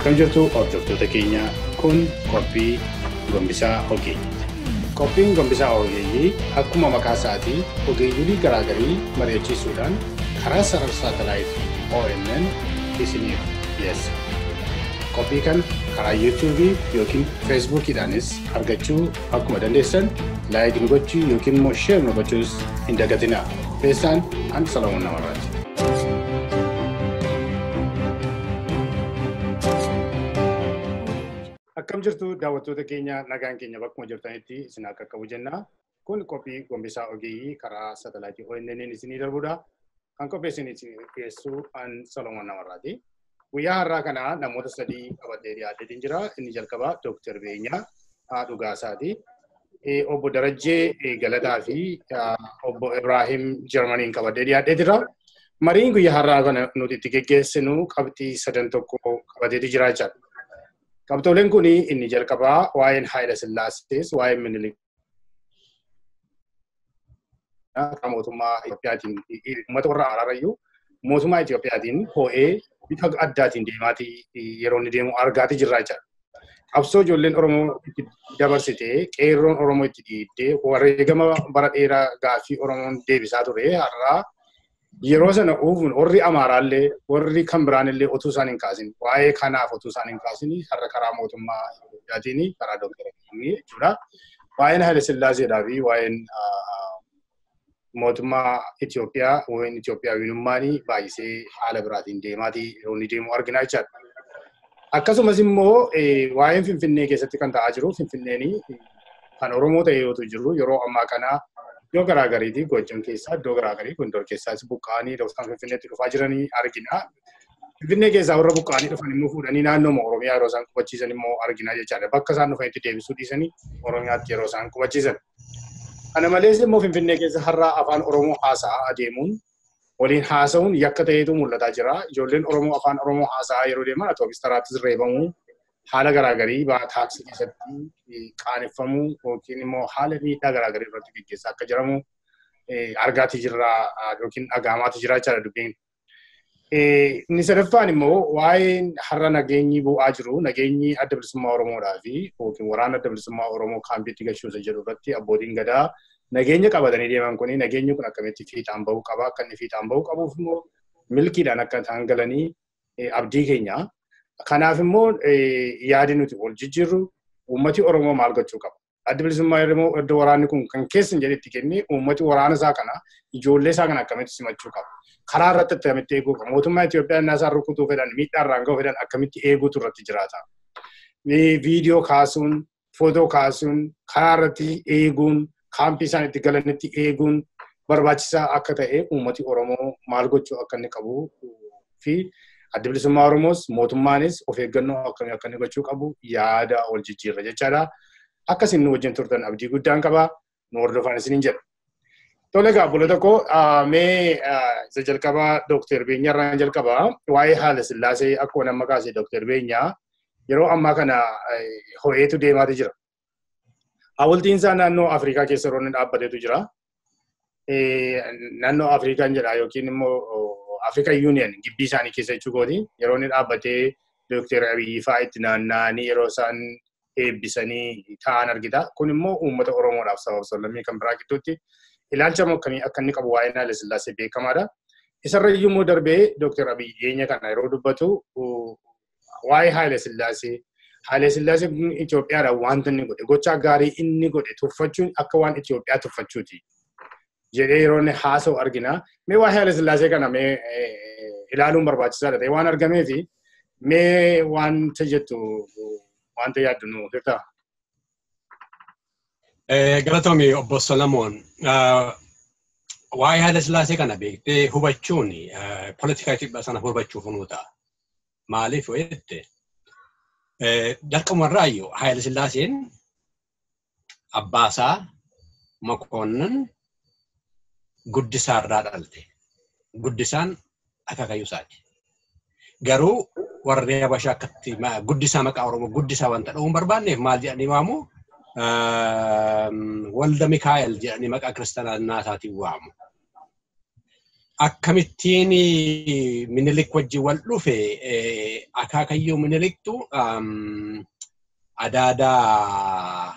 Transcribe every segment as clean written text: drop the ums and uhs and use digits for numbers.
Akkam jirtu hordoftoota keenya, kun qophii gombisaa ogeeyyiiti. Qophiin gombisaa ogeeyyii akkuma maqaa isaatii ogeeyyii garaagarii mari'achiisuudhaan karaa sarara saatalaayitii ONN isiniif dhiyeessa. Qophii kana karaa yuutuubii yookiin feesbuukiidhaanis argachuu akkuma dandeessan like nu gochuu yookiin immoo share nu gochuus hin dagatinaa. Keessaan an Salamuun Namarraati. Akkam jirtu daawwattoota keenya, nagaan keenya bakkuma jirtanitti isin akka qabu jenna. Kun qophii gombisaa ogeeyyii karaa saatalaayitii ONN isinii darbudha. Kan qopheessin isin dhiyeessu an Salamuun Namarraati. Guyyaa har'aa kana namoota sadii qabatee dhiyaatee jira. Inni jalqabaa Dooktar Beenyaa Dhugaasaati. Obbo Darajjee Galataa fi Obbo Ibraahim Jarmaniin qabatee dhiyaatee jira. Mariin guyyaa har'aa kana nuti itti geggeessinu qabxii sadan tokko qabatee jira jechaadha. Qabxooleen kun inni jalqabaa waa'een Haayila Sillaasees waa'een Minilik mootummaa Itoophiyaatiin uummata warra Araarayyuu mootummaa Itoophiyaatiin ho'ee bifa addaatiin deemaatii yeroo inni deemu argaatii jirra jechaadha. Qabsoo ijoolleen Oromoo itti dabarsitee, qeerroon Oromoo itti dhiibdee, wareegama bara dheeraa gaaffii Oromoon deebisaa ture har'aa yeroo sana uufuun warri Amaaraallee warri kan biraanillee utuu isaan hin kaasin, waa'ee kanaaf utuu isaan hin kaasin har'a karaa mootummaa Itoophiyaatiin karaa Dooktar Abiyyi jechuudha. Waa'een Haayila Sillaaseedhaa fi waa'een mootummaa Itoophiyaa waa'een Itoophiyaawinummaan baay'isee haala biraatiin deemaatii yeroo inni deemu argina jechaadha. Akkasumas immoo waa'een Finfinnee keessatti kan ta'aa jiru, Finfinneen kan Oromoo ta'e yootu jiru yeroo ammaa kana iddoo garaagariitii Gojjam keessaa iddoo garaagarii Gondor keessaas buqqa'anii dhoftaan Finfinneetti dhufaa jiranii argina. Finfinnee keessaa warra buqqa'anii dhufan immoo fuudhanii naannooma Oromiyaa yeroo isaan qubachiisan immoo argina jechaadha. Bakka isaan dhufanitti deebisuu dhiisanii Oromiyaatti yeroo isaan qubachiisan. Kana malees immoo Finfinnee keessa har'a afaan Oromoo haasa'aa adeemuun waliin haasa'uun yakka ta'eetu mul'ataa jira. Ijoolleen Oromoo afaan Oromoo haasa'aa yeroo deeman atoobis taraattis reebamuu, haala garaagarii taaksii keessatti qaaneffamuu yookiin immoo haala miidhaa garaagarii irratti gaggeessaa akka jiramu argaatii jirra yookiin dhaga'amaatii jira jechaadha dubbiin. Inni sadaffaan immoo waa'een har'a nageenyi bu'aa jiru, nageenyi adda bilisummaa Oromoodhaa fi yookiin waraana adda bilisummaa Oromoo kaampiitti galchuusa jedhu irratti abbootiin gadaa nageenya qabatanii deeman kuni nageenyi kun akkamitti fiixaan bahuu qaba, akka inni fiixaan bahuu qabuuf immoo milkiidhaan akka isaan galanii abdii keenya. Kanaaf immoo yaadi nuti wal jijjiirru uummati Oromoo maal gochuu qaba? Addi bilisummaa Oromoo iddoo waraanni kun kan keessa hin jedhetti kennee uummati waraana isaa kana ijoollee isaa kana akkamitti simachuu qaba? Karaa irratti akkamitti eeguu qaba? Mootummaa Itoophiyaa innaa isaan rukutuu fedhan, miidhaa irraan gahuu fedhan akkamitti eeguutu irratti jiraata? Viidiyoo kaasuun, footoo kaasuun, karaa irratti eeguun, kaampii isaan itti galanitti eeguun barbaachisaa akka ta'e uummati Oromoo maal gochuu akka inni qabu fi adda bilisummaa Oromoos mootummaanis of eeggannoo akkamii akka inni gochuu qabu yaada wal jijjiirra jechaadha. Akkasiin nu wajjin turtan abdii guddaan qaba. Nu hordofaan isiniin jedha. Tole egaa obboloota koo, mee isa jalqabaa Dooktar Beenyaa irraan jalqabaa. Waa'ee Haayila Sillaasee akkuma nama kaase Dooktar Beenyaa yeroo ammaa kana ho'eetu deemaatu jira. Hawultiin isaa naannoo Afrikaa keessa yeroo inni dhaabbateetu jira. Naannoo Afrikaan jedha yookiin immoo African Union gibbii isaanii keessa jechuu kooti. Yeroo inni dhaabbatee Dooktar Abiyyi fa'aa itti naanna'anii yeroo isaan eebbisanii taa'an argita. Kun immoo uummata Oromoodhaaf sababa sablammii kan biraa gidduutti ilaalcha akkamii akka inni qabu waa'een Haayila Sillaasee beekamaadha. Isarra iyyuu immoo darbee Dooktar Abiyyi dhiyeenya kana yeroo dubbatu waa'ee Haayila Sillaasee, Haayila Sillaasee Itoophiyaadhaan wanta inni godhe, gochaa gaarii inni godhe tuffachuun akka waan Itoophiyaa tuffachuuti jedhee yeroo inni haasa'u argina. Mee waa'ee Haayila Sillaasee kana mee ilaaluun barbaachisaadha ta'e waan argameefi mee wanta jettu wanta yaaddu nu hirtaa? Galatoomi obbo Solomoon. Waa'ee Haayila Sillaasee kana beektee hubachuun poolitikaa Itoophiyaa sana hubachuuf nu ta'a. Maaliif yoo jette jalqabumarraayyuu Haayila Sillaaseen abbaasaa Makoonnan guddisaarraa dhalte. Guddisaan akaakayyuu isaati. Garuu warri Habashaa akkatti guddisaa maqaa Oromoo guddisaa wanta dha'uu hin barbaanneef maal jedhanii waamu? Walda Mikaa'el jedhanii maqaa kiristaanaa isaatiin waamu. Akkamittiin Minilik wajjin wal dhufe akaakayyuu Miniliktu adaadaa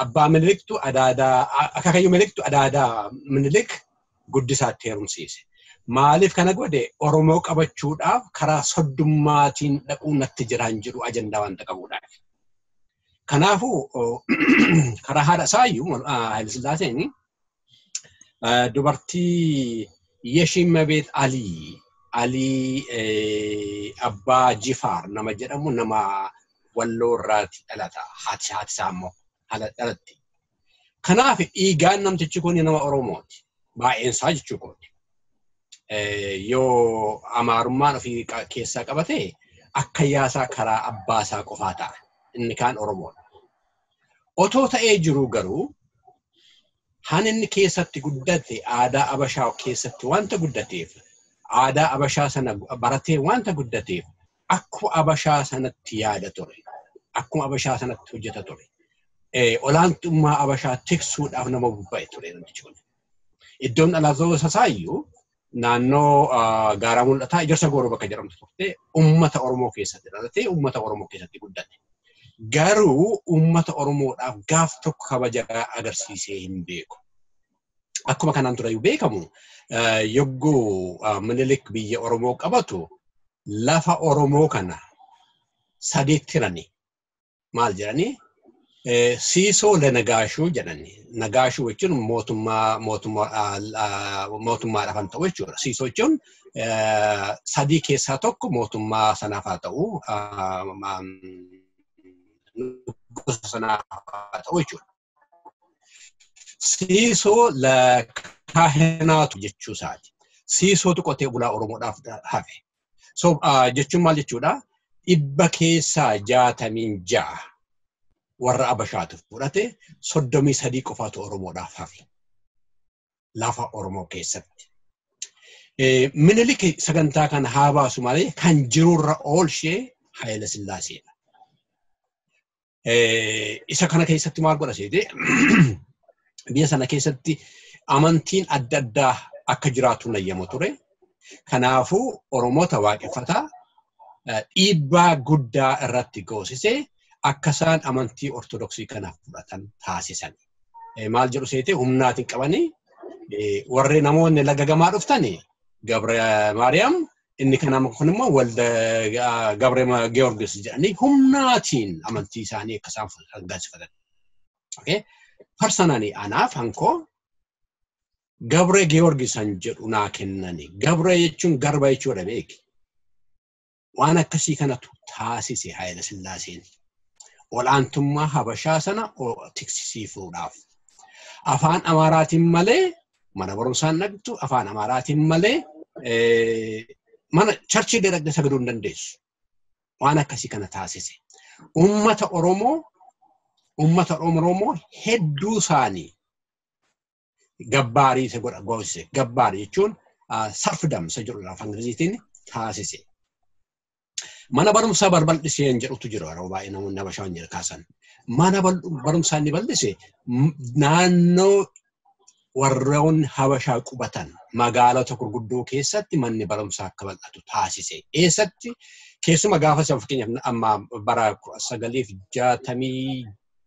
abbaa Miniliktu adaadaa akaakayyuu Miniliktu adaadaa Minilik guddisaatti heerumsiise. Maaliif kana godhe? Oromoo qabachuudhaaf karaa soddummaatiin dhaquu natti jiraan jedhu ajandaa wanta qabuudhaaf. Kanaafuu karaa haadha isaayyuu Haayile Sillaaseen dubartii Yeshimabeet Alii Abbaa Jifaar nama jedhamu nama Walloo irraati dhalata. Haati isaa immoo dhalatti. Kanaaf dhiigaan namtichi kun nama Oromooti. Baay'een isaa jechuu kooti. Yoo Amaarummaan ofii keessaa qabate akka yaasaa karaa abbaa isaa qofaa ta'a. Inni kaan Oromoodha. Otoo ta'ee jiru garuu han inni keessatti guddate aadaa Abashaa keessatti wanta guddateef aadaa Abashaa sana baratee wanta guddateef akkuma Abashaa sanatti yaada ture. Akkuma Abashaa sanatti hojjeta ture. Olaantummaa Abashaa tiksuudhaaf nama bobba'e ture namtichi kun. Iddoon dhalootaa isaayyuu naannoo Gaaraa Mul'ataa Ijarsa Gooroo bakka jedhamtu turte uummata Oromoo keessatti dhalatee uummata Oromoo keessatti guddate. Garuu uummata Oromoodhaaf gaaf tokko kabaja agarsiisee hin beeku. Akkuma kanaan durayyuu beekamu yogguu Minilik biyya Oromoo qabatu lafa Oromoo kana sadiitti hirani. Maal jedhanii? Siisoo Nagaashuu jedhani. Nagaashuu jechuun mootummaadhaaf kan ta'u jechuudha. Siisoo jechuun sadii keessaa tokko mootummaa sanaaf haa ta'u, gosa sanaaf haa ta'u jechuudha. Siisoo kaahinaatu jechuu isaati. Siisootu qotee bulaa Oromoodhaaf hafe. So jechuun maal jechuudha? 66% warra Abashaatu fudhate, 33 qofaatu Oromoodhaaf hafe. Lafa Oromoo keessatti. Minilik sagantaa kana haa baasu malee kan jirurra oolshee Haayile Sillaaseedha. Isa kana keessatti maal godha seete? Biyya sana keessatti amantiin adda addaa akka jiraatu nayyamu ture. Kanaafuu Oromoota waaqeffataa dhiibbaa guddaa irratti goosisee akka isaan amantii Ortodoksii kana fudhatan taasisan. Maal jedhu seete? Humnaatiin qabanii warri namoonni laga gamaa dhuftani Gabre Maariyaam inni kana kun immoo Walda Gabre Georgis jedhanii humnaatiin amantii isaanii akka isaan gaasifatan. Okay? Personally anaaf hankoo Gabre Georgis han jedhu naa kennani. Gabre jechuun garba jechuudha beeki. Waan akkasii kanatu taasise Haayile Sillaaseen. Olaantummaa Habashaa sana tiksisiisuudhaaf. Afaan Amaaraatiin malee mana barumsaan dhaqxu, afaan Amaaraatiin malee mana charchii dhaqxee sagaduu hin dandeessu. Waan akkasii kana taasise. Uummata Oromoo hedduu isaanii gabbaarii isa godha goosise. Gabbaarii jechuun serfdom isa jedhudha afaan Ingiliziitiin taasise. Mana barumsaa balbal'isee hin jedhutu jira yeroo baay'ee namoonni Habashaan jedha kaasan. Mana barumsaa inni bal'ise naannoo warroonni Habashaa qubatan magaalota gurguddoo keessatti manni barumsaa akka bal'atu taasise. Eessatti? Keessuma gaafa sana fakkeenyaaf amma bara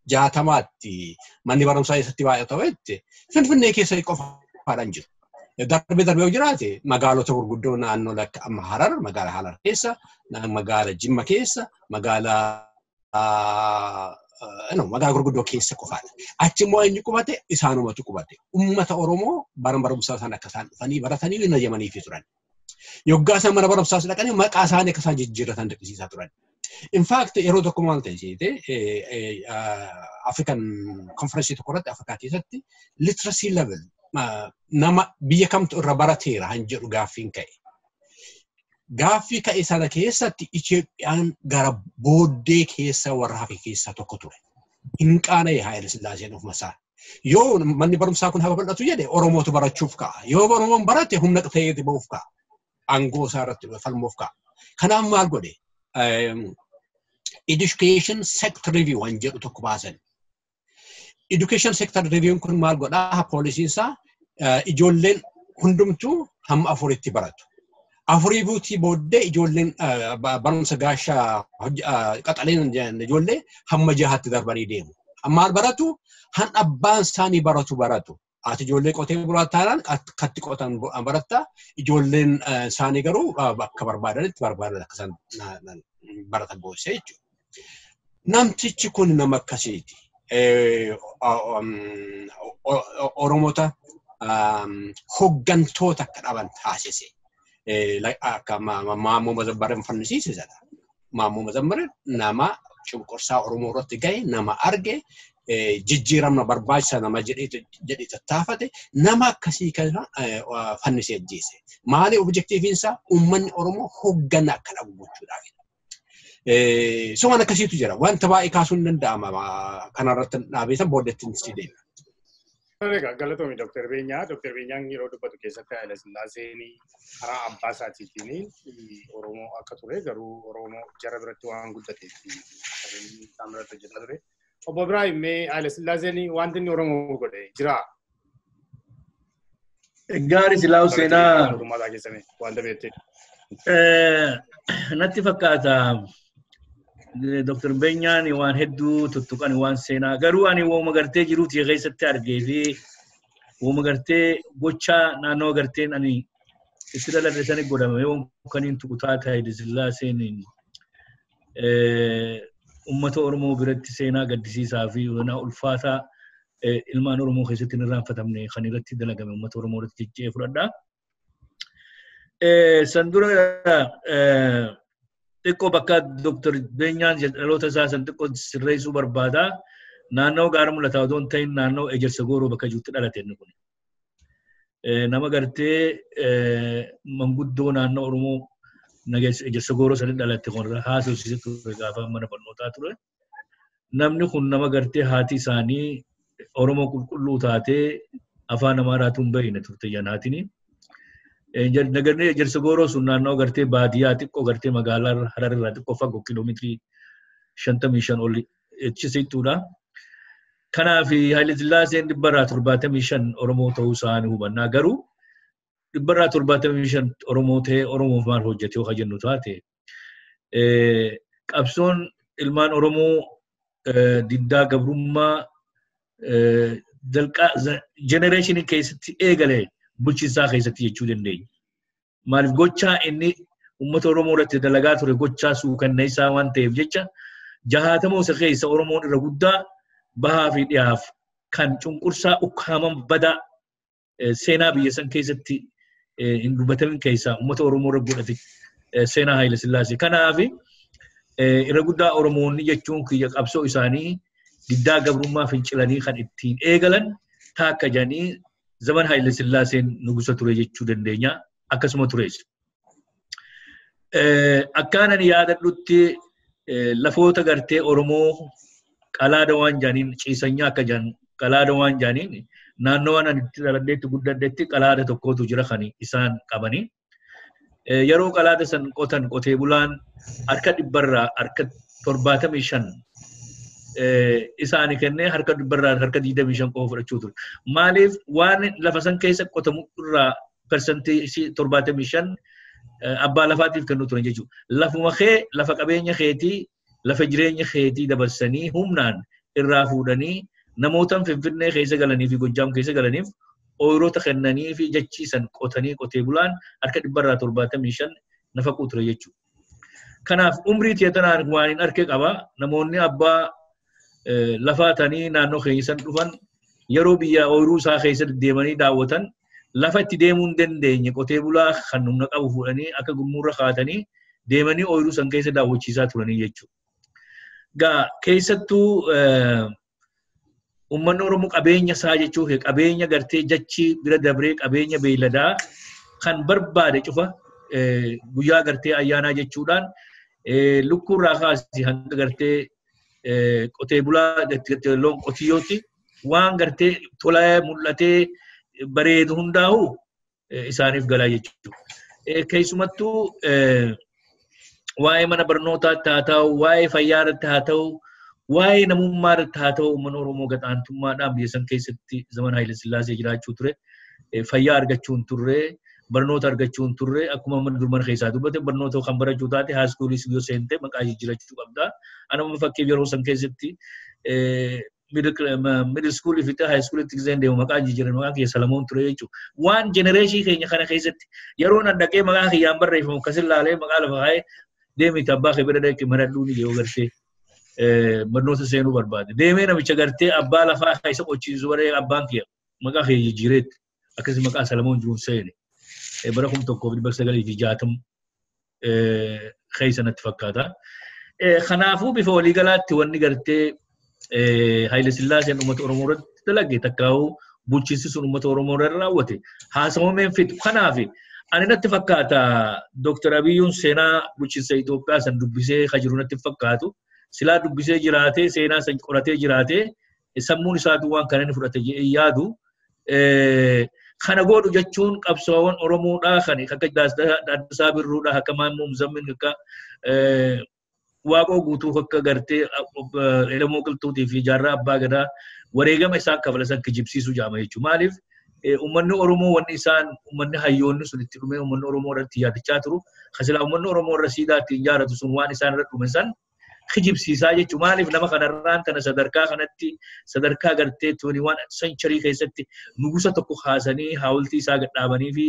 1960tti manni barumsaa eessatti baay'ata ta'etti Finfinnee keessa qofaadhaan jiru. Darbee darbee yoo jiraate magaalota gurguddoo naannoo lakka amma Harar, magaala Harar keessa, magaala Jimma keessa, magaala gurguddoo keessa qofaadha. Achi immoo eenyu qubate? Isaanumatu qubate. Uummata Oromoo bara barumsaa isaan akka isaan dhufanii baratanii hin ayyamaniifi turan. Yoggaa isaan mana barumsaas dhaqanii maqaa isaanii akka isaan jijjiirratan dirqisiisaa turan. In fact yeroo tokko maal ta'e seete African conference tokko irratti Afrikaa keessatti literacy level nama biyya kamtu irra barateera han jedhu gaaffiin ka'e. Gaaffii ka'e sana keessatti Itoophiyaan gara booddee keessa warra hafe keessaa tokko ture. Hin qaana'e Haayile Sillaaseen ofuma isaa. Yoo manni barumsaa kun haa babal'atu jedhe Oromootu barachuuf ka'a. Yoo Oromoon barate humna ta'eeti ba'uuf ka'a. Aangoo isaa irratti falmuuf ka'a. Kanaaf maal godhe? Education sector review waan jedhu tokko baasan. Education sector review kun maal godhaa? Poolisiin isaa ijoolleen Hundumtuu hamma afuritti baratu. Afurii buutii booddee ijoolleen barumsa gaashaa qaxaleen ijoollee hamma jahaatti darbanii deemu. Maal baratu? Han abbaan isaanii baratu baratu. Ati ijoollee qotee bulaa taanaan katti qotan baratta. Ijoolleen isaanii garuu bakka barbaadanitti barbaadan akka isaan baratan goosee jechuudha. Namtichi kun nama akkasiiti. Oromoota hoggantoota akka dhaban taasise. Akka Maammoo Mazammareen fannisiise sana. Maammoo Mazammareen nama cunqursaa Oromoo irratti gahe nama arge jijjiiramna barbaachisa nama jedhee tattaafate nama akkasii kana fannisee ajjeese. Maali objektiiviin isaa uummanni Oromoo hoggana akka dhabu gochuudhaaf. So waan akkasiitu jira. Wanta baay'ee kaasuun hin danda'ama. Kanarratti dhaabeetan booddeetti si deema. Egaa galatoomi Dr. Beenyaa. Dr. Beenyaan yeroo dubbatu keessatti Haayila Sillaaseen karaa abbaa isaatiitiin Oromoo akka ture garuu Oromoo jara biratti waan guddateef isaan biratti hojjetaa ture. Obbo Ibraahim mee Haayila Sillaaseen wanti inni Oromoo godhe jiraa? Gaarii silaa seenaa. Mootummaa keessatti wanta beektee. Natti fakkaata Dr. Beenyaan waan hedduu tuttuqan waan seenaa garuu ani wooma gartee jiruuti keessatti argee fi wooma gartee gochaa naannoo garteen ani itti dhaladhe sani godhame yoon kaniin tuqutaa ta'e Sillaaseen uummata Oromoo biratti seenaa gaddisiisaa fi seenaa ulfaataa ilmaan Oromoo keessatti hin irraanfatamne kan irratti dalagame uummata Oromoo irratti ciccee fudhadha. San dura xiqqoo bakka Dr. Beenyaan dhaloota isaa san xiqqoo sirreessuu barbaada. Naannoo gaara mul'ataa otoo hin ta'in naannoo ejersa gooroo bakka jirutti dhalate inni kun. Nama gartee manguddoo naannoo Oromoo ejersa gooroo sanii dhalate kun haasofsiisee ture gaafa mana barnootaa ture. Namni kun nama gartee haati isaanii Oromoo qulqulluu taatee afaan Amaaraatu hin bahine turte janaatini. Nagarni ejersa gooroo sun naannoo gartee baadiyyaa xiqqoo gartee magaalaa Harar irraa xiqqoo fagoo kiiloomeetirii 55 ol achiseettuudha. Kanaaf Haayile Sillaaseen 175 Oromoo ta'uu isaanii hubannaa garuu 175 Oromoo ta'ee Oromoof maal hojjete yoo jennu taate qabsoon ilmaan Oromoo diddaa gabrummaa jenereeshinii keessatti eegale bulchiinsaa keessatti jechuu dandeenya. Maaliif gochaa inni uummata Oromoo irratti dalagaa ture gochaa suukanneessaa waan ta'eef jecha jahaatamoota keessa Oromoon irra guddaa bahaa fi dhiyaaf kan cunqursaa ukkaaman badaa seenaa biyya san keessatti hin dubbatamin keessaa uummata Oromoo irra godhate seenaa Haayile Sillaasee. Kanaaf irra guddaa Oromoonni jechuun kiyya qabsoo isaanii diddaa gabrummaa fincilanii kan ittiin eegalan taakka jedhanii zaman Haayile Sillaaseen nugusa ture jechuu dandeenya akkasuma tures. Akkaan ani yaadadhutti lafoota gartee Oromoo qalaada waan jedhaniin ciisanyaa akka jedhan qalaada waan jedhaniin naannoo waan ani itti dhaladheetti guddadhetti qalaada tokkotu jira kan isaan qabanii. Yeroo qalaada san qotan qotee bulaan harka 100 harka 75 isaanii kennee harka 100 harka 25 qofa fudhachuu ture. Maaliif waan lafa san keessa qotamu irraa persentii 75 abbaa lafaatiif kennuu turan jechuudha. Lafuma kee lafa qabeenya keetii lafa jireenya keetii dabarsanii humnaan irraa fuudhanii namoota Finfinnee keessa galanii fi Gojjaam keessa galaniif ooyiroota kennanii fi jechiisan qotanii qotee bulaan harka 175 nafaquu ture jechuudha. Kanaaf umrii tiyatanaan waan hin arke qaba. Namoonni abbaa lafaa ta'anii naannoo keenya san dhufan yeroo biyya ooyiruu isaa keessa deemanii daawwatan lafa itti deemuu hin dandeenye qotee bulaa kan humna qabu fuudhanii akka gurmurra kaatanii deemanii ooyiruu san keessa daawwachiisaa turanii jechuudha. Gaa keessattuu uummanni Oromoo qabeenya isaa jechuu qabeenya gartee jachii bira dabree qabeenya beeyladaa kan barbaade cufa guyyaa gartee ayyaanaa jechuudhaan lukkuurraa kaasii hanga gartee qotee bulaa loon qotiyyootti waan gartee tolee mul'atee bareedu hundaa'u isaaniif galaa jechuudha. Keessumattuu waa'ee mana barnootaatti haa ta'u, waa'ee fayyaa irratti haa ta'u, waa'ee namummaa irratti haa ta'u uummanni Oromoo gaxaantummaadhaan biyya san keessatti zaman Haayile Sillaasee jiraachuu ture. Fayyaa argachuu hin turre, barnoota argachuu hin turre, akkuma amma dur mana keessaa dubbate barnoota kan barachuu taate high schoolis yoo seente maqaa jijjiirachuu qabda. Anuma fakkeef yeroo san keessatti middle school fi high school itti giseen deemu maqaa jijjiiran maqaan kiyya Salamoon ture jechuudha. Waan generation keenya kana keessatti yeroo nan dhaqee maqaa kiyyaan barreeffamu akkasin laalee maqaa lafa kaa'ee deemite abbaa kee bira dhaqee maradhuu ni jedhu gartee barnoota seenuu barbaade. Deemee namicha gartee abbaa lafaa isa qochiisu baree abbaan kiyya maqaa kiyya jijjiireetti akkasii maqaa Salamoon jiruun seene. Bara 1960 keessa natti fakkaata. Kanaafuu bifa waliigalaatti wanni gartee Haayile Sillaaseen uummata Oromoo irratti dalage takkaa'uu bulchiinsi sun uummata Oromoo irra raawwate haasawameen fixu. Kanaaf ani natti fakkaata Dooktar Abiyyuun seenaa bulchiinsa Itoophiyaa san dubbisee ka jiru natti fakkaatu. Silaa dubbisee jiraatee seenaa san qoratee jiraatee sammuun isaatu waan kana inni fudhate jedhee yaadu. Kana godhu jechuun qabsoowwan Oromoodhaa kan akka Daaddasaa Birruudhaa akka Maammoo Muzammin akka Waaqoo guutuu akka gartee Elemoo Qilxuutii fi Jaarraa Abbaa Gadaa wareegama isaan kafala san kijibsiisuu jaama jechuudha. Maaliif uummanni Oromoo wanni isaan uummanni hayyoonni sun itti dhume uummanni Oromoo irratti yaadachaa turu. Kasilaa uummanni Oromoo irra siidaa ittiin ijaarratu sun waan isaan irra dhume san kijibsiisaa jechuudha. Maaliif nama kanarraan tana sadarkaa kanatti sadarkaa gartee 21 century keessatti nugusa tokko kaasanii haawultii isaa gadhaabanii fi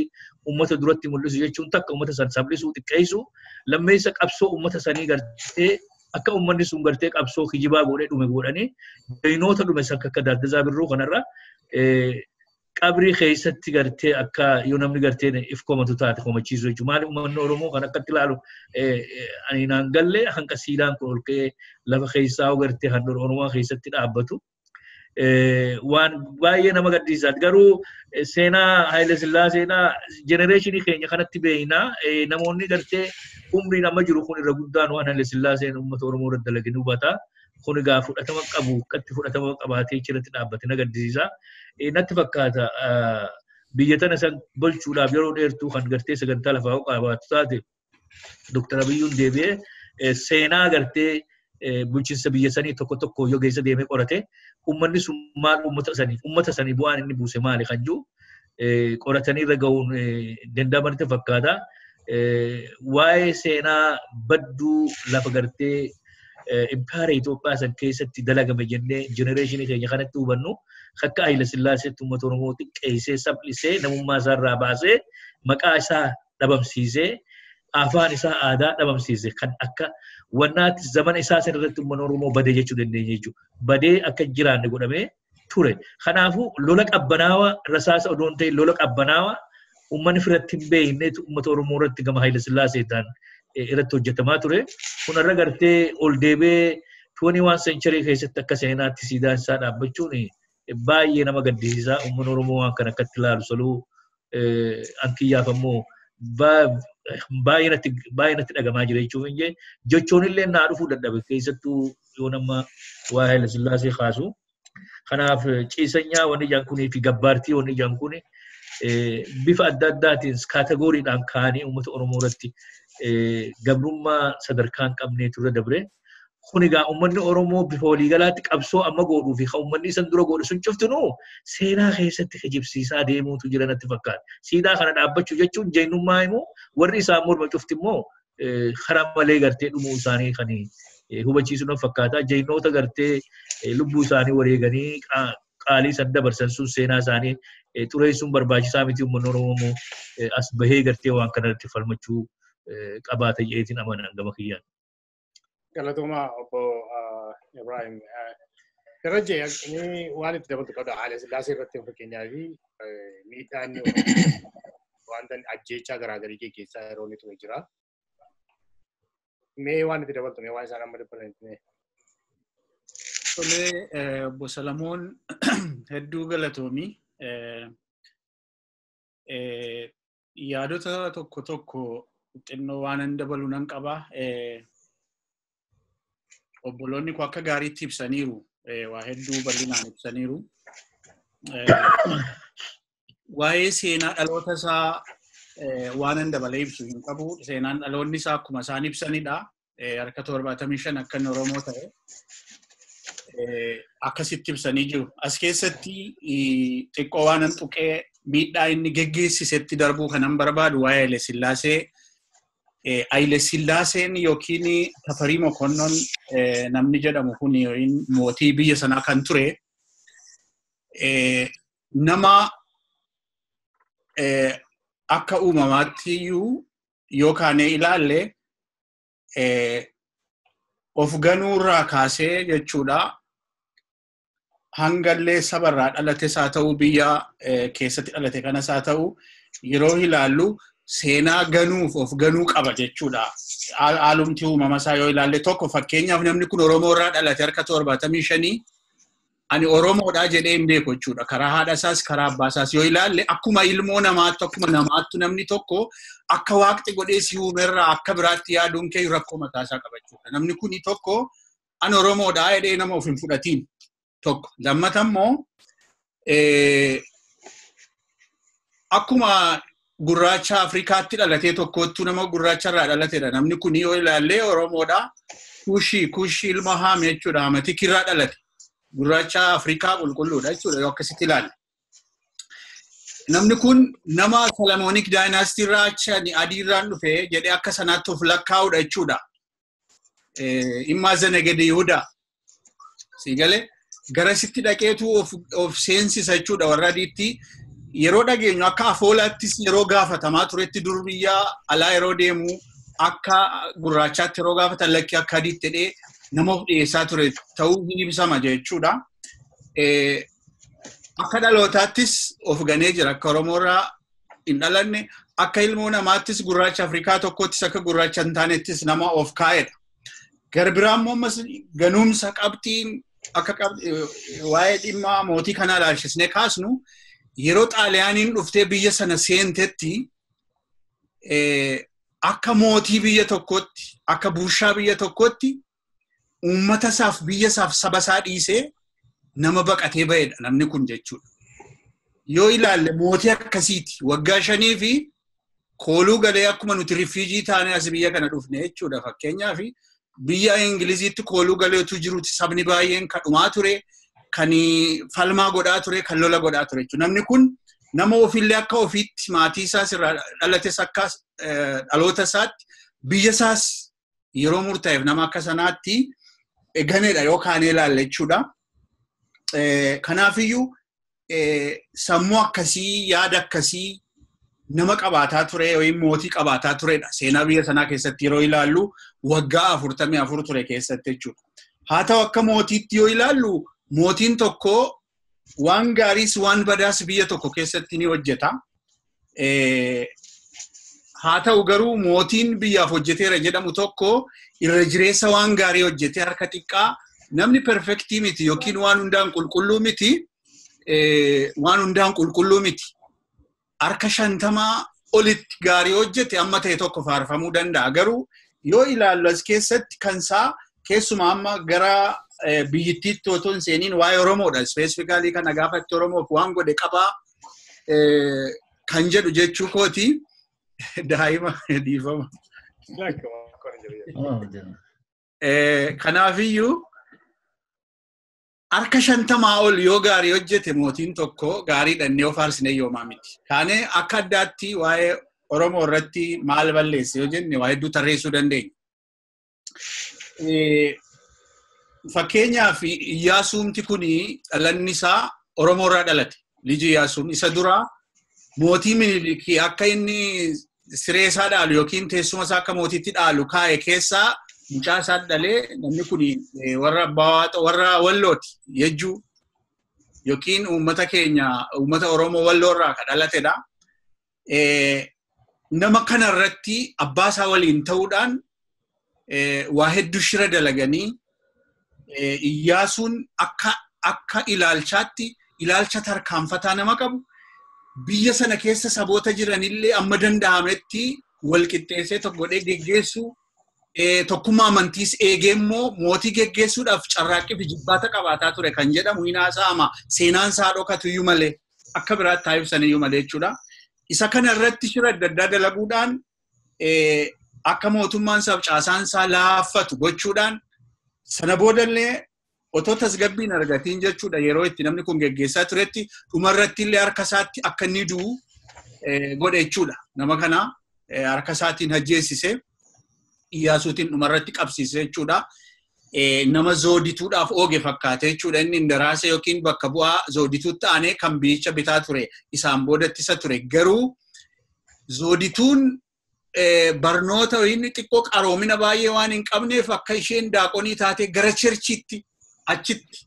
uummata duratti mul'isu jechuun takka uummata san sablisuu xiqqeessu lammeessa qabsoo uummata sanii gartee akka uummanni sun gartee qabsoo kijibaa godhee dhume godhanii dayinoota dhume san akka Daaddasaa Birruu kanarra qabrii keessatti gartee akka yoo namni gartee if komatu taate komachiisu jechuudha. Maaliif uummanni Oromoo kan akkatti ilaalu ani naan galle hanqa siidaan kun ol ka'ee lafa keessaa gartee handhuura Oromoo keessatti dhaabbatu. Waan baay'ee nama gaddisiisaati. Garuu seenaa Haayile Sillaaseedhaa generation keenya kanatti beeknaa namoonni gartee umriin amma jiru kun irra guddaan waan Haayile Sillaaseen uummata Oromoo irra dalage ni hubata. Kun egaa fudhatama qabu akkatti fudhatama qabaatee achirratti dhaabbate na gaddisiisa. Natti fakkaata biyya tana san bulchuudhaaf yeroo dheertuu kan gartee sagantaa lafaa qabaatu taate Dooktar Abiyyuun deebi'ee seenaa gartee bulchiinsa biyya sanii tokko tokko yoo keessa deemee qorate uummanni sun maal uummata sanii bu'aan inni buuse maali kan jiru qoratanii irra ga'uun danda'amanitti fakkaata. Waa'ee seenaa badduu lafa gartee impaayera Itoophiyaa san keessatti dalagame jennee generation keenya kanatti hubannu akka Haayile Sillaaseetti uummata Oromoo xiqqeessee sablisee namummaa isaa irraa baasee maqaa isaa dhabamsiisee afaan isaa aadaa dhabamsiise kan akka wannaatti zamana isaa san irratti uummanni Oromoo badee jechuu dandeenya jechuudha. Badee akka jiraanne godhamee ture. Kanaafuu lola qabbanaawaa rasaasa odoo hin ta'in lola qabbanaawaa uummanni firatti hin beekneetu uummata Oromoo irratti gama Haayile Sillaaseetaan irratti hojjetamaa ture. Kun irra gartee ol deebee 21 century keessatti akka seenaatti siidaan isaa dhaabbachuun baay'ee nama gaddisiisa. Uummanni Oromoo waan kana akkatti ilaalu soluu ankiyyaaf ammoo baay'ee natti dhagamaa jira jechuuf hin jee jechoon illee naa dhufuu dadhabe keessattuu yoo nama waa Haayile Sillaasee kaasu. Kanaaf ciisanyaa wanni ijaan kunii fi gabbaartii wanni ijaan kuni bifa adda addaatiin kaatagooriidhaan kaa'anii uummata Oromoo irratti gabrummaa sadarkaa hin qabneetu irra dabre. Kun egaa uummanni Oromoo bifa waliigalaatti qabsoo amma godhuu fi kan uummanni isan dura godhu sun cuftinuu seenaa keessatti kijibsiisaa deemuutu jira natti fakkaata. Siidaa kana dhaabbachuu jechuun jeenyummaa immoo warri isaan morma cufti immoo karaa malee gartee dhumuu isaanii kan hubachiisu na fakkaata. Jeenyoota gartee lubbuu isaanii wareeganii qaalii san dabarsan sun seenaa isaanii xureessuun barbaachisaa miti uummanni Oromoo immoo as bahee gartee waan kanarratti falmachuu qabaata jedheetiin amanan gama kiyyaan. Galatooma obbo Ibrahim. Darajje inni waan itti dabaltu qabda Haayile Sillaasee irratti fakkeenyaa fi miidhaan wanta ajjeechaa garaagarii geggeessaa yeroo inni ture jira. Mee waan itti dabaltu mee waan isaan amma dubbatanitti mee? Tolee, obbo Salamoon hedduu galatoomi. Yaadota tokko tokko xinnoo waan hin dabalu nan qaba. Obboloonni koo akka gaariitti ibsaniiru. Waa hedduu bal'inaan ibsaniiru. Waa'ee seenaa dhaloota isaa waan hin dabalee ibsu hin qabu. Seenaan dhaloonni isaa akkuma isaan ibsanidha. Harka 75 akka inni Oromoo ta'e akkasitti ibsanii jiru. As keessatti xiqqoo waan hin tuqee miidhaa inni geggeessisetti darbuu kanan barbaadu waa'ee Haile Sillaasee. Haile Sillaaseen yookiin Tafarii Mokonnon namni jedhamu kun mootii biyya sanaa kan ture nama akka uumamaatti iyyuu yoo kaanee ilaalle of ganuurraa kaasee jechuudha. Hangallee sabarraa dhalates haa ta'u biyya keessatti dhalate kanas haa ta'u yeroo ilaallu seenaa ganuuf of ganuu qaba jechuudha. Haalumti uumama isaa yoo ilaalle tokko fakkeenyaaf namni kun Oromoo irraa dhalate harka 75 ani Oromoodha jedhee hin beeku jechuudha. Karaa haadha isaas karaa abbaa isaas yoo ilaalle akkuma ilmoo namaatti akkuma namaattu namni tokko akka waaqti godhee si uumerraa akka biraatti yaaduun kee rakkoo mataa isaa qaba jechuudha. Namni kun tokko ani Oromoodha jedhee nama of hin fudhatiin tokko. Lammata immoo akkuma gurraacha Afrikaatti dhalatee tokkottu nama gurraacha irraa dhalatedha. Namni kun yoo ilaalle Oromoodha. Kushii ilma Haam jechuudha. Hamatik irraa dhalate. Gurraacha Afrikaa qulqulluudha jechuudha yoo akkasitti ilaalle. Namni kun nama Solomonic Dynasty irraa achi adii irraan dhufe jedhee akka sanaatti of lakkaa'udha jechuudha. Immaa Zanagade Yihudaa. Siigalee garasitti dhaqeetu of seensisa jechuudha warra adiitti. Yeroo dhageenyu akka afoolaattis yeroo gaafatamaa turetti dur biyya alaa yeroo deemu akka gurraachaatti yeroo gaafatan lakki akka adiitti jedhee nama of dhiyeessaa ture ta'uu ni ibsama jechuudha. Akka dhalootaattis of ganee jira. Akka Oromoorraa hin dhalanne akka ilmoo namaattis gurraacha Afrikaa tokkottis akka gurraacha hin taanettis nama of kaa'edha. Gara biraa immoo ammas ganuumsa qabxiin akka waa'ee dhimma mootii kanaa ilaalchisnee kaasnu yeroo Xaaliyaaniin dhuftee biyya sana seentetti akka mootii biyya tokkotti akka buushaa biyya tokkotti uummata isaaf biyya isaaf saba isaa dhiisee nama baqatee ba'edha namni kun jechuudha. Yoo ilaalle mootii akkasiiti waggaa 5 fi kooluu galee akkuma nuti rifiijii taane as biyya kana dhufne jechuudha. Fakkeenyaaf biyya Ingiliziitti kooluu galeetu jirutti sabni baay'een kadhumaa ture. Kan falmaa godhaa ture, kan lola godhaa ture jechuudha. Namni kun nama ofiillee akka ofiitti maatii isaas irraa dhalates akka dhaloota isaatti biyya isaas yeroo murtaa'eef nama akka sanaatti ganeedha yoo kaanee ilaalle jechuudha. Kanaafiyyuu sammuu akkasii, yaada akkasii nama qabaataa ture yookiin mootii qabaataa turedha. Seenaa biyya sanaa keessatti yeroo ilaallu waggaa 44 ture keessatti jechuudha. Haa ta'u akka mootiitti yoo ilaallu mootiin tokko waan gaariis waan badaas biyya tokko keessatti ni hojjeta. Haa ta'u garuu mootiin biyyaaf hojjeteera jedhamu tokko irra jireessa waan gaarii hojjetee harka xiqqaa namni perfektii miti yookiin waan hundaan qulqulluu miti waan hundaan qulqulluu miti. Harka 50 olitti gaarii hojjete amma ta'e tokko faarfamuu danda'a. Garuu yoo ilaallu as keessatti kansaa keessumaa amma gara biyyittiitti otoo hin seeniin waa'ee Oromoodha. Ispeesifikaalii kana gaafatti Oromoof waan godhe qabaa kan jedhu jechuu kooti. Daa'ima dhiifama. Kanaafiyyuu harka 50 ol yoo gaarii hojjete mootiin tokko gaarii dhannee of faarsine yoomaa miti. Kaanee akka addaatti waa'ee Oromoo irratti maal balleesse yoo jenne waa hedduu tarreessuu dandeenya. Fakkeenyaaf Iyyaasuumti kun dhalanni isaa Oromoo irraa dhalate. Liji Iyyaasuun isa duraa mootii Minilikii akka inni siree isaa dhaalu yookiin teessuma isaa akka mootiitti dhaalu kaa'e keessaa mucaa isaa dhalee namni kun warra warra Wallooti Yejjuu yookiin uummata keenya uummata Oromoo Walloo irraa kan dhalatedha. Nama kanarratti abbaa isaa waliin ta'uudhaan waa hedduu shira dalaganii Iyyaasuun akka ilaalchaatti ilaalcha tarkaanfataa nama qabu biyya sana keessa saboota jiranillee amma danda'ametti wal qixxeessee tokko godhee geggeessuu tokkummaa amantiis eegee immoo mootii geggeessuudhaaf carraaqqii fi jibbaata qabaataa ture kan jedhamu hin haasa'ama. Seenaan isaa dhokatu iyyuu malee akka biraatti haa ibsan iyyuu malee jechuudha. Isa kana irratti shira adda addaa dalaguudhaan akka mootummaan isaaf caasaan isaa laaffatu gochuudhaan sana boodallee Otoo tasgabbiin argatiin jechuudha yeroo itti namni kun geggeessaa turetti dhumarratti illee harka isaatti akka inni du'u godhe jechuudha. Nama kana harka isaatiin ajjeesise Iyyaasuutiin dhumarratti qabsiise jechuudha. Nama zoodituudhaaf ooge fakkaate jechuudha. Inni indaraase yookiin bakka bu'aa zoodituutti aanee kan biyyicha bitaa ture isaan boodatti isa ture. Garuu zoodituun barnoota inni xiqqoo qaroomina baay'ee waan hin qabneef akka isheen daaqonii taatee gara cherchiitti achitti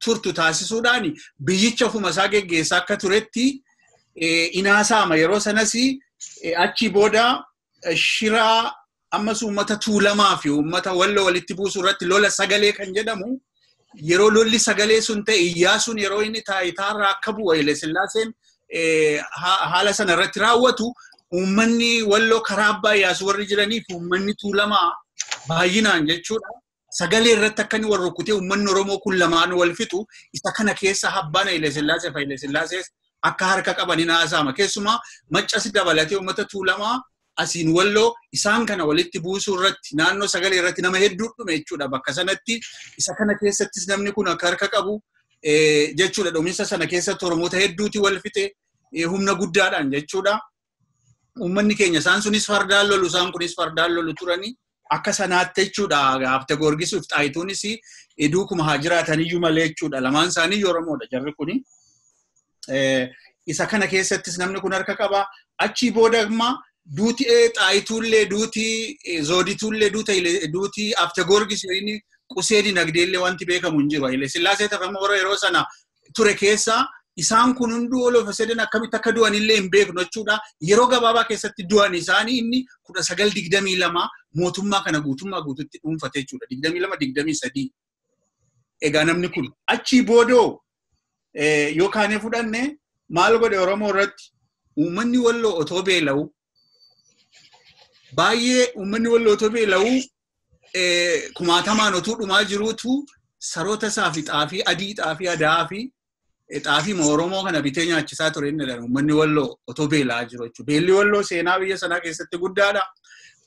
turtu taasisuudhaan biyyicha ofuma isaa geggeessaa akka turetti inaasaama. Yeroo sanas achi booda shiraa ammas uummata Tuulamaa fi uummata Walloo walitti buusuu irratti lola sagalee kan jedhamu yeroo lolli sagalee sun ta'e Iyyaasuun yeroo inni taayitaarraa akka bu'u Haile Sillaaseen haala sana irratti raawwatu uummanni Walloo karaa abbaa Iyyaasuu warri jiraniif uummanni Tuulamaa baay'inaan jechuudha. Sagalee irratti akka inni wal rukutee uummanni Oromoo kun lamaan wal fixu isa kana keessa abbaan Haile Sillaasee fi Haile Sillaasees akka harka qaban hin haasa'ama. Keessumaa maccas dabalatee uummata Tuulamaa asiin Walloo isaan kana walitti buusuu irratti naannoo sagalee irratti nama hedduu dhume jechuudha. Bakka sanatti isa kana keessattis namni kun akka harka qabu jechuudha. Dhumiinsa sana keessatti Oromoota hedduuti wal fixe humna guddaadhaan jechuudha. Uummanni keenya isaan sunis fardaan lolu isaan kunis fardaan lolu turanii akka sanaatti jechuudha. Habte Goorgisuuf Xaayituunis duukuma haa jiraataniyyuu malee jechuudha. Lamaan isaanii Oromoodha jarri kuni. Isa kana keessattis namni kun harka qaba. Achii booda immoo duuti Xaayituullee duuti Zoodituullee duuti Habte Goorgis inni qusee dinagdeellee wanti beekamu hin jiru. Haile Sillaasee tafama warra yeroo sana ture keessa isaan kun hunduu all of a sudden akkamitti akka du'anillee hin beeknu jechuudha. Yeroo gabaabaa keessatti du'an isaanii inni 1922 mootummaa kana guutummaa guututti dhuunfate jechuudha. 22 23. Egaa namni kun achii boodoo yoo kaanee fudhanne maal godhe Oromoo irratti uummanni Walloo otoo beela'u baay'ee uummanni Walloo otoo beela'u kumaatamaan otuu dhumaa jiruutu saroota isaa fi xaafii adii xaafii adaa fi xaafii Oromoo kana bitee nyaachisaa ture inni jedhan uummanni Walloo otoo beela'aa jiru jechuudha. Beelli Walloo seenaa biyya sanaa keessatti guddaadha.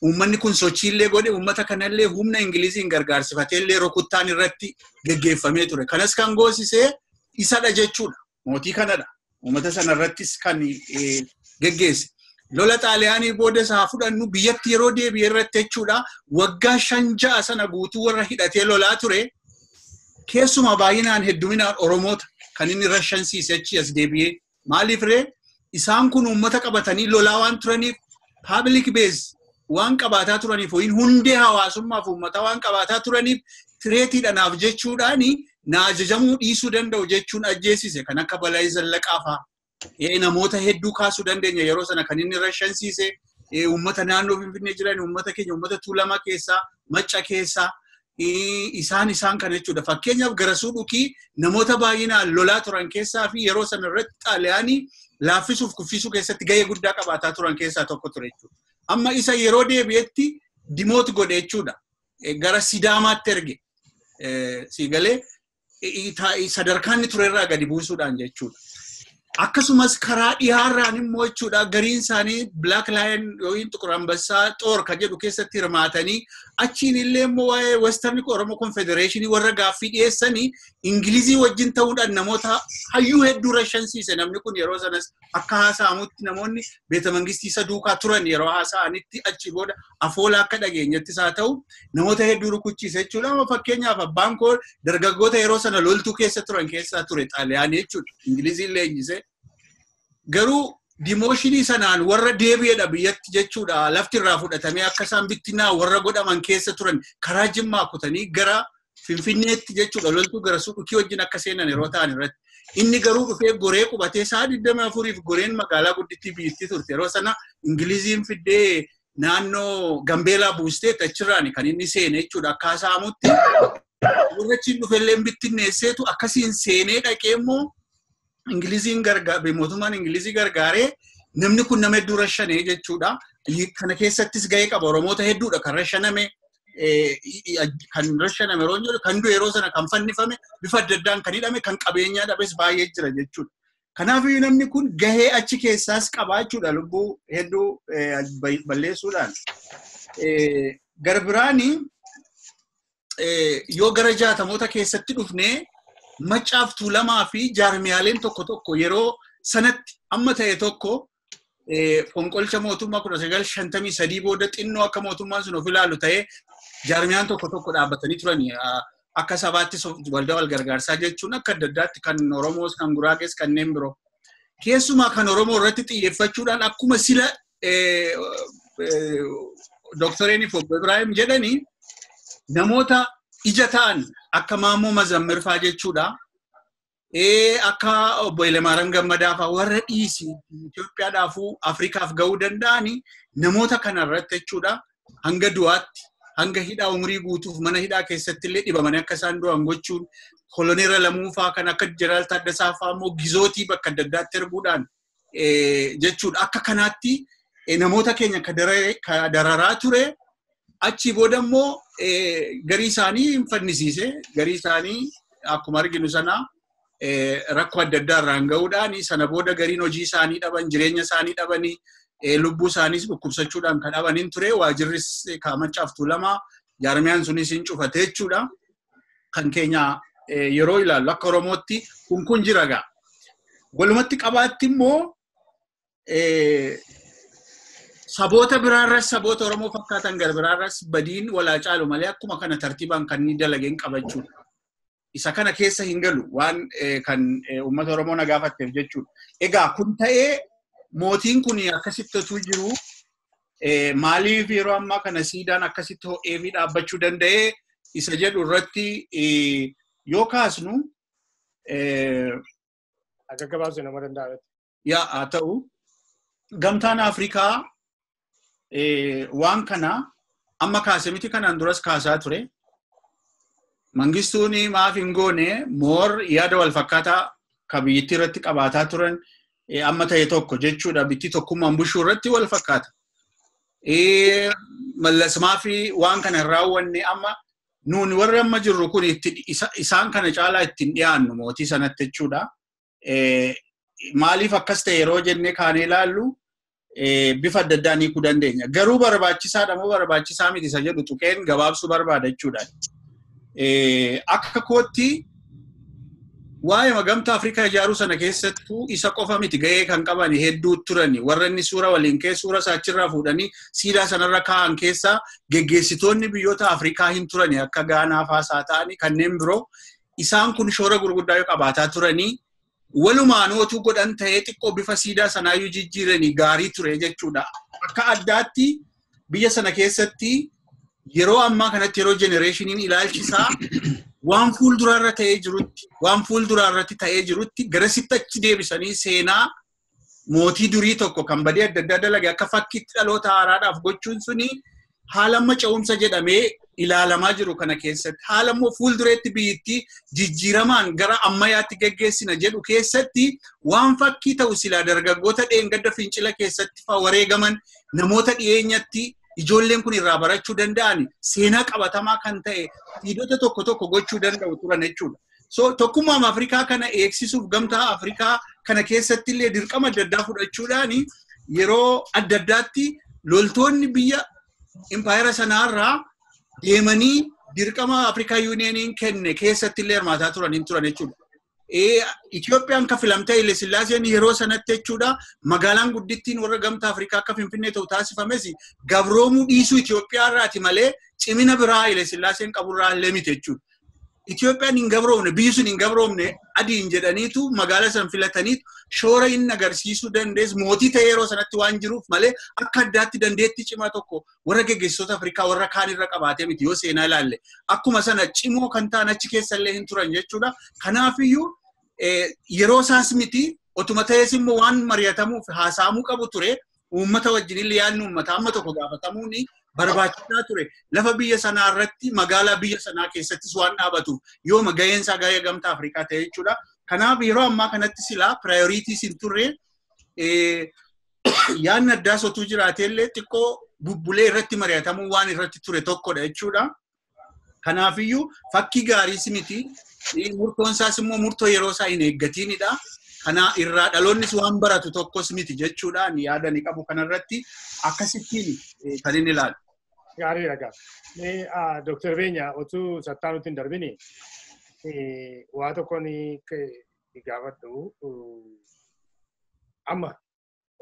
Uummanni kun sochiillee godhe uummata kanallee humna Ingiliziin gargaarsifateellee rukuttaan irratti geggeeffamee ture. Kanas kan goosisee isadha jechuudha. Mootii kanadha. Uummata sana irrattis kan geggeesse. Lola Xaaliyaanii booda isaa fudhannu biyyatti yeroo deebi'e irratti jechuudha. Waggaa 5-6 sana guutuu warra hidhatee lolaa ture. Keessumaa baay'inaan hedduminaan Oromoota kan inni rashansiise achi as deebi'ee. Maaliif ree isaan kun uummata qabatanii lolaa waan turaniif public base waan qabaataa turaniif hundee hawaasummaaf uummata waan qabaataa turaniif tireetiidhanaaf jechuudhaan na ajajamuu dhiisuu danda'u jechuun ajjeesise kan akka Balaa Zallaqaa fa'a. Namoota hedduu kaasuu dandeenya yeroo sana kan inni rashansiise uummata naannoo Finfinnee jiran uummata keenya uummata Tuulamaa keessaa Macca keessaa isaan kana jechuudha. Fakkeenyaaf Garasuu Dhukii namoota baay'inaan lolaa turan keessaa fi yeroo sana irratti Xaaliyaanii laaffisuuf kuffisuu keessatti gahee guddaa qabaataa turan keessaa tokko ture jechuudha. Amma isa yeroo deebi'etti dimoot godhe jechuudha. Gara Sidaamaatti erge. Siigalee sadarkaan inni turerraa gadi buusuudhaan jechuudha. Akkasumas karaa dhiyaarraan immoo jechuudha gariin isaanii Black Lion yookiin Xuqur Ambassaa Xoor kan jedhu keessatti hirmaatanii achiin illee immoo waa'ee Western Oromo Confederation warra gaaffii dhiyeessanii Ingilizii wajjin ta'uudhaan namoota hayyuu hedduu rashansiise namni kun yeroo sanas akka haasa'amutti namoonni beeta mangistii isa duukaa turan yeroo haasa'anitti achi booda afoola akka dhageenyattis haa ta'u namoota hedduu rukuchiise jechuudha. Amma fakkeenyaaf abbaan koo dargaggoota yeroo sana loltuu keessa turan keessaa ture Xaaliyaanii jechuudha. Ingiliziin leenjise. Garuu dimooshinii sanaan warra deebi'edha biyyatti jechuudha. Lafti irraa fudhatamee akka isaan bittinaa warra godhaman keessa turan karaa Jimmaa kutanii gara Finfinneetti jechuudha. Loltuu Garasuu Dhukii wajjin akka seenan yeroo ta'an irratti. Inni garuu dhufee goree qubatee sa'a 24 goreen magaalaa guddittii biyyattii turte. Yeroo sana Ingiliziin fiddee naannoo Gambeelaa buustee achirraan kan inni seene jechuudha. Akka haasa'amutti warra achiin dhufellee bittinneesseetu akkasiin seenee dhaqee immoo Ingiliziin gargaaree mootummaan Ingilizii gargaaree namni kun nama hedduu rashanee jechuudha. Kana keessattis gahee qaba. Oromoota hedduudha kan rashaname kan rashaname yeroo jedhu kan du'e yeroo sana kan fannifame bifa adda addaan kan hidhame kan qabeenyaa dhabes baay'ee jira jechuudha. Kanaafuu namni kun gahee achi keessaas qaba jechuudha lubbuu hedduu balleessuudhaan. Garbiraani Yoo gara 60moota keessatti dhufnee Maccaaf Tuulamaa fi jaarmiyaaleen tokko tokko yeroo sanatti amma ta'e tokko fonqolcha mootummaa 1953 booda xinnoo akka mootummaan sun of ilaalu ta'ee jaarmiyaan tokko tokko dhaabbatanii turani. Akka sabaattis waldaa wal gargaarsaa jechuun akka adda addaatti kan Oromoos kan Guraagees kanneen biroo. Keessumaa kan Oromoo irratti xiyyeeffachuudhaan akkuma sila Dooktoreen Obbo Ibrahim jedhanii namoota ija ta'an akka Maammoo Mazammir fa'aa jechuudha. Akka Obbo Hayilemaariyaam Gammadaa fa'aa warra dhiisi Itoophiyaadhaafuu Afrikaaf ga'uu danda'anii namoota kana irratti jechuudha hanga du'aatti hanga hidhaa umurii guutuuf mana hidhaa keessatti illee dhibamanii akka isaan du'an gochuun koloneera Lamuu fa'aa kan akka Jeneraal Taaddasaa fa'aa immoo gizootii bakka adda addaatti erguudhaan jechuudha. Akka kanaatti namoota keenya ka dararaa ture achi booda immoo garii isaanii hin fannisiise garii isaanii akkuma arginu sana rakkoo adda addaa irraan ga'uudhaan sana booda gariin hojii isaanii dhaban jireenya isaanii dhabanii lubbuu isaaniis dhukkubsachuudhaan kan dhabaniin ture waajirris Maccaaf Tuulamaa jaarmiyaan sunis hin cufate jechuudha. Kan keenya yeroo ilaallu akka Oromootti kun jira gaa. Walumatti qabaatti immoo saboota biraarras saboota Oromoo fakkaatan gara biraarras badiin walaa caalu malee akkuma kana tartiibaan kan inni dalageen qabachuudha. Isa kana keessa hin galu waan kan uummata Oromoo na gaafatteef jechuudha. Egaa kun ta'ee mootiin kun akkasitti otuu jiru maaliif yeroo ammaa kana siidaan akkasitti ho'ee fi dhaabbachuu danda'ee isa jedhu irratti yoo kaasnu akka gabaabsinu nama danda'ametti. Yaa haa ta'u gamtaan Afrikaa waan kana amma kaase miti kanaan duras kaasaa ture. Mangistuun maaf hin goone moor yaada wal fakkaataa ka biyyattii irratti qabaataa turan amma ta'e tokko jechuudha. Bitti tokkummaan bushuu irratti wal fakkaata. Mallas maafi waan kana hin raawwanne amma nuuni warri amma jirru kun isaan kana caalaa ittiin dhiyaannu mootii sanatti jechuudha. Maaliif akkas ta'e yeroo jennee kaanee ilaallu bifa adda addaan hiikuu dandeenya. Garuu barbaachisaadha moo barbaachisaa miti isa jedhu tuqeen gabaabsuu barbaada jechuudha. Akka kootti waa'ee gamtaa Afrikaa ijaaruu sana keessattuu isa qofa miti ga'ee kan qaban hedduu turani. Warra inni suura waliin kee suura isaa achirraa fuudhanii siidaa sanarra kaa'an keessaa geggeessitoonni biyyoota Afrikaa hin turani akka Gaanaa fa'aa ta'anii kanneen biroo isaan kun shoora gurguddaa yoo qabaataa turanii walumaan otuu godhan ta'ee xiqqoo bifa siidaa sanaayyuu jijjiiranii gaarii ture jechuudha. Akka addaatti biyya sana keessatti yeroo ammaa kanatti yeroo jenereeshiniin ilaalchisaa waan fuulduraarra ta'ee jirutti waan fuulduraarratti ta'ee jirutti garasitti achi deebisanii seenaa mootii durii tokko kan badii adda addaa dalage akka fakkiitti dhaloota haaraadhaaf gochuun suni haala amma ce'umsa jedhamee ilaalamaa jiru kana keessatti haala immoo fuuldureetti biyyittii jijjiiramaan gara ammayyaatti geggeessina jedhu keessatti waan fakkii ta'u silaa dargaggoota dheengadda fincila keessatti wareegaman namoota dhiyeenyatti ijoolleen kun irraa barachuu danda'an seenaa qabatamaa kan ta'e siidota tokko tokko gochuu danda'u turan jechuudha. So tokkummaan Afrikaa kana eegsisuuf gamtaa Afrikaa kana keessatti illee dirqama adda addaa fudhachuudhaan yeroo adda addaatti loltoonni biyya impaayera sanaarraa deemanii dirqama Afrikaa Yuuniyeeniin kenne keessatti illee hirmaataa turan hin turan jechuudha. Itoophiyaan kan filamtee Haile Sillaaseen yeroo sanatti jechuudha magaalaan guddittiin warra gamtaa Afrikaa akka Finfinnee ta'u taasifames gabroomuu dhiisuu Itoophiyaa irraati malee cimina biraa Haile Sillaaseen qaburraa illee miti jechuudha. Itoophiyaan hin gabroomne biyyi sun hin gabroomne adiin jedhaniitu magaala san filataniitu shoora inni agarsiisuu dandees mootii ta'e yeroo sanatti waan jiruuf malee akka addaatti dandeettii cimaa tokko warra geggeessitoota Afrikaa warra kaan irra qabaatee miti yoo seenaa ilaalle akkuma sana cimoo kan ta'an achi keessa illee hin turan jechuudha. Kanaafiyyuu yeroo isaas miti otuma ta'es immoo waan mari'atamuuf haasa'amuu qabu ture uummata wajjin illee yaadni uummata amma tokko gaafatamuun barbaachisaa ture. Lafa biyya sanaa irratti magaalaa biyya sanaa keessattis waan dhaabatuuf yooma ga'een isaa ga'ee gamtaa Afrikaa ta'e jechuudha. Kanaaf yeroo ammaa kanatti silaa piraayoriitiis hin turre yaadni addaas otuu jiraatee illee xiqqoo bubbulee irratti mari'atamuu waan irratti ture tokkodha jechuudha. Kanaafiyyuu fakkii gaariis miti. Murtoon isaas immoo murtoo yeroo isaa hin eeggatiinidha. Kana irraa dhaloonnis waan baratu tokkos miti jechuudhaan yaada ni qabu kanarratti akkasittiin kan inni ilaalu. Gaariidha gaa. Mee Dooktar Beenya utuu sattaa nutti hin darbini waa tokko ni gaafadhu. Amma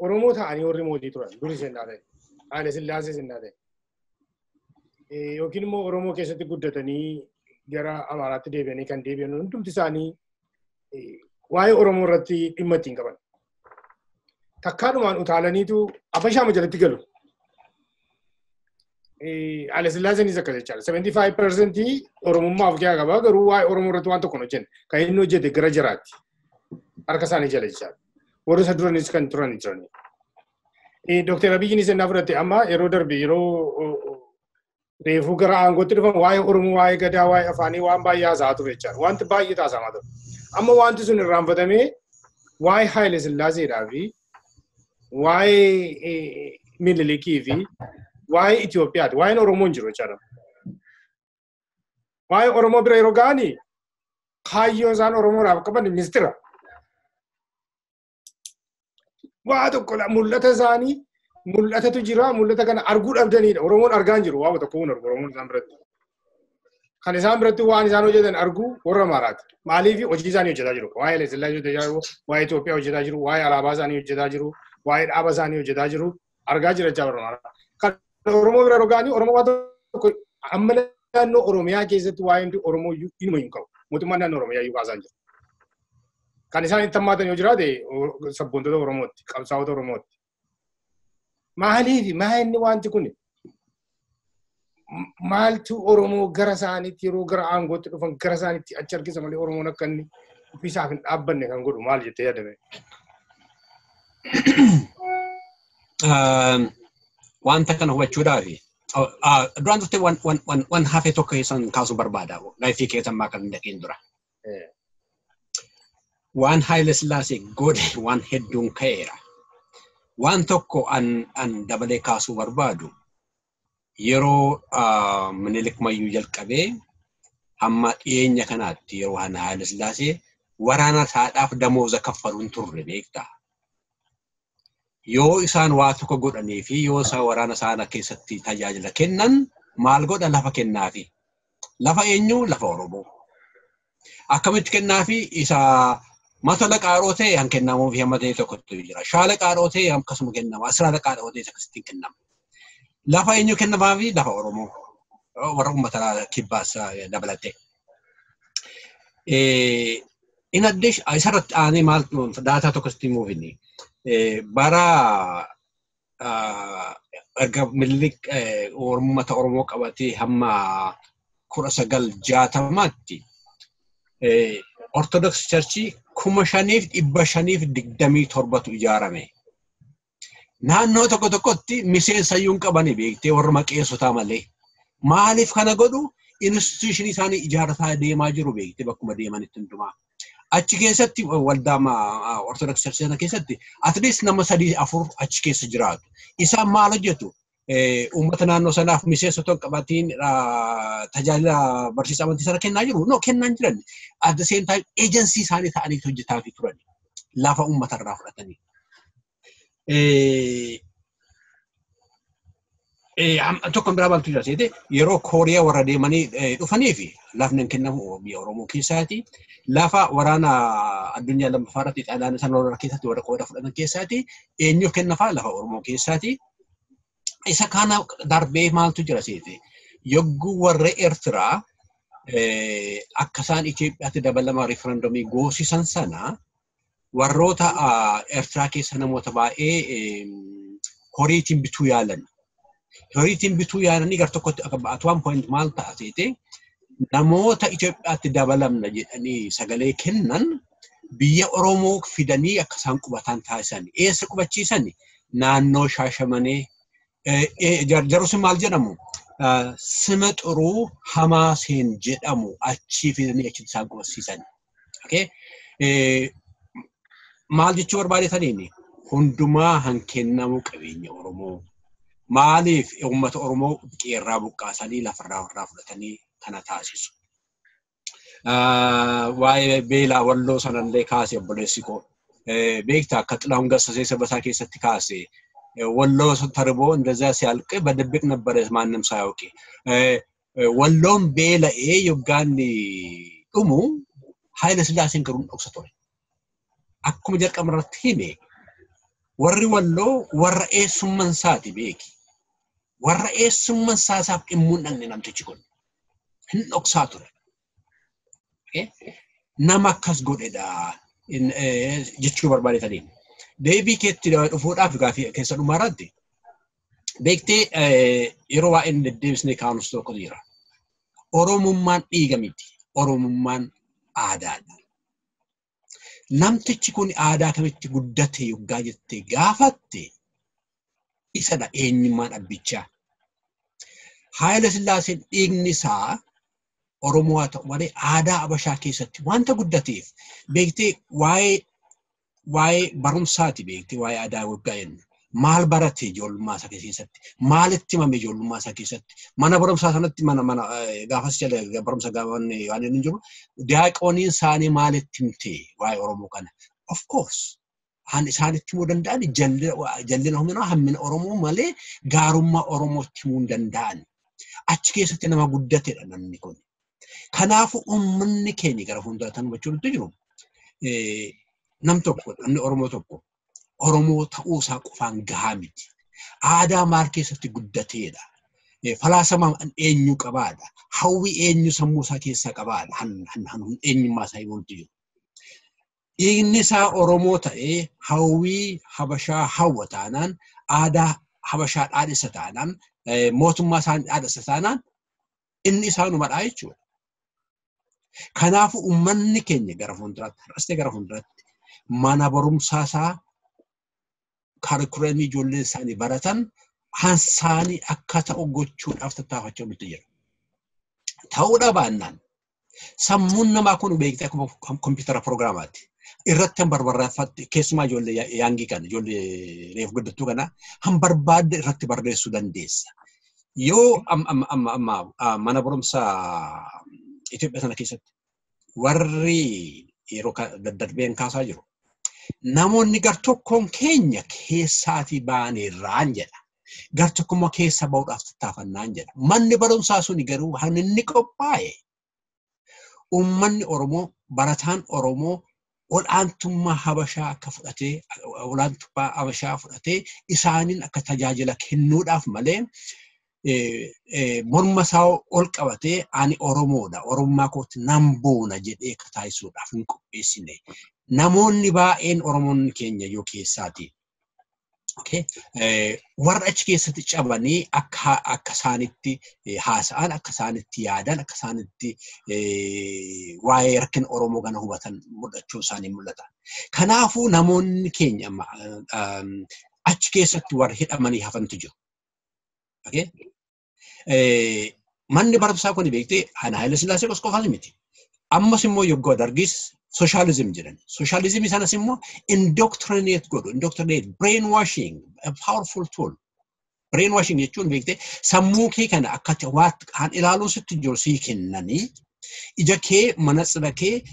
Oromoo ta'anii warri mootii turan duris hin ta'e, Haile Sillaasees hin ta'e. Yookiin immoo Oromoo keessatti guddatanii gara Amaaraatti deebi'anii kan deebi'an hundumti isaanii waa'ee Oromoo irratti dhimma ittiin qaban. Takkaadhumaan utaalaniitu Abashaama jalatti galu. Haile Sillaaseenis akkas jechaadha. 75% Oromummaa of keessaa qaba garuu waa'ee Oromoo irratti waan tokko hin hojjenne. Kan inni hojjete gara jaraatti. Harka isaanii jala jechaadha. Warra isa duranis kan turan jirani. Dooktar Abiyyiinis ennaa fudhatte amma yeroo darbe yeroo reefuu gara aangootti dhufan waa'ee Oromoo, waa'ee gadaa, waa'ee afaanii waan baay'ee haasa'aa ture jechaadha. Wanti baay'ee taasifamaa ture. Amma wanti sun irraanfatamee waa'ee Haile Sillaaseedhaa fi waa'ee Minilikii fi waa'ee Itoophiyaati. Waa'een Oromoo hin jiru jechaadha. Waa'ee Oromoo bira yeroo ga'anii kaayyoo isaan Oromoodhaaf qaban mistira. Waa tokko mul'ata isaanii mul'atatu jira mul'ata kana arguu dhabdanidha. Oromoon argaa hin jiru waa tokko hin argu Oromoon isaan biratti. Kan isaan biratti waan isaan hojjetan arguu warra Amaaraati. Maaliif hojii isaanii hojjetaa jiru? Waa'ee Haile Sillaasee hojjetaa jiru, waa'ee Itoophiyaa hojjetaa jiru, waa'ee alaabaa isaanii hojjetaa jiru, waa'ee dhaaba isaanii hojjetaa jiru. Argaa jira jechaa warra Amaaraa. Kan Oromoo bira yeroo ga'anii Oromoo waa tokko amma naannoo Oromiyaa keessatti waa'een Oromoo inuma hin qabu. Mootummaan naannoo Oromiyaa iyyuu kaasaa hin jiru. Kan isaan itti hammaatan yoo jiraate sabboontota Oromootti, qabsaa'ota Oromootti. Maaliif maa inni wanti kun maaltu Oromoo gara isaaniitti yeroo gara aangootti dhufan gara isaaniitti achi harkisa malee Oromoon akka inni ofiisaaf hin dhaabbanne kan godhu maal jettee yaadame? Wanta kana hubachuudhaaf duraan turte waan hafe tokko keessan kaasuu barbaada. Gaaffii keessan maa kan hin dhaqin dura. Waan Haile Sillaasee godhe waan hedduun ka'eera. Waan tokko an dabalee kaasuu barbaadu yeroo Minilik Mayyuu jalqabee hamma dhiyeenya kanaatti yeroo Haile Sillaasee waraana isaadhaaf damooza kaffaluun turre beektaa. Yoo isaan waa tokko godhanii fi yoo isaan waraana isaanii keessatti tajaajila kennan maal godha lafa kennaafi. Lafa eenyu? Lafa Oromoo. Akkamitti kennaafi? Isa mata qaaroo ta'e han kennamuuf hamma ta'e tokkotu jira. Shaala qaaroo ta'e akkasuma kennama. Asiraala qaaroo ta'e akkasittiin kennama. Lafa eenyu kennamaafi? Lafa Oromoo. Warra uummata kibbaas dabalatee. In addition, isarratti aanee maal daataa tokkotti himuuf inni bara erga Minilik uummata Oromoo qabatee hamma 1960tti Orthodox Church 5,527 ijaarame. Naannoo tokko tokkotti miseensa iyyuu hin qabani beektee warra maqeessotaa malee. Maaliif kana godhu? Institution isaanii ijaarrataa deemaa jiru beektee bakkuma deemanitti hundumaa. Achi keessatti waldaa Orthodox Church sana keessatti at least nama 3-4 achi keessa jiraatu. Isaan maal hojjetu? Uummata naannoo sanaaf miseensa otoo hin qabatiin tajaajila barsiisa amantii sana kennaa jiru. No, kennaa hin jiran. At the same time agency isaanii ta'anii hojjetaa fi turan. Lafa uummata irraa fudhatanii. Tokko biraa maaltu jira seete yeroo Kooriyaa warra deemanii dhufanii fi lafni hin kennamu biyya Oromoo keessaati. Lafa waraana addunyaa lammaffaa irratti Xaaliyaanii isaan warra keessatti warra qooda fudhatan keessaati. Eenyuuf kennafaa lafa Oromoo keessaati. Isa kana darbee maaltu jira seete yogguu warra Eertiraa akka isaan Itoophiyaatti dabalama riifarandamii goosisan sana warroota Eertiraa keessa namoota baay'ee horiitiin bituu yaalan. Horiitiin bituu yaalanii gar tokkotti at one point maal ta'a seete namoota Itoophiyaatti dabalamna jedhanii sagalee kennan biyya Oromoo fidanii akka isaan qubatan taasisan. Eessa qubachiisan? Naannoo Shaashamanee. Jarus maal jedhamu? Sima xuruu Hamaaseen jedhamu achii fidanii achitti isaan qubachiisan. Maal jechuu barbaadetaniini? Hundumaa han kennamu qabeenya Oromoo. Maaliif uummata Oromoo qeerraa buqqaasanii lafarraa warraa fudhatanii kana taasisu? Waa'ee beelaa walloo sanallee kaase obboleessi koo. Beektaa akka Xilahuun Gassasee sirba isaa keessatti kaase. ወሎ ተርቦ እንደዛ ሲያልቅ በድብቅ ነበረ ማንም ሳያውቅ። Walloon beela'ee yoggaanni dhumu Haayila Sillaaseen garuu dhoksa ture. Akkuma jalqaba irratti hime warri Walloo warra eessummaan isaati beeki. Warra eessummaan isaaf dhimmuu hin dhaqne namtichi kun. Hin dhoksaa ture. Nama akkas godhedha jechuu barbaadetaniin. Deebii keetti dhufuudhaaf gaafii keessa dhumaa irratti beektee yeroo waa'een deddeebisnee kaanus tokkotu jira. Oromummaan dhiiga miti. Oromummaan aadaadha. Namtichi kun aadaa kamitti guddate yoggaa jettee gaafatte isadha eenyummaan abbichaa. Haayila Sillaaseen dhiigni isaa Oromoo haa ta'u malee aadaa Habashaa keessatti wanta guddateef beektee waa'ee barumsaati beektee waa'ee aadaa waggaa jennu. Maal barate ijoollummaa isaa keessatti? Maalitti himame ijoollummaa isaa keessatti? Mana barumsaa sanatti mana gaafas jala barumsa gaafanne waan inni jiru diyaaqooniin isaanii maalitti himte waa'ee Oromoo kana? Of course isaanitti himuu danda'an jallina humnaa hammina Oromoo malee gaarummaa Oromootti himuu hin danda'an. Achi keessatti nama guddatedha namni kun. Kanaafuu uummanni keenya gara fuulduraatti hubachuu nutti jiru nam tokko namni Oromoo tokko Oromoo ta'uu isaa qofaan gahaa miti. Aadaa maal keessatti guddateedha. Falaasama eenyu qabaadha. Hawwi eenyu sammuu isaa keessaa qabaadha. Eenyummaa isaa himuutti jiru. Dhiigni isaa Oromoo ta'ee hawwii Habashaa hawwa taanaan aadaa Habashaa dhaadhessa taanaan mootummaa isaan dhaadhessa taanaan inni isaanumadha jechuudha. Kanaafuu uummanni keenya gara fuulduraatti har'as gara fuulduraatti mana barumsaa isaa kaarikulamii ijoolleen isaanii baratan hansaanii akka ta'u gochuudhaaf tattaafachaa nutti jira. Ta'uudha baannaan sammuun namaa kun beektee akkuma kompiitara piroogiraamaati. Irratti han barbaadde keessumaa ijoollee yaangii kana ijoollee reefu guddattuu kana han barbaadde irratti barreessuu dandeessa. Yoo amma mana barumsaa Itoophiyaa sana keessatti warri yeroo daddarbeen kaasaa jiru. Namoonni gartokkoon keenya keessaatii baaneerraan jedha. Gartokkummaa keessa ba'uudhaaf tattaafannaan jedha. Manni barumsaa suni garuu kan inni qophaa'e uummanni Oromoo barataan Oromoo olaantummaa Habashaa akka fudhatee olaantummaa Habashaa fudhatee isaaniin akka tajaajila kennuudhaaf malee morma isaa ol qabatee ani Oromoodha Oromummaa kootti nan boona jedhee akka taasisuudhaaf hin qopheessine. Namoonni baay'een Oromoonni keenya yoo keessaati. Warra achi keessatti cabanii akka isaanitti haasa'an, akka isaanitti yaadan, akka isaanitti waa'ee rakkina Oromoo kana hubatan mul'achuu isaanii mul'ata. Kanaafuu namoonni keenya achi keessatti warra hidhamanii hafantu jiru. Manni barumsaa kun beektee Haayila Sillaasee qofaas miti. Ammas immoo yoggaa Dargis socialism jedhan. Socialism sanas immoo indoctrinate godhu, indoctrinate brainwashing, a powerful tool. Brainwashing jechuun beektee sammuu kee kana akkatti waan ilaaluun sitti jiru sii kennanii ija kee manatsira kee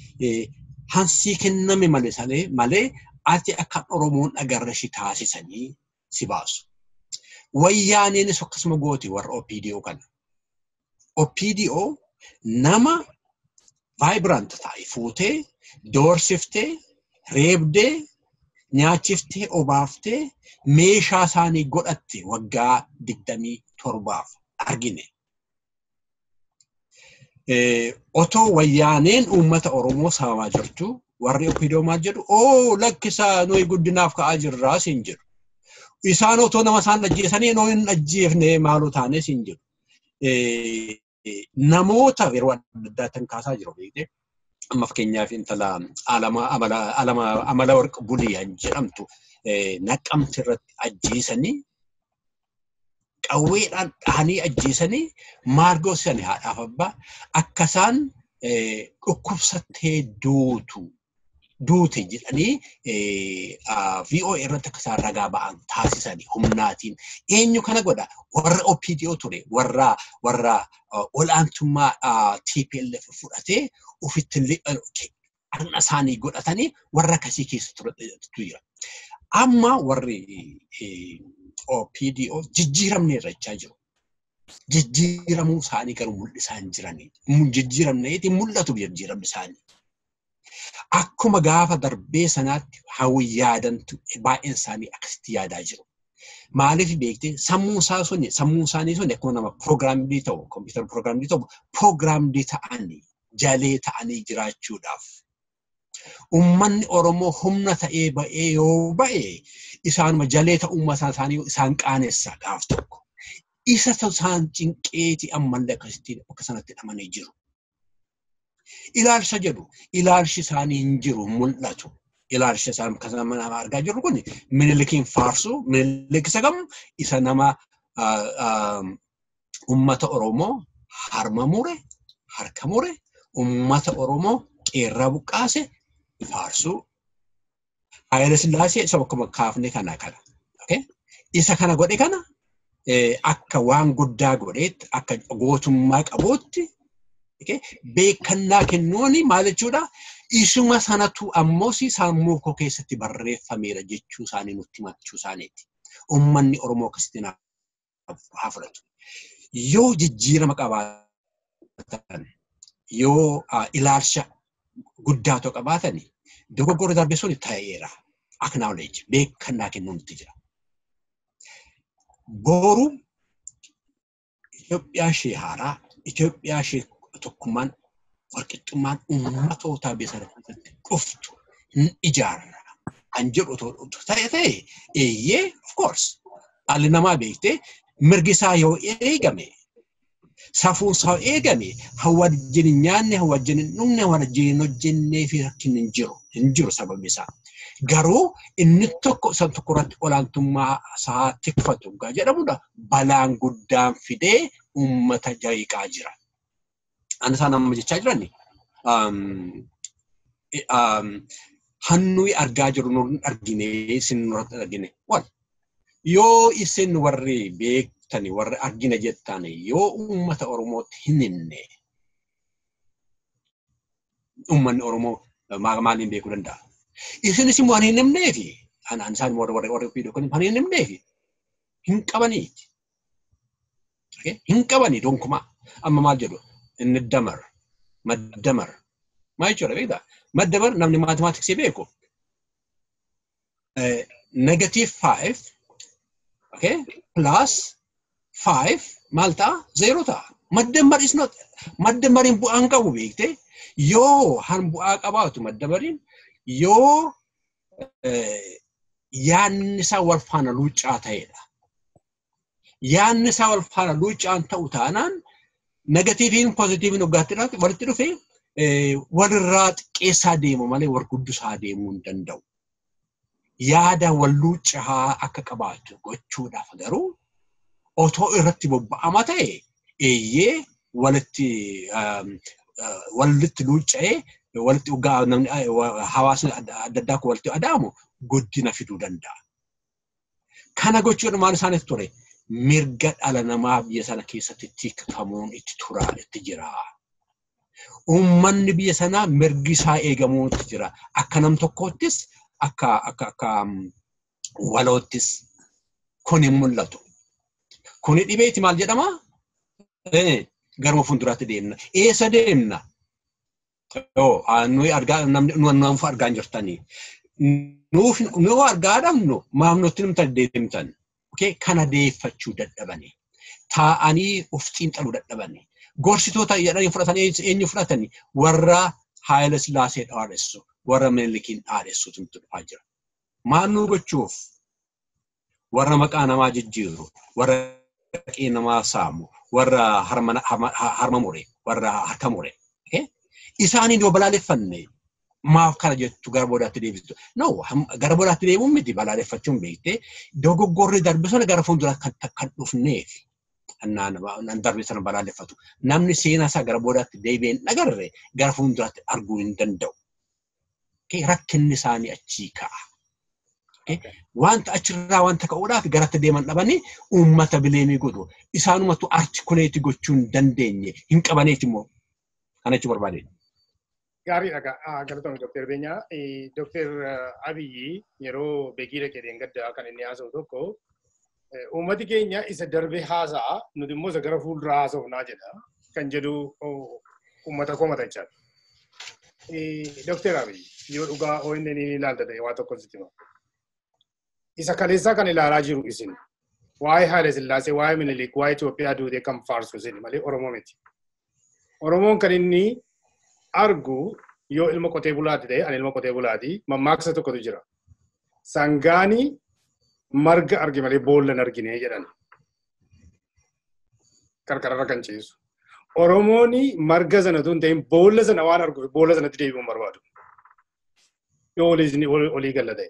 hansii kenname malee ati akka Oromoon agarra shi taasisanii si baasu. Wayyaaneenis akkasuma gooti warra OPDO kana. OPDO nama vibrant ta'e fuutee doorsiftee reebdee nyaachiftee obaaftee meeshaa isaanii godhatte waggaa 27 argine. Otoo wayyaaneen uummata Oromoo saamaa jirtu warri OPDO maal jedhu oo lakkisaa nuyi guddinaaf ka'aa jirraa siin jedhu. Isaan otoo nama isaan ajjeesanii noo hin ajjeefne maaloo taanee siin jedhu. Namoota yeroo adda addaa tan kaasaa jiru beektee amma fakkeenyaaf intala Amala Warq Bulii jedhamtu Naqamte irratti ajjeesanii qawweedhaan dhahanii ajjeesanii maal goosisanii haadhaaf abbaa akka isaan dhukkubsattee duute jedhanii VOA irratti akka isaan ragaa ba'an taasisanii humnaatiin. Eenyu kana godha? Warra OPDO ture, warra olaantummaa TPLF fudhatee ofitti dhaqna isaanii godhatanii warra akkasii keessa turetu jira. Amma warri OPDO jijjiiramneerra jechaa jiru. Jijjiiramuu isaanii garuu mul'isaa hin jirani. Jijjiiramneeti mul'atu jijjiiramni isaanii. Akkuma gaafa darbee sanaatti hawwi yaadantu baay'een isaanii akkasitti yaadaa jiru. Maaliif beektee sammuun isaanii suni akkuma nama piroogiraamdii ta'u, kompiitara piroogiraamdii ta'u, piroogiraamdii ta'anii jalee ta'anii jiraachuudhaaf. Uummanni Oromoo humna ta'ee ba'ee yoo ba'e isaanuma jalee ta'ummaa isaanii isaan qaanessa gaaf tokko. Isa isaan cinqeeti ammallee akkasitti bakka sanatti hidhamanii jiru. Ilaalcha jedhu ilaalchi isaanii hin jiru mul'atu. Ilaalcha isaan kan nama argaa jirru kun Minilikiin faarsu, Minilik isa kam isa nama uummata Oromoo harma mure, harka mure, uummata Oromoo qeerraa buqqaase faarsuu. Haayile Sillaasee isa bakkuma kaafne kana kana. Isa kana godhe kana akka waan guddaa godheetti akka gootummaa qabuutti beekannaa kennuuni maal jechuudha? Isuma sanatu ammoo sammuu koo keessatti barreeffameera jechuu isaanii nutti himachuu isaaniiti. Uummanni Oromoo akkasitti haa fudhatu. Yoo jijjiirama qabaatan, yoo ilaalcha guddaa ta'u qabaatan, dogoggora darbe sun ta'eera. Acknowledge beekannaa kennuun itti jira. Boru Itoophiyaa ishee haaraa, Itoophiyaa ishee tokkummaan walqixxummaan uummatootaa biyya sana keessatti dhuftu hin ijaarra kan jedhu ta'e eeyyee of course dhalli namaa beektee mirgi isaa yoo eegame safuun isaa yoo eegame hawa wajjin hin nyaanne hawa wajjin hin dhugne hawa wajjin hin hojjennee fi rakkinni hin jiru sababni isaa. Garuu inni tokko isa tokko irratti olaantummaa isaa tikfatu jedhamudha balaan guddaan fidee uummata jayiqaa jira. Ani isaan amma jechaa jiran hannuyi argaa jiru nuun argine isin nurratti argine. Wal yoo isin warri beektani warri argine jettani yoo uummata Oromootti hin himne uummanni Oromoo maaliin beekuu danda'a? Isinis immoo waan hin himneefi anaan isaan warri warri OPDO kun waan hin himneefi hin qabaniiti. Hin qabanii gonkumaa. Amma maal jedhu? Inni damar, maddamar. Maal jechuudha beektaa? Maddamar namni maatimaatiksii beeku. Negative 5, okay, plus 5 maal ta'a? 0 ta'a. Maddamar is not, maddamariin bu'aa hin qabu beektee? Yoo han bu'aa qabaatu maddamariin yoo yaanni isaa wal faana luuccaa ta'edha. Yaanni isaa wal faana luuccaan ta'u taanaan negatiiviin poozitiiviin waggaatti walitti dhufee walirraa xiqqeessaa deemu malee wal guddisaa deemuu hin danda'u. Yaada wal luuccaa akka qabaatu gochuudhaaf garuu otoo irratti bobba'ama ta'e eeyyee walitti luucca'ee walitti hawaasni adda addaa kun walitti adaamu guddina fiduu danda'a. Kana gochuun maal isaaniif ture? Mirga dhala namaa biyya sana keessatti tikfamuun itti turaa itti jira. Uummanni biyya sanaa mirgi isaa eegamuun itti jira. Akka nam tokkoottis akka waloottis kun hin mul'atu. Kuni dhibeeti maal jedhama? Garuma fuulduraatti deemna. Eessa deemna? Nuyi argaa namni nuuf argaa hin jirtanii. Nuuf argaa dhabnu maaf nutti himtan deemtan. Kana deeffachuu dadhabanii taa'anii of xiinxaluu dadhabanii gorsitoota jedhanii fudhatanii eenyu fudhatanii warra Haayile Sillaasee dhaadessu warra Minilikiin dhaadessutu nutti dhufaa jira. Maal nu gochuuf warra maqaa namaa jijjiiru warra qe'ee namaa saamu warra harma mure warra harka mure isaaniin yoo balaaleffanne maaf kana jettu gara boodaatti deebistu. No, gara boodaatti deemuun miti balaaleffachuun beektee dogoggorri darbe sana gara fuulduraatti kan dhufneef nan darbe sana balaaleffatu. Namni seenaa isaa gara boodaatti deebi'ee hin agarre gara fuulduraatti arguu hin danda'u. Rakkinni isaanii achii ka'a. Wanta achirraa wanta ka'uudhaaf garatti deeman dhabanii uummata bileemii godhu. Isaanumatu artikuleetii gochuu hin dandeenye hin qabaneeti immoo. Kana jechuu barbaadeen. Gaariidha galatoomii Dookter Beenyaa. Dookter Abiyyi yeroo beekii dhaqee gaddaa kan inni haasa'u tokko Uummati keenya isa darbee haasa'a nuti immoo isa gara fuulduraa haasofnaa jedha kan jedhu uummata komata jechaadha. Dookter Abiy yoo dhugaa ONN ni ilaalta ta'e waa tokko sitti hima. Isa kaleessaa kan ilaalaa jiru isin waa'ee Haile Sillaasee, waa'ee Minilik, waa'ee Itoophiyaa duutee kan faarsu isin malee Oromoo miti. Oromoon kan inni argu yoo ilma qotee bulaati ta'e ani ilma qotee bulaati mammaaksa tokkotu jira. Sangaani marga arge malee boolla hin argine jedhan. Qarqararra kan ciisu. Oromoon marga sana otoo hin ta'in boolla sana waan arguuf boolla sanatti deebi'uun barbaadu. Yoo olii galla ta'e.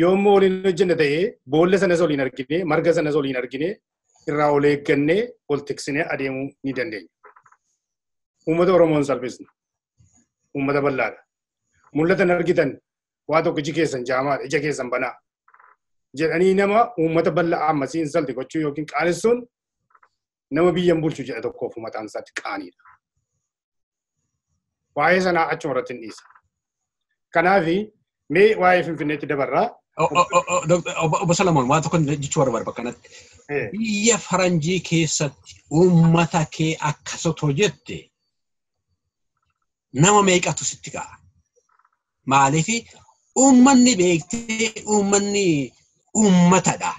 Yoo immoo waliin hojjenne ta'e boolla sanas waliin argine marga sanas waliin argine irraa ol eeggannee ol tiksinee adeemuu ni dandeenya. Uummata Oromoon salphisna. Uummata bal'aadha. Mul'atan argitan waa tokko iji keessan jaamaadha ija keessan banaa jedhanii nama uummata bal'aa ammasii hin salti gochuu yookiin qaanessuun nama biyyan bulchu jedha tokkoof mataan isaatti qaaniidha. Waa'ee sanaa achuma irratti hin dhiisa. Kanaafi mee waa'ee Finfinneetti dabarraa. Obbo Salamoon waan tokko jechuu barbaada bakka kanatti. Biyya faranjii keessatti uummata kee akkas otoo jette nama meeqatu sitti ka'a? Maaliif uummanni beektee uummanni uummatadha.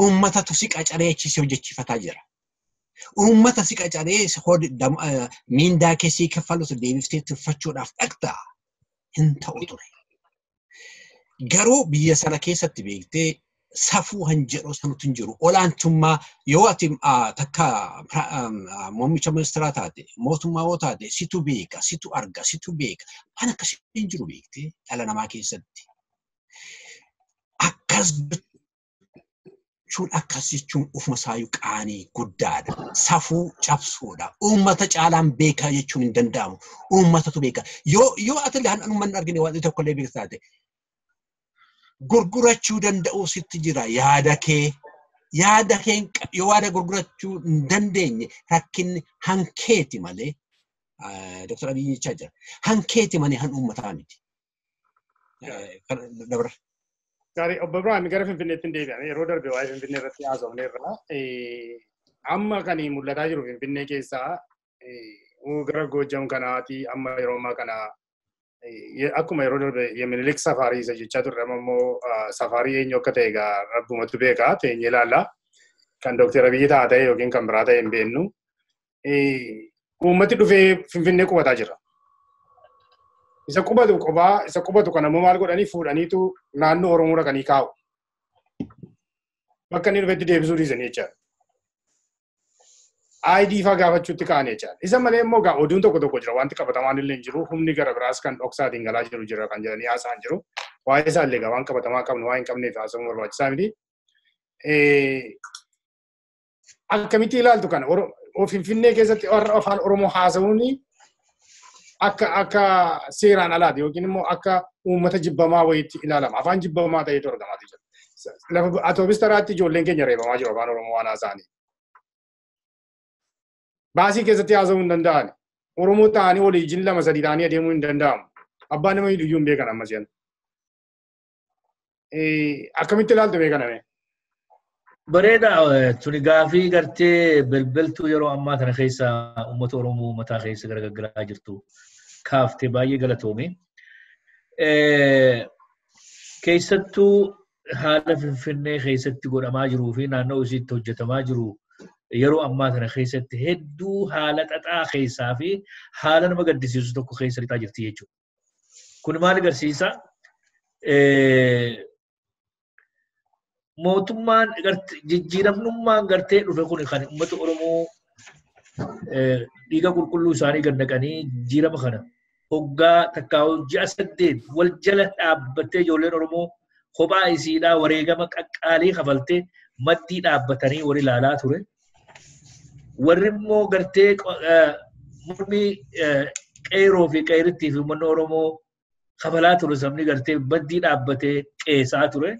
Uummatatu si qacaree achi hojjechiifataa jira. Uummata si qacaree miindaa kee sii kaffalutu deebiftee tuffachuudhaaf dhaqxaa hin ta'u ture. Garuu biyya sana keessatti beektee safuu han jedhu sanutu hin jiru. Olaantummaa yoo ati takka muummicha ministeeraa taate mootummaa yoo taate situ beeka, situ arga, situ beeka. Waan akkasii hin jiru beektee dhala namaa keessatti. Akkas jechuun akkas jechuun ofuma isaayyuu qaanii guddaadha. Safuu cabsuudha. Uummata caalaan beekaa jechuun hin danda'amu. Uummatatu beeka. Yoo ati illee uummanni argine waan tokko illee beekta taate gurgurachuu danda'uu sitti jira yaada kee. Yaada kee yoo yaada gurgurachuu hin dandeenye rakkinni hankeeti malee Dr. Abiy jechaa jira. Hankeeti malee han uummataa miti. Dabra. Gaarii obbo Birhaan gara Finfinneetti hin deebi'ame yeroo darbe waa'ee Finfinnee irratti haasofne irraa amma kan mul'ataa jiru Finfinnee keessaa gara Goojam kanaati amma yeroo ammaa kana akkuma yeroo darbe Minilik safaarii isa jechaa turre amma immoo safaarii eenyu akka ta'e egaa rabbumatu beeka teenyee ilaalla kan Dookter Abiyyi ta'a ta'e yookiin kan biraa ta'e hin beeknu. Uummati dhufee Finfinnee qubataa jira. Isa qubatu qobaa isa qubatu kan ammoo maal godhanii fuudhaniitu naannoo Oromoo dhaqanii kaa'u. Bakka inni dhufetti deebisuu dhiisanii jechaadha. ID faa gaafachuutti ka'an jechaadha. Isa malee immoo gaa oduun tokko tokko jira wanti qabatamaan illee hin jiru humni gara biraas kan dhoksaatiin galaa jiru jira kan jedhanii haasa'an jiru. Waa'ee isaa illee gaa waan qabatamaa qabnu waan hin qabneef haasa'uun barbaachisaa miti. Akkamitti ilaaltu kana Finfinnee keessatti warra afaan Oromoo haasa'uun akka seeraan alaati yookiin immoo akka uummata jibbamaa wayiitti ilaalama. Afaan jibbamaa ta'etu argamaa jira. Lafa atoobis taraatti ijoolleen keenya reebamaa jiru afaan Oromoo waan haasa'anii. Baasii keessatti haasa'uu hin danda'ani. Oromoo ta'anii walii ijin lama sadii ta'anii adeemuu hin danda'amu. Abbaan nama iyyuu hin beekan ammas yan. Akkamitti ilaaltu beekaname? Bareeda tuni gaafii gartee belbeltuu yeroo ammaa kana keessa uummata Oromoo mataa keessa gargaggaraa jirtu kaaftee baay'ee galatoome. Keessattuu haala Finfinnee keessatti godhamaa jiruu fi naannoo isiitti hojjetamaa jiru yeroo ammaa kana keessatti hedduu haala xaxaa keessaa fi haala nama gaddisiisu tokko keessa lixaa jirti jechuudha. Kun maal agarsiisa? Mootummaan jijjiiramnummaan gartee dhufe kun kan uummata Oromoo dhiiga qulqulluu isaanii gad naqanii jijjiirama kana hoggaa takkaa'u ji'a 8 wal jala dhaabbattee ijoolleen Oromoo kophaa isiidhaa wareegama qaqqaalii kafaltee maddii dhaabbatanii warri ilaalaa ture. Warri immoo gartee mormii qeeroo fi qeerittii fi uummanni Oromoo kafalaa ture sabni gartee maddii dhaabbatee qeesaa ture.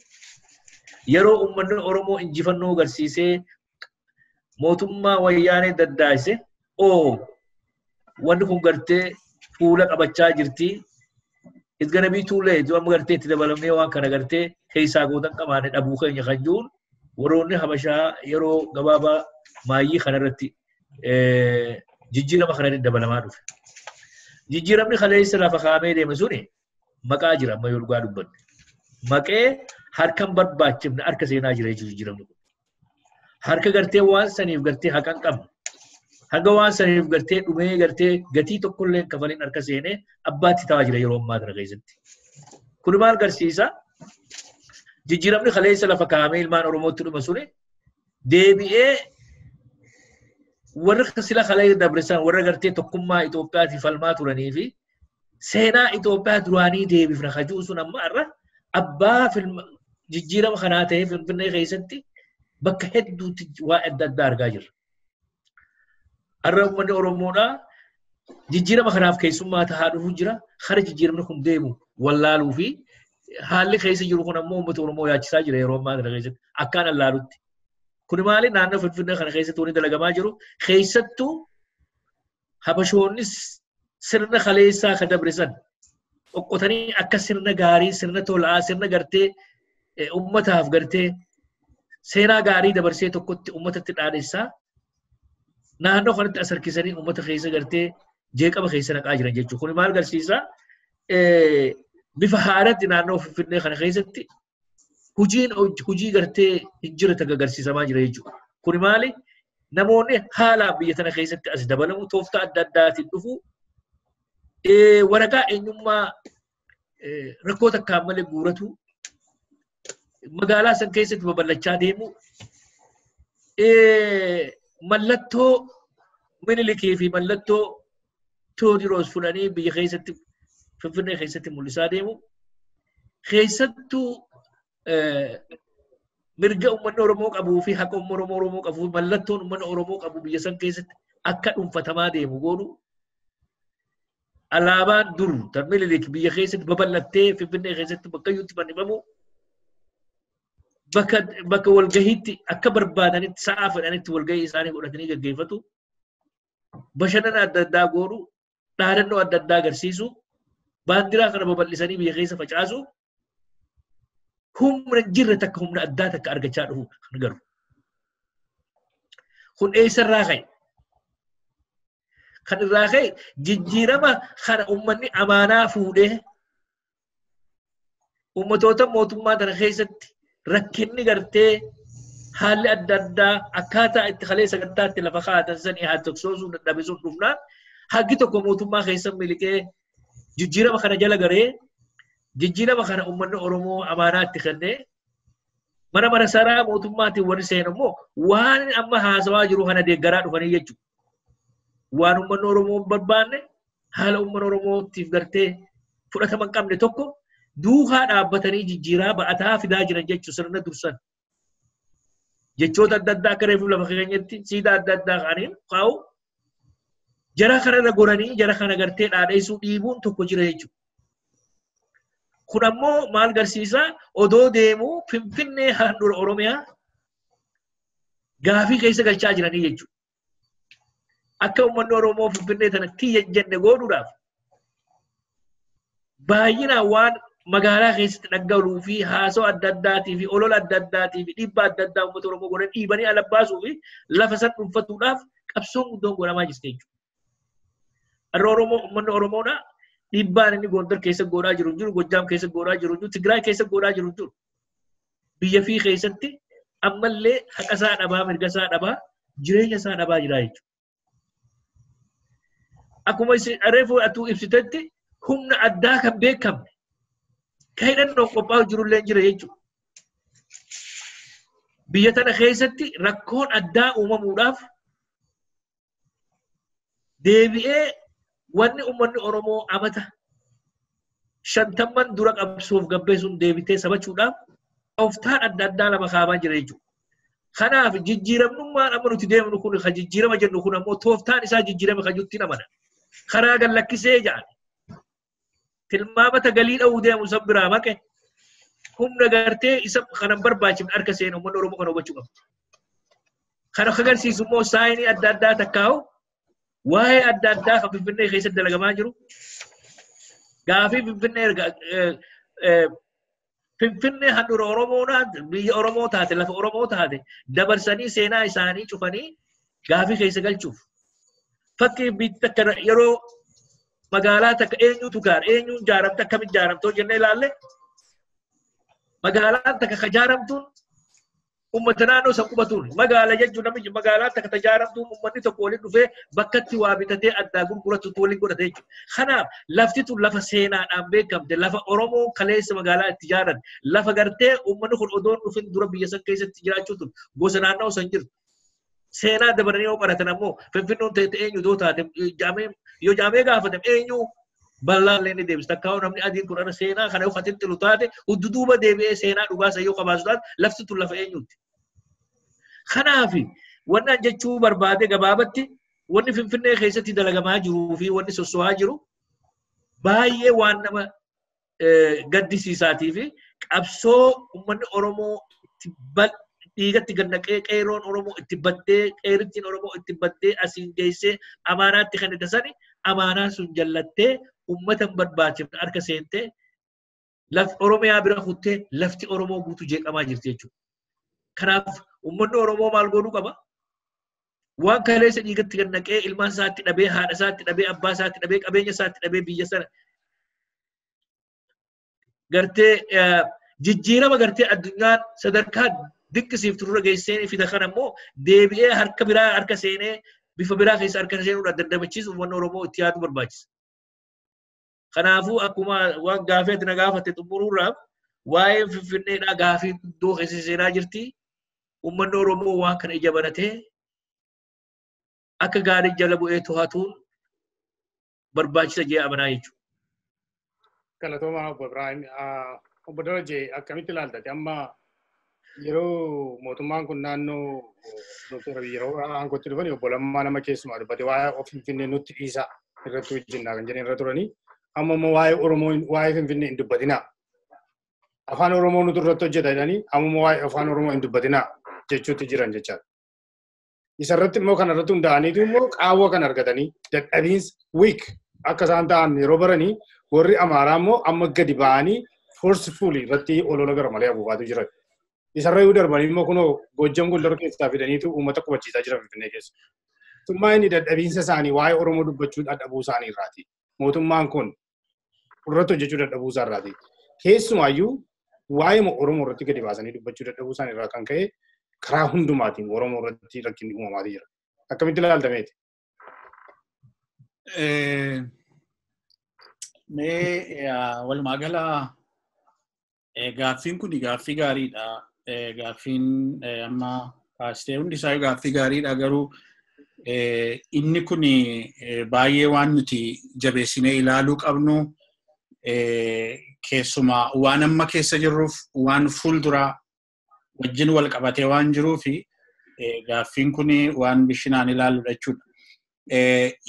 Yeroo uummanni Oromoo injifannoo agarsiisee mootummaa wayyaanee daddaayise wanni kun gartee fuula qabachaa jirti. It's gonna be too late. Amma gartee itti dabalamnee waan kana gartee keessaa gootan qabaanne dhabuu keenya kan jiruun warroonni Habashaa yeroo gabaabaa maayyii kanarratti jijjiirama kanatti dabalamaa dhufe. Jijjiiramni kaleessa lafa kaa'amee deeme suni maqaa jira amma yoo dhugaa dubbanne. Maqee harka hin barbaachifne harka seenaa jira jechuudha jijjiiramni kun. Harka gartee waan saniif gartee haqa hin qabne. Hanga waan saniif gartee dhumee gartee gatii tokkollee hin kafalin harka seenee abbaatti ta'aa jira yeroo ammaa kana keessatti. Kun maal agarsiisa? Jijjiiramni kaleessa lafa kaa'amee ilmaan Oromootti dhume suni deebi'ee warra sila kalee dabresan warra gartee tokkummaa Itoophiyaatiif falmaa turanii fi seenaa Itoophiyaa duraanii deebifna kajuu sun amma irra abbaa jijjiirama kanaa ta'ee Finfinnee keessatti bakka hedduutti waa adda addaa argaa jirra. Har'a uummanni Oromoodhaa jijjiirama kanaaf keessummaa tahaa dhufuu jira. Kara jijjiiramni kun deemu wallaaluu fi haalli keessa jiru kun ammoo uummata Oromoo yaachisaa jira yeroo ammaa kana keessatti akkaan allaalutti. Kun maali naannoo Finfinnee kana keessatti wanni dalagamaa jiru keessattuu Habashoonnis sirna kaleessaa ka dabre san qoqqotanii akka sirna gaarii, sirna tolaa, sirna gartee uummataaf gartee seenaa gaarii dabarsee tokkotti uummatatti dhaadessaa naannoo kanatti as harkisanii uummata keessa gartee jeeqama keessa naqaa jiran jechuudha. Kun maal agarsiisa? Bifa haaratti naannoo Finfinnee kana keessatti hojiin hojii gartee hin jirre takka agarsiisamaa jira jechuudha. Kun maali? Namoonni haalaan biyya tana keessatti as dabalamu tooftaa adda addaatiin dhufu waraqaa eenyummaa rakkoo takkaan malee guuratu magaalaa san keessatti babal'achaa deemu mallattoo Minilikii fi mallattoo Tewoodiroos fudhanii biyya keessatti Finfinnee keessatti mul'isaa deemu keessattuu mirga uummanni Oromoo qabuu fi haqa uummanni Oromoo qabuu fi mallattoon uummanni Oromoo qabu biyya san keessatti akka dhuunfatamaa deemu godhu alaabaan dur tan Minilik biyya keessatti babal'attee Finfinnee keessatti bakka iyyuutti fannifamu bakka walgahiitti akka barbaadanitti sa'a fedhanitti walgahii isaanii godhatanii gaggeeffatu bashannana adda addaa godhu dhaadannoo adda addaa agarsiisu baandiraa kana babal'isanii biyya keessa facaasu humna jirre takka humna addaa takka argachaa dhufu kan garu. Kun eessarraa ka'e? Kan irraa ka'e jijjiirama kana uummanni amaanaa fuudhee uummatoota mootummaa tana keessatti rakkinni gartee haalli adda addaa akkaataa itti kalee sagantaatti lafa kaa'atan sanii haa toksoosuu dadhabe sun dhufnaan haggi tokko mootummaa keessa miliqee jijjiirama kana jala garee jijjiirama kana uummanni Oromoo amaanaa itti kennee mana masaraa mootummaatiin warri seenu immoo waan amma haasawaa jiru kana deeggaraa dhufanii jechuudha. Waan uummanni Oromoo hin barbaanne haala uummanni Oromootiif gartee fudhatama hin qabne tokko duukaa dhaabbatanii jijjiiraa ba'ataa fidaa jiran jechuudha sirna dursan. Jechoota adda addaa akka reefu lafa keenyatti siidaa adda addaa kaaniin kaa'u jara kana irra goranii jara kana gartee dhaadheessuu dhiibuun tokko jira jechuudha. Kun ammoo maal agarsiisa? Odoo deemu Finfinnee handhuura Oromiyaa gaafii keessa galchaa jiranii jechuudha. Akka uummanni Oromoo Finfinnee tana tiyya jenne godhuudhaaf baay'inaan waan magaalaa keessatti dhaggaluu fi haasawaa adda addaatii fi olola adda addaatii fi dhiibbaa adda addaa uummata Oromoo godhan dhiibanii ala baasuu fi lafa san dhuunfatuudhaaf qabsoon guddoon godhamaa jirti jechuudha. Har'a Oromoo uummanni Oromoodha dhiibbaan inni Gondar keessa godhaa jiru hin jiru, Gojjaam keessa godhaa jiru hin jiru, Tigraay keessa godhaa jiru hin jiru. Biyya fi keessatti ammallee haqa isaa dhabaa, mirga isaa dhabaa, jireenya isaa dhabaa jira jechuudha. Akkuma reefu atuu ibsitetti humna addaa kan beekamne kan hidhannoo qophaa'u jirullee jira jechuudha. Biyya tana keessatti rakkoon addaa uumamuudhaaf deebi'ee wanni uummanni Oromoo amata 50 dura qabsoof gabbee sun deebitee sabachuudhaaf tooftaan adda addaa lama kaa'amaa jira jechuudha. Kanaaf jijjiiramnummaan amma nuti deemnu kun kan jijjiirama jennu kun ammoo tooftaan isaa jijjiirama kan jirutti amana. Karaa gad lakkisee jedhan. Tilmaamata galii dha'uu deemu san biraa maqe humna gartee isa kana hin barbaachifne harka seenu uummanni Oromoo kana hubachuu qaba. Kana akka agarsiisu immoo saayinii adda addaa takkaa'u waa'ee adda addaa kan Finfinnee keessatti dalagamaa jiru. Gaafii Finfinnee erga Finfinnee handhuura Oromoodhaa biyya Oromoo taate lafa Oromoo taate dabarsanii seenaa isaanii cufanii gaafii keessa galchuuf. Fakkii biyyi takka yeroo magaalaa takka eenyutu gaara eenyuun jaaramte akkamitti jaaramte jennee ilaalle magaalaan takka ka jaaramtuun ummata naannoo san qubatuun magaala jechuun namni magaalaa takka tajaaramtuun uummanni tokko waliin dhufee bakkatti waa bitatee addaa gurguratutu waliin godhate jechuudha. Kanaaf lafti tun lafa seenaadhaan beekamte lafa Oromoo kaleessa magaalaa itti ijaaran lafa gartee uummanni kun odoon dhufin dura biyya san keessatti jiraachuu tun gosa naannoo san jirtu. Seenaa dabaranii yoo baratan ammoo Finfinnoon ta'e eenyu doo taate yoo jaamee gaafatame eenyu bal'aan ni deebisa. Takkaa namni adiin kun seenaa kana yoo xinxilu taate hudduuba deebi'ee seenaa dhugaa yoo qabaasu taate lafti tun lafa eenyuuti. Kanaaf wanni an jechuu barbaade gabaabatti wanni Finfinnee keessatti dalagamaa jiruu fi wanni sosso'aa jiru baay'ee waan nama gaddisiisaatii fi qabsoo uummanni Oromoo itti dhiigatti gannaqee qeeroon Oromoo itti baddee qeerittiin Oromoo itti baddee asiin geessee amaanaatti kan itti sani amaanaa sun jallattee uummata hin barbaachifne harka seentee laf Oromiyaa bira kuttee lafti Oromoo guutuu jeeqamaa jirti jechuudha. Kanaaf uummanni Oromoo maal godhuu qaba? Waan kaleessa dhiigatti gannaqee ilmaan isaatti dhabee haadha isaatti dhabee abbaa isaatti dhabee qabeenya isaatti dhabee biyya sana gartee jijjiirama gartee addunyaan sadarkaa dinqisiiftu dura geessee fida kana immoo deebi'ee harka biraa harka seenee bifa biraa keessa harka seenuudhaan dandamachiisuuf uummanni Oromoo itti yaaduu barbaachisa. Kanaafuu akkuma waan gaafii ati na gaafatte xumuruudhaaf waa'een Finfinneedhaa gaafii guddoo keessa seenaa jirti. Uummanni Oromoo waan kana ija banatee akka gaarii jala bu'ee to'atuun barbaachisa jee amanaa jechuudha. Galatoomaa Obbo Ibraahim. Obbo Darajee akkamitti ilaaltate amma yeroo mootummaan kun naannoo Dooktar Abiy yeroo aangootti dhufan obbo Lammaa nama keessumaa dubbate waa'ee of Finfinnee nutti dhiisaa irratti hojjennaa kan jedhan irra turanii amma immoo waa'ee Oromoo waa'ee Finfinnee hin dubbatinaa. Afaan Oromoo nutu irratti hojjeta jedhanii amma immoo waa'ee afaan Oromoo hin dubbatinaa jechuutti jiran jechaadha. Isarratti immoo kanarratti hundaa'aniitu immoo qaawwa kan argatanii dadhabiinsa weak akka isaan ta'an yeroo baranii warri Amaaraa immoo amma gadi ba'anii forcefully irratti olola gara malee abuufaatu jiran. Isarra yoo darbanii immoo kunoo Gojjam Gondar keessaa fidaniitu uummata qubachiisaa jiran Finfinnee keessa. Tummaa inni dadhabiinsa isaanii waa'ee Oromoo dubbachuu dadhabuu isaanii irraati. Mootummaan kun irratti hojjechuu dadhabuu isaa irraati. Keessumaayyuu waa'ee Oromoo irratti gadi baasanii dubbachuu dadhabuu isaanii irraa kan ka'e karaa hundumaatiin Oromoo irratti rakkinni uumamaatii jira. Akkamitti ilaaltameeti? Mee walumaa gala gaaffiin kun gaaffii gaariidha. Gaaffiin amma kaastee hundi isaa gaaffii gaariidha garuu inni kun baay'ee waan nuti jabeessinee ilaaluu qabnu keessumaa waan amma keessa jirruuf waan fuulduraa wajjin wal qabatee waan jiruufi gaaffiin kun waan bishinaan ilaalludha jechuudha.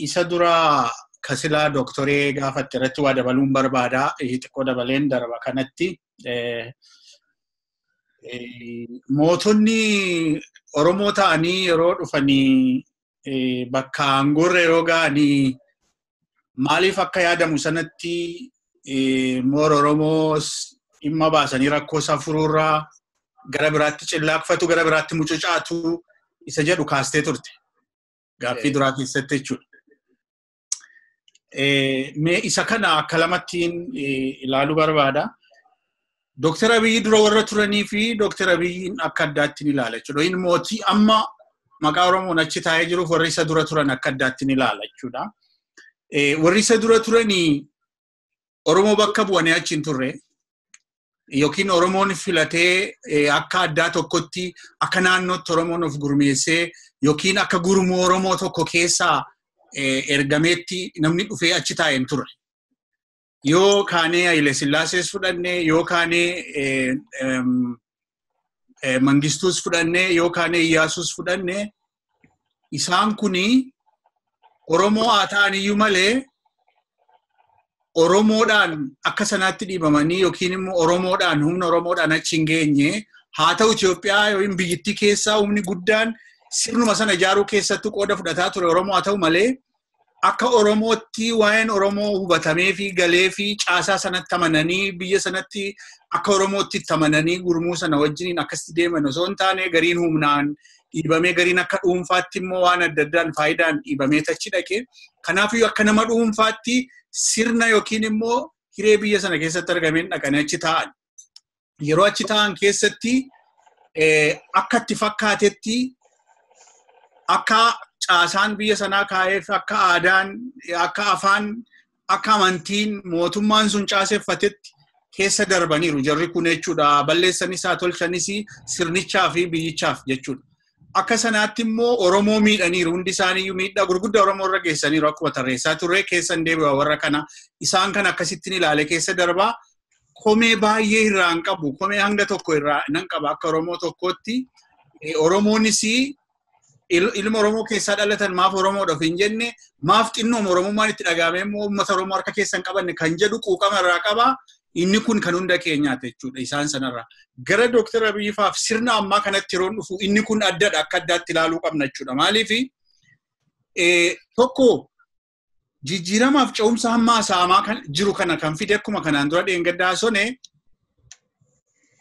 Isa dura kasilaa dooktoree gaafatte irratti waa dabaluun barbaada. Xiqqoo dabaleen darba kanatti. Mootonni Oromoo ta'anii yeroo dhufanii bakka aangoorra yeroo ga'anii maaliif akka yaadamu sanatti moora Oromoo dhimma baasanii rakkoo isaa furuurraa gara biraatti cillaaqfatu gara biraatti mucucaatu isa jedhu kaastee turte. Gaaffii duraa keessatti jechuudha. Mee isa kana akka lamattiin ilaaluu barbaada. Dooktar Abiyyi dura warra turanii fi Dooktar Abiyyiin akka addaatti ni ilaala jechuudha. Inni mootii amma maqaa Oromoon achi taa'ee jiruuf warri isa dura turan akka addaatti ni ilaala jechuudha. Warri isa dura turanii Oromoo bakka bu'anii achi hin turre yookiin Oromoon filatee akka addaa tokkotti akka naannootti Oromoon of gurmeessee yookiin akka gurmuu Oromoo tokko keessaa ergameetti namni dhufee achi taa'ee hin turre. Yoo kaanee Haile Sillaasees fudhannee, yoo kaanee Mangistuus fudhannee, yoo kaanee Iyyaasuus fudhannee, isaan kuni Oromoo haa ta'an iyyuu malee Oromoodhaan akka sanaatti dhiibamanii yookiin immoo Oromoodhaan humna Oromoodhaan achi hin geenye haa ta'u Itoophiyaa yookiin biyyattii keessaa humni guddaan sirnuma sana ijaaruu keessattuu qooda fudhataa ture Oromoo haa ta'u malee Akka Oromootti waa'een Oromoo hubatamee fi galee fi caasaa sanatti amananii biyya sanatti akka Oromootti itti amananii gurmuu sana wajjiniin akkasitti deeman osoo hin taane gariin humnaan dhiibamee gariin akka dhuunfaatti immoo waan adda addaan faayidaan dhiibamee tachi dhaqe. Kanaafiyyuu akka nama dhuunfaatti sirna yookiin immoo hiree biyya sana keessatti argameen dhaqanii achi taa'an. Yeroo achi taa'an keessatti akka itti fakkaatetti akka caasaan biyya sanaa kaa'eef akka aadaan, akka afaan, akka amantiin mootummaan sun caaseffatetti keessa darbaniiru. Jarri kun jechuudha balleessanis haa tolchanis sirnichaa fi biyyichaaf jechuudha. Akka sanaatti immoo Oromoo miidhaniiru. Hundi isaaniiyyuu miidhaa gurguddaa Oromoo irra geessaniiru akkuma tarreessaa turre keessan deebi'a warra kana. Isaan kan akkasittiin ilaale keessa darbaa komee baay'ee irraa hin qabu. Komee hanga tokko irraa nan qaba akka Oromoo tokkootti. Oromoonis ilma Oromoo keessaa dhalatan maaf Oromoodhaaf hin jenne maaf xinnooma Oromummaan itti dhagahamee immoo uummata Oromoo harka keessan qabanne kan jedhu quuqama irraa qaba. Inni kun kan hunda keenyaati jechuudha isaan sanarraa. Gara Dooktar Abiyyi faaf sirna ammaa kanatti yeroo dhufu inni kun addadha akka addaatti ilaaluu qabna jechuudha. Maaliif tokko jijjiiramaaf ce'umsa hamma haasa'amaa kan jiru kana kan fide akkuma kanaan dura dheengaddaa sone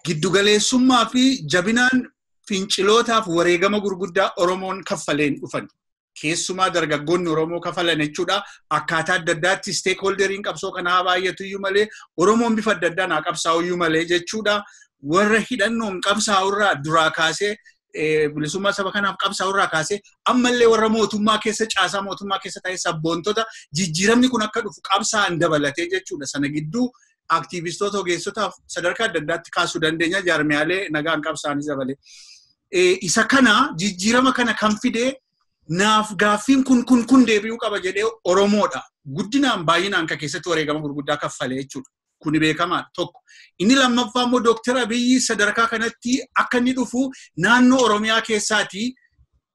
giddugaleessummaa fi jabinaan fincilootaaf wareegama gurguddaa Oromoon kaffaleen dhufan. Keessumaa dargaggoonni Oromoo kafalan jechuudha. Akkaataa adda addaatti stakeholderiin qabsoo kanaa baay'atu iyyuu malee Oromoon bifa adda addaan haa qabsaa'u iyyuu malee jechuudha. Warra hidhannoon qabsaa'urraa duraa kaasee bilisummaa saba kanaaf qabsaa'urraa kaasee ammallee warra mootummaa keessa caasaa mootummaa keessa ta'e sabboontota jijjiiramni kun akka dhufu qabsaa'an dabalatee jechuudha. Sana gidduu aktiivistoota ogeessotaaf sadarkaa adda addaatti kaasuu dandeenya jaarmiyaalee nagaan qabsaa'anis dabalee. Isa kana jijjiirama kana kan fide naaf gaaffiin kun kun kun deebi'uu qaba jedhee Oromoodha. Guddinaan baay'inaan kan keessatti wareegama gurguddaa kaffalee jechuudha. Kuni beekamaadha tokko. Inni lammaffaa immoo Dooktar Abiyyi sadarkaa kanatti akka inni dhufu naannoo Oromiyaa keessaati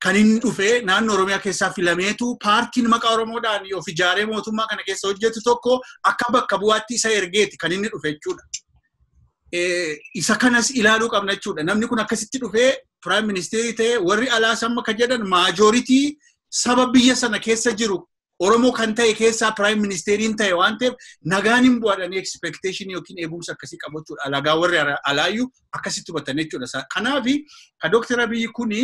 kan inni dhufe naannoo Oromiyaa keessaa filameetu paartiin maqaa Oromoodhaan of ijaaree mootummaa kana keessa hojjetu tokko akka bakka bu'aatti isa ergeeti kan inni dhufe jechuudha. Isa kanas ilaaluu qabna jechuudha. Namni kun akkasitti dhufee Prime Minister ta'e warri alaas amma kan jedhan maajoritii saba biyya sana keessa jiru Oromoo kan ta'e keessaa Prime Ministeriin ta'e waan ta'eef nagaan hin bu'aadhaan expectation yookiin eegumsa akkasii qabu jechuudha. Alagaa warri alaayyuu akkasitti hubatan jechuudha. Kanaaf kan Dooktar Abiyyi kuni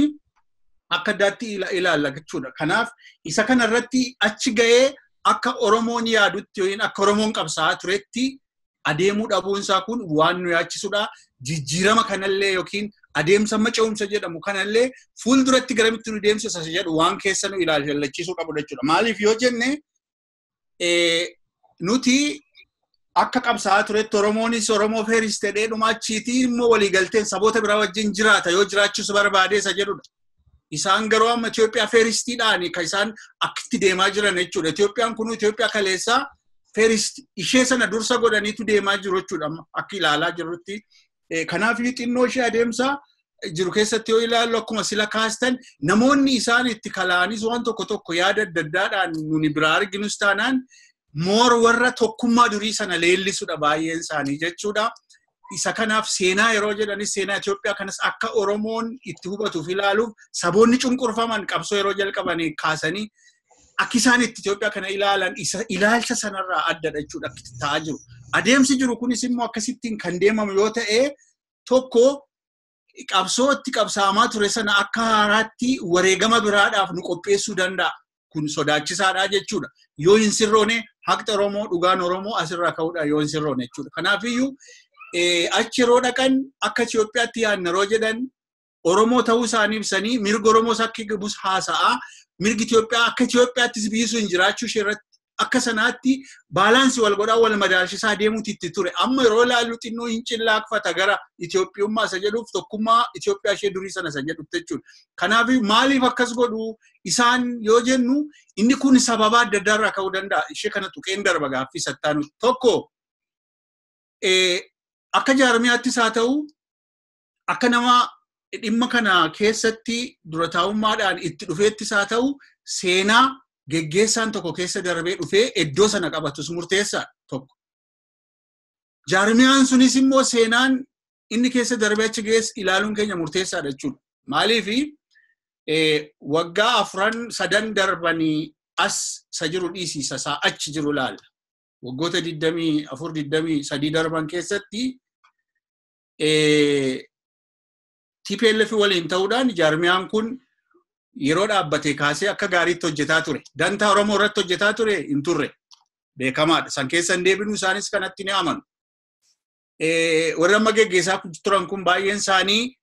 akka addaatti ilaalla jechuudha. Kanaaf isa kanarratti achi ga'ee akka Oromoon yaadutti yookiin akka Oromoon qabsaa'aa turetti adeemuu dhabuunsaa kun waan nu yaachisudha. Jijjiirama kanallee yookiin adeemsa maca'umsa jedhamu kanallee fuulduratti garamitti nu deemsisa jedhu waan keessa nu ilaallachiisuu qabu jechuudha. Maaliif yoo jenne nuti akka qabsaa'aa turetti Oromoonis Oromoo feeris ta'ee dhuma achiitii immoo waliigalteen saboota biraa wajjin jiraata yoo jiraachuus barbaade isa jedhudha. Isaan garuu amma Itoophiyaa feeristiidhaan kan isaan akkitti deemaa jiran jechuudha. Itoophiyaan kun Itoophiyaa kaleessaa feerist ishee sana dursa godhaniitu deemaa jiru jechuudha amma akka ilaalaa jirrutti. Kanaaf xinnoo ishee adeemsa jiru keessatti yoo ilaallu akkuma sila kaastan namoonni isaan itti kala'anis waan tokko tokko yaada adda addaadhaan nuni biraa arginus taanaan moor warra tokkummaa durii sana leellisudha baay'een isaanii jechuudha. Isa kanaaf seenaa yeroo jedhanis seenaa Itoophiyaa kanas akka Oromoon itti hubatuuf ilaaluuf saboonni cunqurfaman qabsoo yeroo jalqabanii kaasanii akka isaan itti Itoophiyaa kana ilaalan isa ilaalcha sanarraa addadha jechuudha akka itti ta'aa jiru. Adeemsi jiru kunis immoo akkasittiin kan deemamu yoo ta'e tokko qabsoo itti qabsaamaa ture sana akka haaraatti wareegama biraadhaaf nu qopheessuu danda'a. Kun sodaachisaadha jechuudha. Yoo hin sirroone haqni Oromoo dhugaan Oromoo asirraa ka'uudha yoo hin sirroone jechuudha. Kanaafiyyuu achi yeroo dhaqan akka Itoophiyaatti yaadna yeroo jedhan Oromoo ta'uu isaanii ibsanii mirga Oromoos akka eegamus haasa'aa mirgi Itoophiyaa akka Itoophiyaattis biyyi sun jiraachuu ishee irratti akka sanaatti baalaansii wal godhaa wal madaalchisaa deemuuti itti ture. Amma yeroo ilaallu xinnoo hin cillaaqfata gara Itoophiyummaa isa jedhuuf tokkummaa Itoophiyaa ishee durii sana isa jedhutti jechuudha. Kanaaf maaliif akkas godhu isaan yoo jennu inni kun sababa adda addaarraa ka'uu danda'a. Ishee kana tuqeen darba gaaffii sattaanu tokko akka jaarmiyaattis haa ta'u akka nama dhimma kana keessatti dura taa'ummaadhaan itti dhufeettis haa ta'u seenaa geggeessaan tokko keessa darbee dhufee iddoo sana qabatus murteessaadha tokko. Jaarmiyaan sunis immoo seenaan inni keessa darbee achi geesse ilaaluun keenya murteessaadha jechuudha. Maaliif waggaa 4 3 darbanii As isa jiru dhiisii isaa achi jiru laalla. Waggoota 24 23 darban keessatti TPLF waliin ta'uudhaan jaarmiyaan kun yeroo dhaabbate kaasee akka gaariitti hojjetaa ture. Dantaa Oromoo irratti hojjetaa ture hin turre. Beekamaadha. San keessa hin deebinu isaanis kanatti ni amanu. Warri amma geggeessaa turan kun baay'een isaanii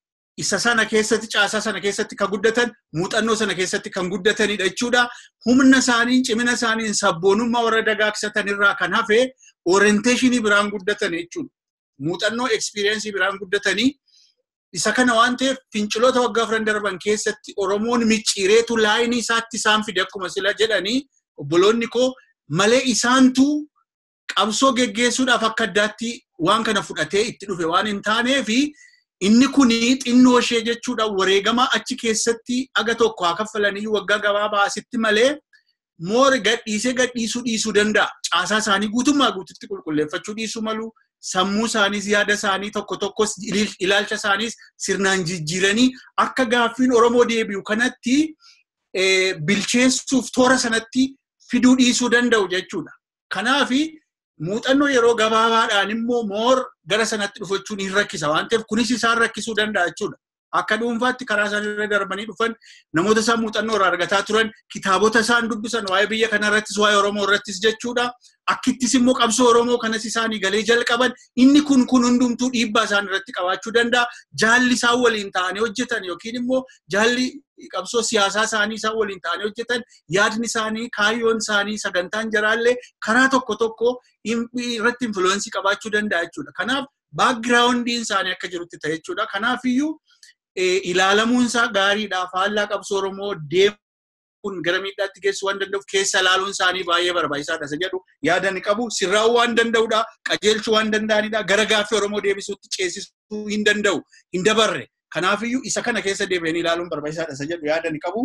isa sana keessatti caasaa sana keessatti kan guddatan muuxannoo sana keessatti kan guddatanidha jechuudha. Humna isaanii cimina isaanii sabboonummaa warra dagaagsatan irraa kan hafe orienteeshinii biraan guddatan jechuudha. Muuxannoo ekspiriyeensii biraan guddatanii isa kana waan ta'eef finciloota waggaa afran darban keessatti Oromoon micciireetu laayinii isaatti isaan fide akkuma sila jedhanii obboloonni koo malee isaantu qabsoo geggeessuudhaaf akka addaatti waan kana fudhatee itti dhufe waan hin taaneefi inni kuni xinnoo ishee jechuudha wareegama achi keessatti aga tokko haa kaffalanii waggaa gabaabaa asitti malee moora gadhiisee gadhiisuu dhiisuu danda'a. Caasaa isaanii guutummaa guututti qulqulleeffachuu dhiisuu malu. Sammuu isaaniis yaada isaanii tokko tokkos ilaalcha isaaniis sirnaan jijjiiranii akka gaaffiin Oromoo deebi'u kanatti bilcheessuuf toora sanatti fiduu dhiisuu danda'u jechuudha. Kanaafi muuxannoo yeroo gabaabaadhaan immoo moor gara sanatti dhufachuun hin rakkisa waan ta'eef kunis isaan rakkisuu danda'a jechuudha. Akka dhuunfaatti karaa isaan irra darbanii dhufan namoota isaan muuxannoo irraa argataa turan kitaabota isaan dubbisan waa'ee biyya kana irrattis waa'ee Oromoo irrattis jechuudha. Akkittis immoo qabsoo Oromoo kanas isaanii galee jalqaban inni kun hundumtuu dhiibbaa isaan irratti qabaachuu danda'a. Jaalli isaan waliin ta'anii hojjetan yookiin immoo jaalli qabsoo siyaasaa isaanii isaan waliin ta'anii hojjetan yaadni isaanii kaayyoon isaanii sagantaan jaraallee karaa tokko tokko irratti influensii qabaachuu danda'a jechuudha. Kanaaf baakgiraawundiin isaanii akka jirutti ta'e jechuudha. Kanaafiyyuu ilaalamuun isaa gaariidha. Faallaa qabsoo Oromoo deemuun gara miidhaatti geessuu waan danda'uuf keessa ilaaluun isaanii baay'ee barbaachisaadha. Isa jedhu yaada ni qabu. Sirraa'uu waan danda'udha. Qajeelchuu waan danda'anidha. Gara gaaffii Oromoo deebisuutti ceesisuu hin danda'u. Hin dabarre. Kanaafiyyuu isa kana keessa deebi'anii ilaaluun barbaachisaadha. Isa jedhu yaada ni qabu.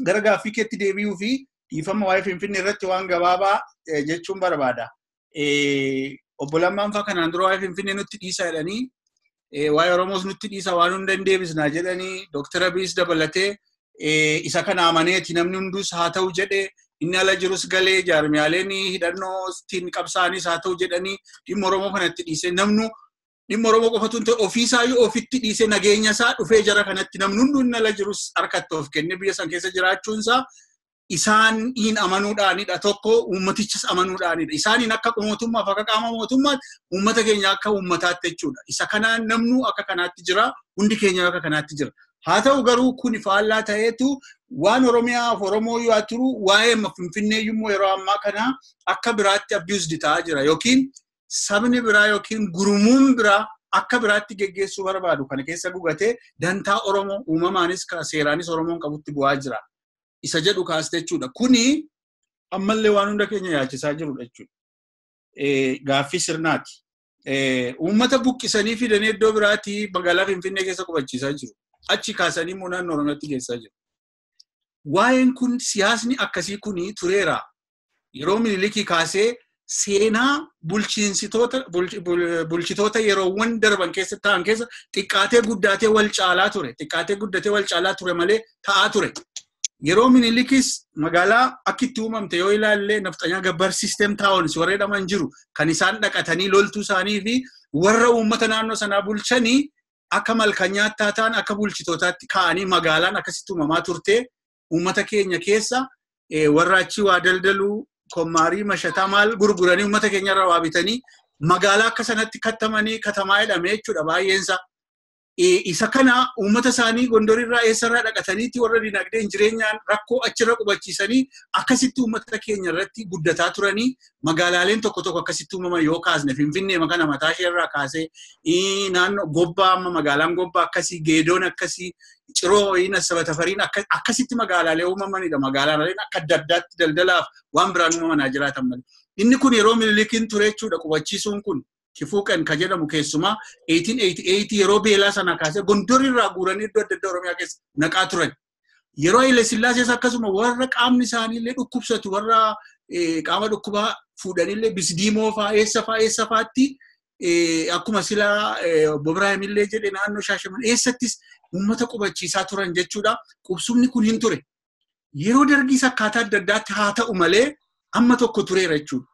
Gara gaaffii keetti deebi'uu fi dhiifama waa'ee Finfinnee irratti waan gabaabaa jechuun barbaada. Obbo Lammaan fa'aa kanaan dura waa'ee Finfinnee nutti dhiisaa jedhanii waa'ee Oromoos nutti dhiisa waan hunda hin deebisnaa jedhanii Dooktara Abiyyis dabalatee isa kana amaneeti namni hundus haa ta'u jedhee inni ala jirus galee jaarmiyaaleen hidhannootiin qabsaa'anis haa ta'u jedhanii dhimma Oromoo kanatti dhiisee namnu dhimma Oromoo qofatu hin ta'e ofiisaayyuu ofitti dhiisee nageenya isaa dhufee jara kanatti namni hunduu inni ala jirus harkatti of kennee biyya san keessa jiraachuunsaa isaaniin amanuudhaanidha tokko uummatichas amanuudhaanidha. Isaaniin akka mootummaaf akka qaama mootummaatti uummata keenya akka uummataatti jechuudha. Isa kanaan namnu akka kanaatti jira hundi keenya akka kanaatti jira. Haa ta'u garuu kun faallaa ta'eetu waan Oromiyaaf Oromoo yoo turu waa'ee Finfinnee immoo yeroo ammaa kana akka biraatti abused ta'aa jira yookiin sabni biraa yookiin gurmuun biraa akka biraatti geggeessuu barbaadu kana keessa gugatee dantaa Oromoo uumamaanis seeraanis Oromoon qabutti bu'aa jira. Isa jedhu kaas jechuudha. Kuni ammallee waan hunda keenya yaachisaa jirudha jechuudha. Gaaffii sirnaati. Uummata buqqisanii fidanii iddoo biraatti magaalaa Finfinnee keessa qubachiisaa jiru. Achi kaasanii immoo naannoo Oromiyaatti geessaa jiru. Waa'een kun siyaasni akkasii kuni tureera. Yeroo Minilikii kaasee seenaa bulchitoota yeroowwan darban keessa ta'an keessa xiqqaatee guddatee wal caalaa ture. Xiqqaatee guddatee wal caalaa ture malee ta'aa ture. Yeroo Minilikis magaalaa akka itti uumamte yoo ilaalle nafxanyaa gabbar sisteem taa'onis warra jedhaman jiru kan isaan dhaqatanii loltuu isaanii fi warra uummata naannoo sanaa bulchanii akka malkanyaattaa ta'an akka bulchitootaatti kaa'anii magaalaan akkasitti uumamaa turte uummata keenya keessa warra achi waa daldaluu kommaarii mashataa maal gurguranii uummata keenya irraa waa bitanii magaalaa akka sanatti kattamanii katamaa jedhame jechuudha baay'eensa. Isa kana uummata isaanii Gondorirraa eessarraa dhaqataniiti warra dinagdeen jireenyaan rakkoo achirra qubachiisanii akkasitti uummata keenya irratti guddataa turanii magaalaaleen tokko tokko akkasitti uumaman yoo kaasne Finfinnee kana mataa ishee irraa kaasee naannoo Gobbaa amma magaalaan Gobbaa akkasii Geedoon akkasii Ciroo Sabatafariin akkasitti magaalaalee uumamanidha. Magaalaaleen akka adda addaatti daldalaaf waan biraan uumamanaa jiraatan malee. Inni kun yeroo Minilikiin ture jechuudha qubachiisuun kun. Kifuuqan kan jedhamu keessumaa 1888 yeroo beelaa sana kaasee Gondorirraa guuranii iddoo adda addaa Oromiyaa keessa naqaa turan. Yeroo Haile Sillaasees akkasuma warra qaamni isaaniillee dhukkubsatu warra qaama dhukkubaa fuudhanillee Bisdiimoo fa'aa eessa fa'aa eessa fa'aatti akkuma silaa Obbo Ibraahimillee jedhe naannoo Shaashamannee eessattis uummata qubachiisaa turan jechuudha. Qubsumni kun hin ture. Yeroo dargiis akkaataa adda addaatti haa ta'u malee amma tokko tureera jechuudha.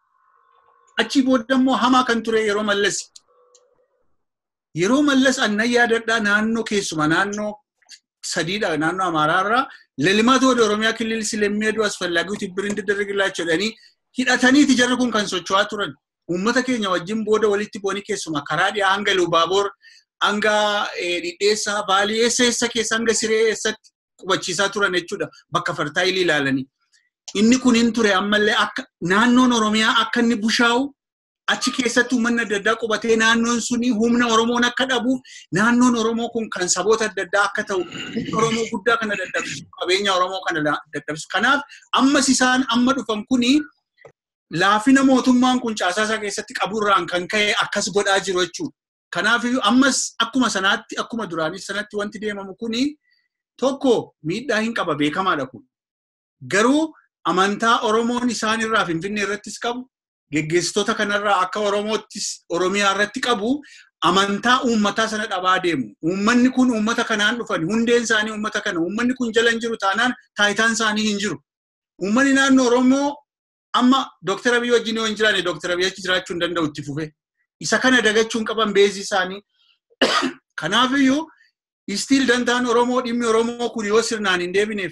Achi booda immoo hamaa kan ture yeroo Mallas. Yeroo Mallas annan yaadadhaa naannoo keessuma naannoo sadiidha naannoo Amaaraarraa ለልማት ወደ ኦሮሚያ ክልል ስለሚሄዱ አስፈላጊው ትብብር እንዲደረግላቸው jedhanii hidhataniiti jarri kun kan socho'aa turan. Uummata keenya wajjin booda walitti bu'anii keessumaa karaa dhiyaa hanga Lubaaboor, hanga Dhidheessaa, Baalii eessa eessa keessa hanga Siree eessatti qubachiisaa turan jechuudha bakka fertile ilaalanii. Inni kun hin ture ammallee akka naannoon Oromiyaa akka inni bushaa'u achi keessatti uummanni adda addaa qubatee naannoon suni humna Oromoon akka dhabuuf naannoon Oromoo kun kan saboota adda addaa akka ta'u humna Oromoo guddaa kana dadhabsiisu qabeenya Oromoo kana dadhabsiisu. Kanaaf ammas isaan amma dhufan kuni laafina mootummaan kun caasaa isaa keessatti qaburraan kan ka'e akkas godhaa jiru jechuudha. Kanaaf ammas akkuma sanaatti akkuma duraanii sanatti wanti deemamu kuni tokko miidhaa hin qaba beekamaadha kun. Garuu amantaa Oromoon isaan irraa Finfinnee irrattis qabu geggeessitoota kanarraa akka Oromoottis Oromiyaa irratti qabu amantaa uummataa sana dhabaa deemu. Uummanni kun uummata kanaan dhufan hundeen isaanii uummata kana uummanni kun jala hin jiru taanaan taayitaan isaanii hin jiru. Uummanni naannoo Oromoo amma Dooktar Abiy wajjin yoo hin jiraanne Dooktar Abiy achi jiraachuu hin danda'u itti fufe. Isa kana dagachuu hin qaban beezii isaanii. Kanaafiyyuu istiil dantaan Oromoo dhimmi Oromoo kun yoo sirnaan hin deebine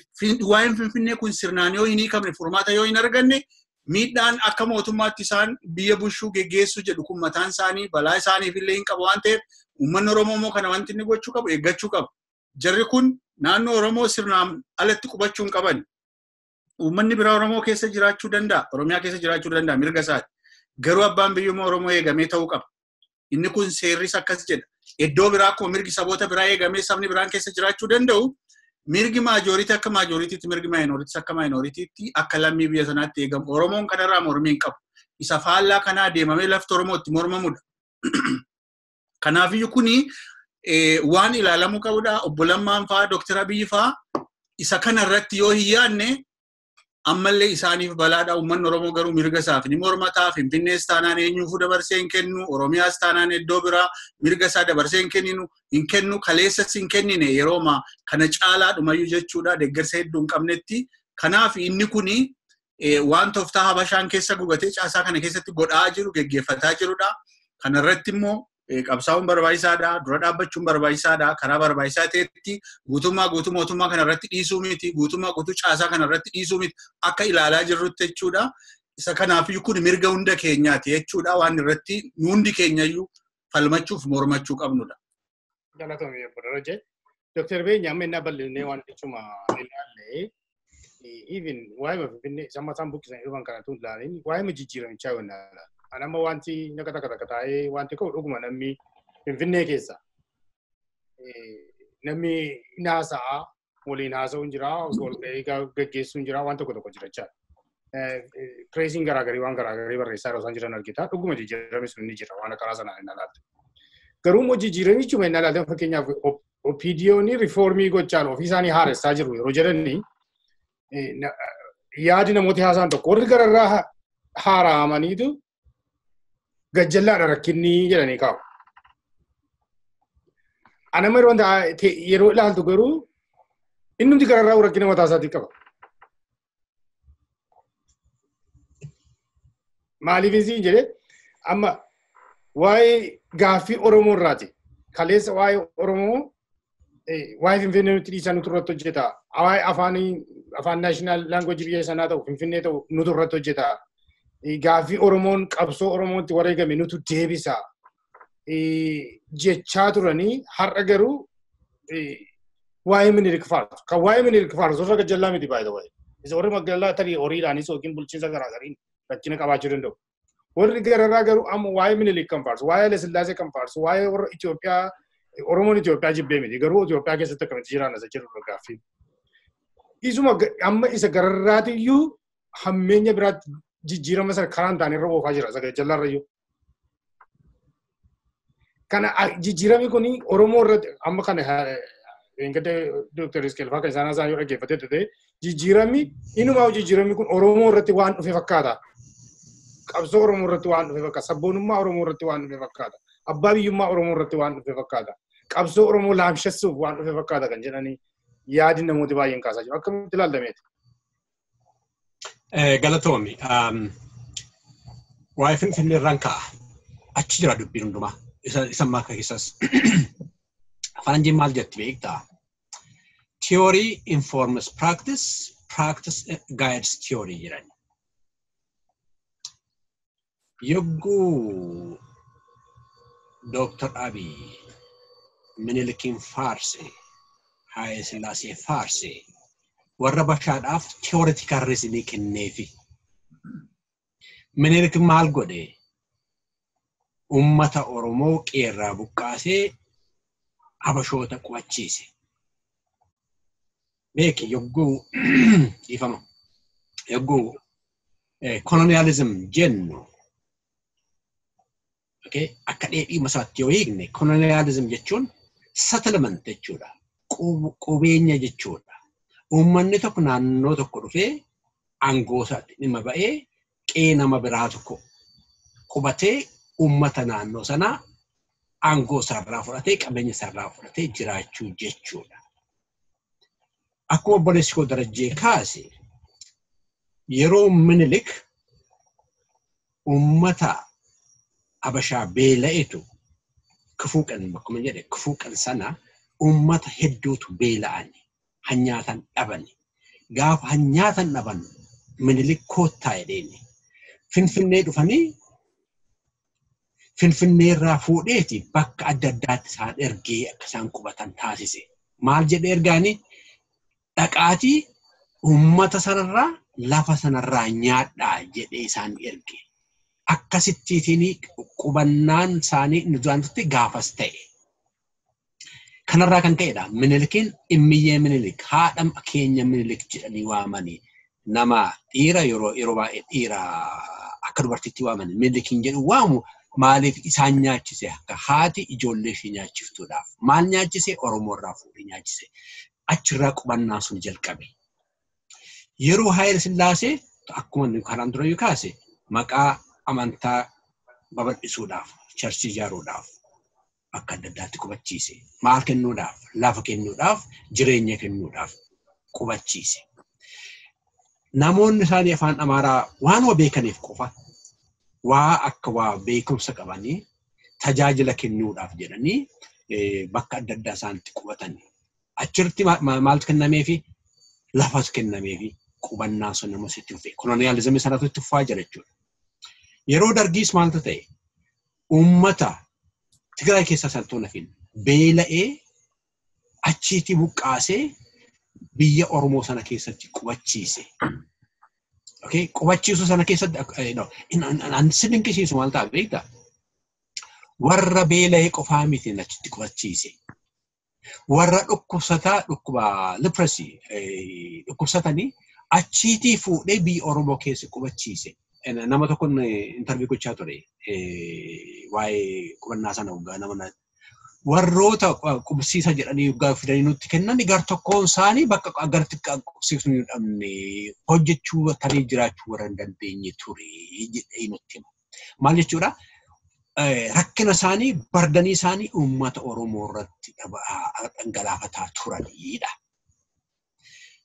waa'een Finfinnee kun sirnaan yoo hin hiikamne furmaata yoo hin arganne miidhaan akka mootummaatti isaan biyya bulchuu geggeessuu jedhu kun mataan isaanii balaa isaaniif illee hin qabu waan ta'eef uummanni Oromoo immoo kana wanti inni gochuu qabu eeggachuu qaba. Jarri kun naannoo Oromoo sirnaan alatti qubachuu hin qaban. Uummanni biraa Oromoo keessa jiraachuu danda'a. Oromiyaa keessa jiraachuu danda'a mirga isaati. Garuu abbaan biyyummaa Oromoo eegamee ta'uu qaba. Inni kun seerris akkas jedha. Iddoo biraa akkuma mirgi saboota biraa eegamee sabni biraan keessa jiraachuu danda'u mirgi maajoriitii akka maajoriitiitti mirgi maayinooriitis akka maayinooriitiitti akka lammii biyya sanaatti eegamu. Oromoon kanarraa mormii hin qabu. Isa faallaa kanaa deemamee lafti Oromootti mormamudha. Kanaafiyyuu kuni waan ilaalamuu qabudha. Obbo Lammaan fa'aa Dooktar Abiyyi fa'aa isa kanarratti yoo hin yaadne ammallee isaaniif balaadha. Uummanni Oromoo garuu mirga isaaf ni mormataa. Finfinnees taanaan eenyuufuu dabarsee hin kennu. Oromiyaas taanaan iddoo biraa mirga isaa dabarsee hin kenninu. Hin kennu kaleessas hin kennine yerooma kana caalaa dhumayyuu jechuudha. Deeggarsa hedduu hin qabnetti. Kanaaf inni kuni waan tooftaa Habashaan keessa gubatee caasaa kana keessatti godhaa jiru geggeeffataa jirudha. Kanarratti immoo qabsaa'uun barbaachisaadha. Dura dhaabbachuun barbaachisaadha. Karaa barbaachisaa ta'etti guutummaa guutuu mootummaa kanarratti dhiisuu miti. Guutummaa guutuu caasaa kanarratti dhiisuu miti. Akka ilaalaa jirrutti jechuudha. Isa kanaafiyyuu kun mirga hunda keenyaati jechuudha. Waan irratti hundi keenyayyuu falmachuuf mormachuu qabnudha. Galatoomii obbo Darajee. Dooktar Beenya amma innaa bal'innee waan jechuma ilaalle even waa'ee Finfinnee samma isaan buqqisanii dhufan kanatu hin ilaalin waa'ee jijjiiramichaa yoo ilaala. Anamma wanti naqa takka takka taa'ee wanti ka'u dhuguma namni Finfinnee keessa namni haasa'aa waliin haasa'uun jira, walgahii gaggeessuun jira, waan tokko tokko jira jechaadha. Pireesiin garaagarii waan garaagarii barreessaa yeroo isaan jiran argita. Dhuguma jijjiiramni sun ni jira waan karaa sanaan hin ilaalte. Garuu immoo jijjiiramichuma hin ilaalte fakkeenyaaf OPDO'n riifoormii gochaan ofii isaanii haaressaa jiru yeroo jedhanii yaadi namooti haasa'an tokko warri gararraa haaraamaniitu gajjallaadha rakkinni jedhanii kaa'u. Anama yeroo yeroo ilaaltu garuu innumti gararraa rakkina mataa isaatii qaba. Maaliif isin jedhee amma waa'ee gaaffii Oromoo irraati. Kaleessa waa'ee Oromoo waa'ee Finfinnee nutti dhiisaa nutu irratti hojjeta. Waa'ee afaan naashinaal laangweejii biyya sanaa ta'u Finfinnee ta'u nutu irratti hojjeta. Gaaffii Oromoon qabsoo Oromootti wareegame nutu deebisa. Jechaa turanii har'a garuu waa'ee Minilik faarsu. Kan waa'ee Minilik faarsu warra gajjallaa miti by the way. Isa warri magaalaa tarii horiidhaanis yookiin bulchiinsa garaagariin rakkina qabaachuu danda'u. Warri gararraa garuu amma waa'ee Minilik kan faarsu, waa'ee Hayilasillaasee kan faarsu, waa'ee warra Itoophiyaa Oromoon Itoophiyaa jibbee miti. Garuu Itoophiyaa keessatti akkamitti jiraanna isa jedhu gaaffii. Isuma amma isa gararraatiyyuu hammeenya biraatti jijjiirama sana karaa hin taane irra oofaa jira isa gajjallaarrayyuu. Kana jijjiiramni kun Oromoo irratti amma kana Engadda Dooktar Isqeel fa'aa kan isaan haasa'an yoo dhaggeeffatee ta'e jijjiiramni inumaa jijjiiramni kun Oromoo irratti waan dhufe fakkaata. Qabsoo Oromoo irratti waan dhufe fakkaata. Sabboonummaa Oromoo irratti waan dhufe fakkaata. Abbaa biyyummaa Oromoo irratti waan dhufe fakkaata. Qabsoo Oromoo laamshessuuf waan dhufe fakkaata kan jedhanii yaadi namooti baay'een kaasaa jiru. Akkamitti ilaaltameeti? Galatoomi. Waa'ee Finfinnee irraan ka'a. Achi jira dubbiin hundumaa. Isa ammaa keessas. Faranjiin maal jetti beektaa? Theory informs practice, practice guides theory jedhan. Yogguu Dr. Abiy Minilikiin faarse, Haayile Sillaasee faarse, warra Habashaadhaaf theoretical reasoning kenneefi. Minilik maal godhe? Uummata Oromoo qeerraa buqqaasee Habashoota qubachiise. Beeki yogguu dhiifama. Yogguu colonialism jennu akka dheedhii masaatti yoo hiikne colonialism jechuun settlement jechuudha. Qubeenya jechuudha. Uummanni tokko naannoo tokko dhufee aangoo isaatti dhimma ba'ee qe'ee nama biraa tokko qubatee uummata naannoo sanaa aangoo isaarraa fudhatee qabeenya isaarraa fudhatee jiraachuu jechuudha. Akkuma obboleessi koo Darajjee kaase yeroo Minilik uummata Habashaa beela'etu kufuu qan akkuma jedhe kufuu qan sana uummata hedduutu beela'an hanyaatan dhaban. Gaafa hanyaatan dhaban Minilik koottaa jedheeni. Finfinnee dhufanii Finfinnee irraa fuudheeti bakka adda addaatti isaan ergee akka isaan qubatan taasise. Maal jedhee ergaanii dhaqaatii uummata sanarraa lafa sanarraa nyaadhaa jedhee isaan erge. Akkasittiin qubannaan isaanii inni duraan turte gaafas ta'e. Kanarraa kan ka'edha. Minilikiin Immiyyee Minilik haadha keenya Minilik jedhanii waamanii nama dhiira yeroo baay'ee dhiira akka dubartiitti waamanii Minilikiin jedhu waamu maaliif isaan nyaachise akka haati ijoollee ishee nyaachiftuudhaaf. Maal nyaachise? Oromoo irraa fuudhee nyaachise. Achirraa qubannaan sun jalqabe. Yeroo Haayile Sillaasee akkuma kanaan dura yoo kaase maqaa amantaa babal'isuudhaaf, charchii ijaaruudhaaf bakka adda addaatti qubachiise. Maal kennuudhaaf? Lafa kennuudhaaf, jireenya kennuudhaaf qubachiise. Namoonni isaanii afaan Amaaraa waanuma beekaniif qofa waa akka waa beekumsa qabanii tajaajila kennuudhaaf jedhanii bakka adda addaa isaanitti qubatan. Achirratti maaltu kennameefi? Lafas kennameefi qubannaan sun nama sitti dhufe. Koloniyaalizimii sanatu itti fufaa jira jechuudha. Yeroo dargiis maaltu ta'e? Uummata Tigraay keessaa san hafin beela'ee achiitti buqqaasee biyya Oromoo sana keessatti qubachiise. Qubachiisuu sana keessatti si dinqisiisu maal ta'a beektaa? Warra beela'ee qofaa miti achitti qubachiise. Warra dhukkubsataa dhukkuba leprosy dhukkubsatanii achiitii fuudhee biyya Oromoo keessa qubachiise. Nama tokkoon interview gochaa ture waa'ee qubannaa sana waggaa nama warroota qubsiisa jedhanii waggaa fidanii nutti kennan gar tokkoon isaanii bakka garti qubsiisuu hin dhabne hojjechuu tarii jiraachuu warra hin dandeenye ture jedhee nutti hima. Maal jechuudha? Rakkina isaanii bardanii isaanii uummata Oromoo irratti dhangalaafataa turanidha.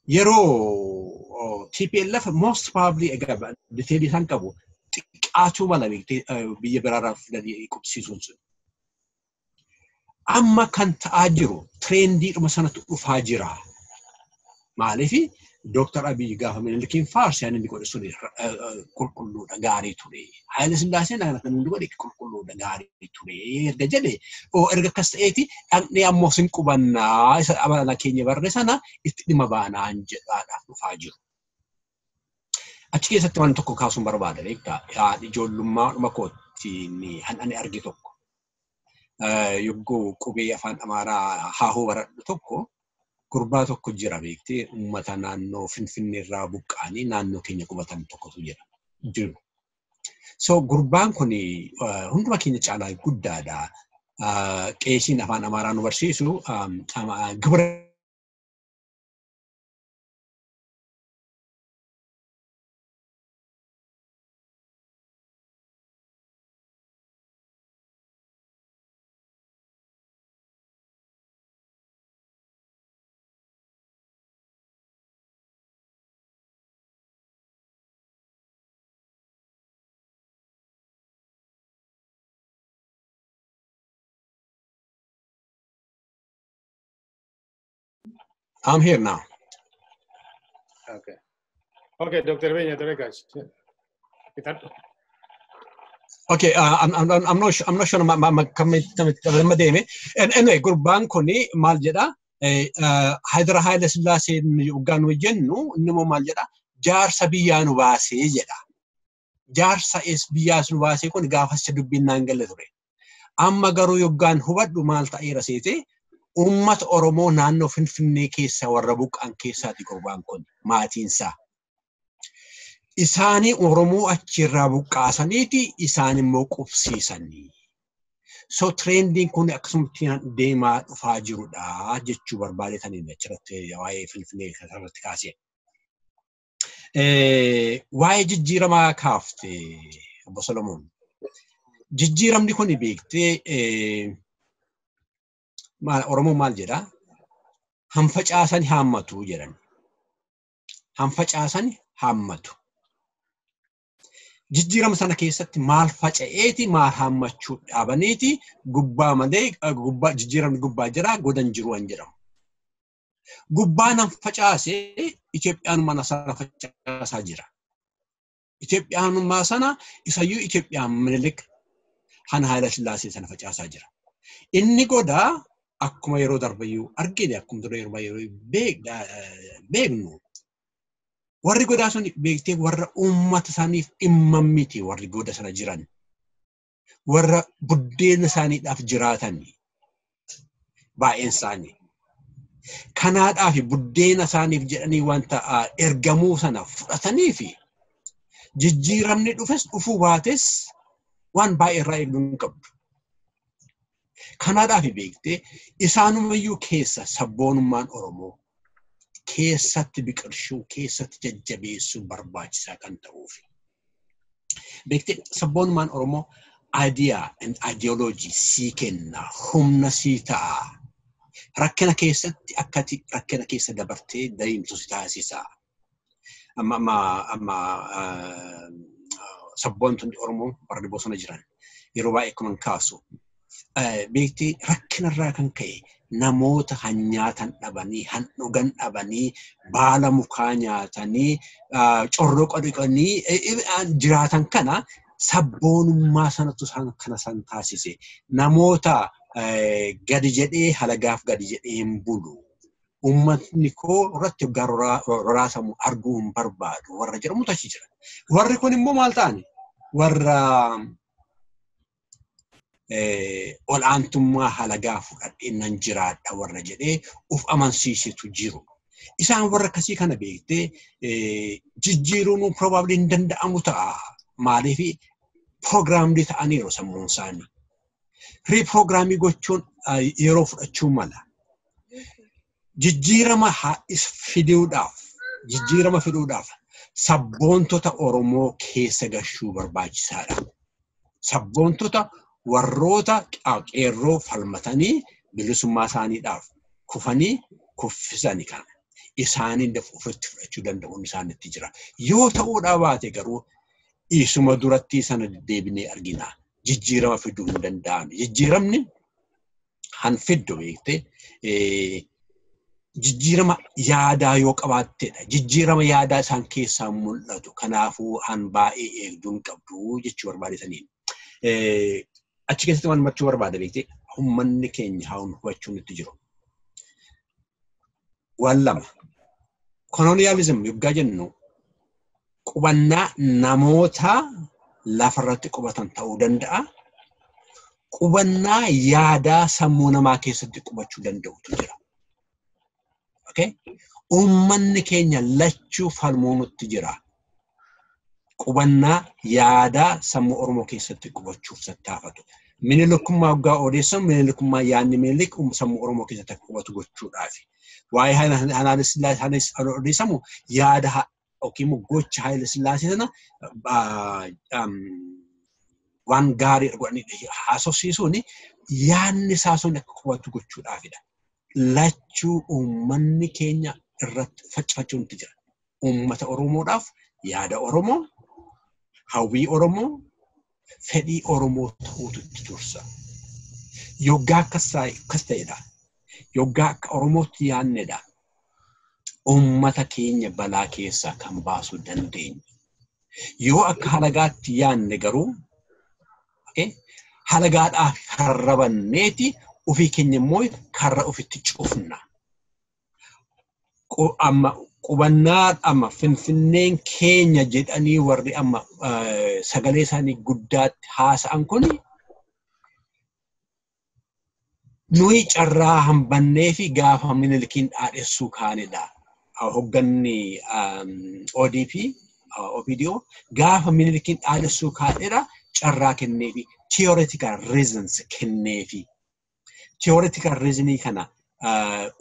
Yeroo TPLF most probably egaa detailii isaan qabu xiqqaachuu mala biyya biraarraa fidanii qubsiisuun sun. Amma kan ta'aa jiru tirendiidhuma sanatu dhufaa jira. Maaliif Dr. Abiy gaafa Minilikiin faarse inni godhe sun qulqulluudha gaarii ture. Haayile Sillaaseen kan inni godhe qulqulluudha gaarii ture erga jedhe erga akkas ta'eeti dhaqnee ammoo sin qubannaa isa amala keenya barre sana itti dhimma baanaan jedhaadhaaf dhufaa jiru. Achi keessatti waan tokko kaasuun barbaada beektaa ijoollummaa dhuma kootti ani arge tokko. Yogguu qubee afaan Amaaraa haahuu baradhu tokko gurbaa tokko jira beektee uummata naannoo Finfinnee irraa buqqaanii naannoo keenya qubatan tokkotu jira jiru. So gurbaan kun hunduma keenya caalaa guddaadha. Qeesiin afaan Amaaraa nu barsiisu gibira I'm here now. Okay. Okay, Dr. Benya, Telegach. Okay, I'm not sure. I'm not sure. Ma deeme. Anyway, gurbaan kuni maal jedha? Haydara Haile Sillaasee hoggaan nu jennu inni immoo maal jedha? Jaarsa biyyaa nu baasee jedha. Jaarsa biyyaa nu baasee kun gaafas dubbiin naan galle ture. Amma garuu yoggaan hubadhu maal ta'eera seete uummata Oromoo naannoo Finfinnee keessa warra buqqaan keessaati gurbaan kun maatiinsaa. Isaanii Oromoo achirraa buqqaasaniiti isaan immoo qubsiisanii. So trendiin kun akkasumatti deemaa dhufaa jirudha jechuu barbaadetaniin achirratti waa'ee Finfinnee irratti kaasee. Waa'ee jijjiiramaa kaafte Obbo Solomoon. Jijjiiramni kun beektee Oromoo maal jedhaa? Hanfacaasani haammatu jedhan. Hanfacaasani haammatu. Jijjiirama sana keessatti maal faca'eeti maal haammachuu dhaabaniiti gubbaa malee gubbaa jijjiiramni gubbaa jira godan jiru waan jedhamu. Gubbaan hanfacaase Itoophiyaanummaa sana facaasaa jira. Itoophiyaanummaa sana isayyuu Itoophiyaan Minilik han Haayila Sillaasee sana facaasaa jira. Inni godaa akkuma yeroo darbayyuu argine akkuma dura yeroo baay'ee beeknu warri godaa sun beektee warra uummata isaaniif dhimma miti warri goda sana jiran warra buddeena isaaniidhaaf jiraatan baay'een isaanii. Kanaadhaaf buddeena isaaniif jedhanii wanta ergamuu sana fudhatanii fi jijjiiramni dhufes dhufuu baates waan baay'ee irraa eegduu hin qabdu. Kanaadhaaf beektee isaanumayyuu keessa sabboonummaan Oromoo keessatti biqilchuu keessatti jajjabeessuu barbaachisaa kan ta'uuf. Beektee sabboonummaan Oromoo idea and ideology sii kenna, humna sii ta'a. Rakkina keessatti akkati rakkina keessa dabartee deemtu si taasisa. Amma amma amma sabboontonni Oromoo warri bosona jiran yeroo baay'ee akkuma kaasu beektee rakkinarraa kan ka'e namoota han nyaatan dhabanii, han dhugan dhabanii, baala mukaa nyaatanii, corroqa dhiqanii jiraatan kana sabboonummaa sanatu isaan kana san taasise. Namoota gadi jedhee halagaaf gadi jedhee hin bulu. Uummatni koo irratti hoggaa roraasamu arguu hin barbaadu warra jedhamutu achi jira. Warri kun immoo maal ta'ani? Warra ol'aantummaa halagaa fudhadhee nan jiraadha warra jedhee of amansiisetu jiru. Isaan warra akkasii kana beektee jijjiiruun probably hin danda'amu ta'a. Maaliif piroogiraamdii ta'aniiru sammuun isaanii. Riipiroogiraamii gochuun yeroo fudhachuu mala. Jijjiirama fiduudhaaf sabboontota Oromoo keessa gashuu barbaachisaadha. Sabboontota warroota qeerroo falmatanii bilisummaa isaaniidhaaf kufanii kuffisanii kana isaaniin ofitti fudhachuu danda'uun isaanitti jira. Yoo ta'uudhaa baate garuu isuma duratti sana deddeebinee argina. Jijjiirama fiduu hin danda'an. Jijjiiramni han fiddu beektee jijjiirama yaadaa yoo qabaattedha. Jijjiirama yaadaa isaan keessaa mul'atu. Kanaafuu han baay'ee eegduu hin qabdu jechuu barbaadetaniin. Achi keessatti waan hubachuu barbaada beektee uummanni keenya haa hubachuun itti jiru. Waan lama. Koloniyaalizim yoggaa jennu qubannaa namoota lafarratti qubatan ta'uu danda'a. Qubannaa yaadaa sammuu namaa keessatti qubachuu danda'utu jira. Okay? Uummanni keenya lachuu falmuu nutti jira. Qubannaa yaadaa sammuu Oromoo keessatti qubachuuf tattaafatu. Minilikkummaa hoggaa odeessan minilikkummaa yaadni minilik sammuu Oromoo keessatti akka qubatu gochuudhaafi. Waa'ee Haayile Sillaasee odeessamu yaada yookiin immoo gocha Haayile Sillaasee sana waan gaarii godhanii haasofsiisuun yaadni isaa sun akka qubatu gochuudhaafidha. Lachuu uummanni keenya irratti faccifachuun itti jira. Uummata Oromoodhaaf yaada Oromoo, hawwii Oromoo, fedhii Oromoo ta'uutu itti dursa. Yoggaa akkas ta'edha. Yoggaa akka Oromootti yaadnedha. Uummata keenya balaa keessaa kan baasuu dandeenyu. Yoo akka halagaatti yaanne garuu halagaadhaaf karra banneeti ofii keenya immoo karra ofitti cufna. Amma qubannaa amma Finfinneen keenya jedhanii warri amma sagalee isaanii guddaatti haasa'an kun nuyi carraa hambannee fi gaafa Minilikiin dhaadhessuu kaanidha. Hogganni ODP, OPDO gaafa Minilikiin dhaadhessuu kaanidha carraa kenneefi theoretical reasons kenneefi. Theoretical reasonii kana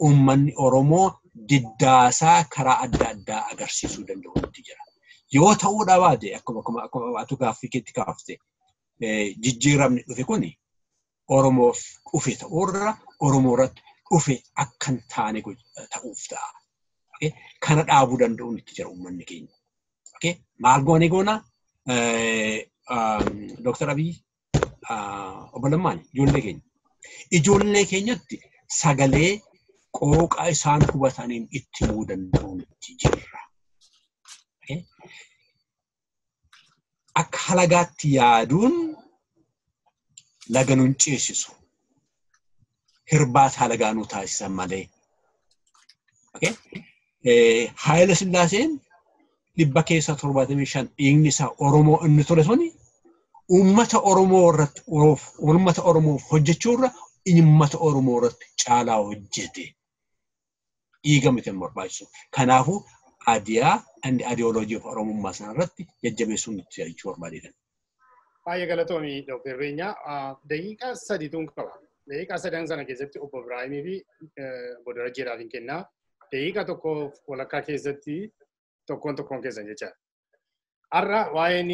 uummanni Oromoo diddaasaa karaa adda addaa agarsiisuu danda'utti jira. Yoo ta'uu dhabaate akkuma atu gaaffii keetti kaafte jijjiiramni dhufe kuni Oromoof dhufe ta'uurra Oromoo irratti dhufe akka hin taane ta'uuf ta'a. Kana dhaabuu danda'uun itti jira uummanni keenya. Maal goone goona? Dooktar Abiyyi, Obbo Lammaan ijoollee keenya. Ijoollee keenyatti sagalee qooqa isaan hubataniin itti himuu danda'uun itti jirra. Akka halagaatti yaaduun laga nun ceesisu. Hirbaata halagaa nu taasisan malee. Haayila Sillaaseen 75% dhiigni isaa Oromoo inni ture suni uummata Oromoo irratti uummata Oromoof hojjechuu irra uummata Oromoo irratti caalaa hojjete. Dhiiga miti hin barbaachisu. Kanaafuu adiyaa and ideology of Oromummaa sana irratti jajjabeessuun nuti jechuu barbaadeedha. Baay'ee galatoomii Dooktar Beenyaa. Daqiiqaa sadiituun qaba. Daqiiqaa sadan sana keessatti Obbo Ibraahimii fi Obbo Darajjeedhaaf hin kennaa. Daqiiqaa tokko walakkaa keessatti tokkoon tokkoon keessan jechaadha. Har'a waa'een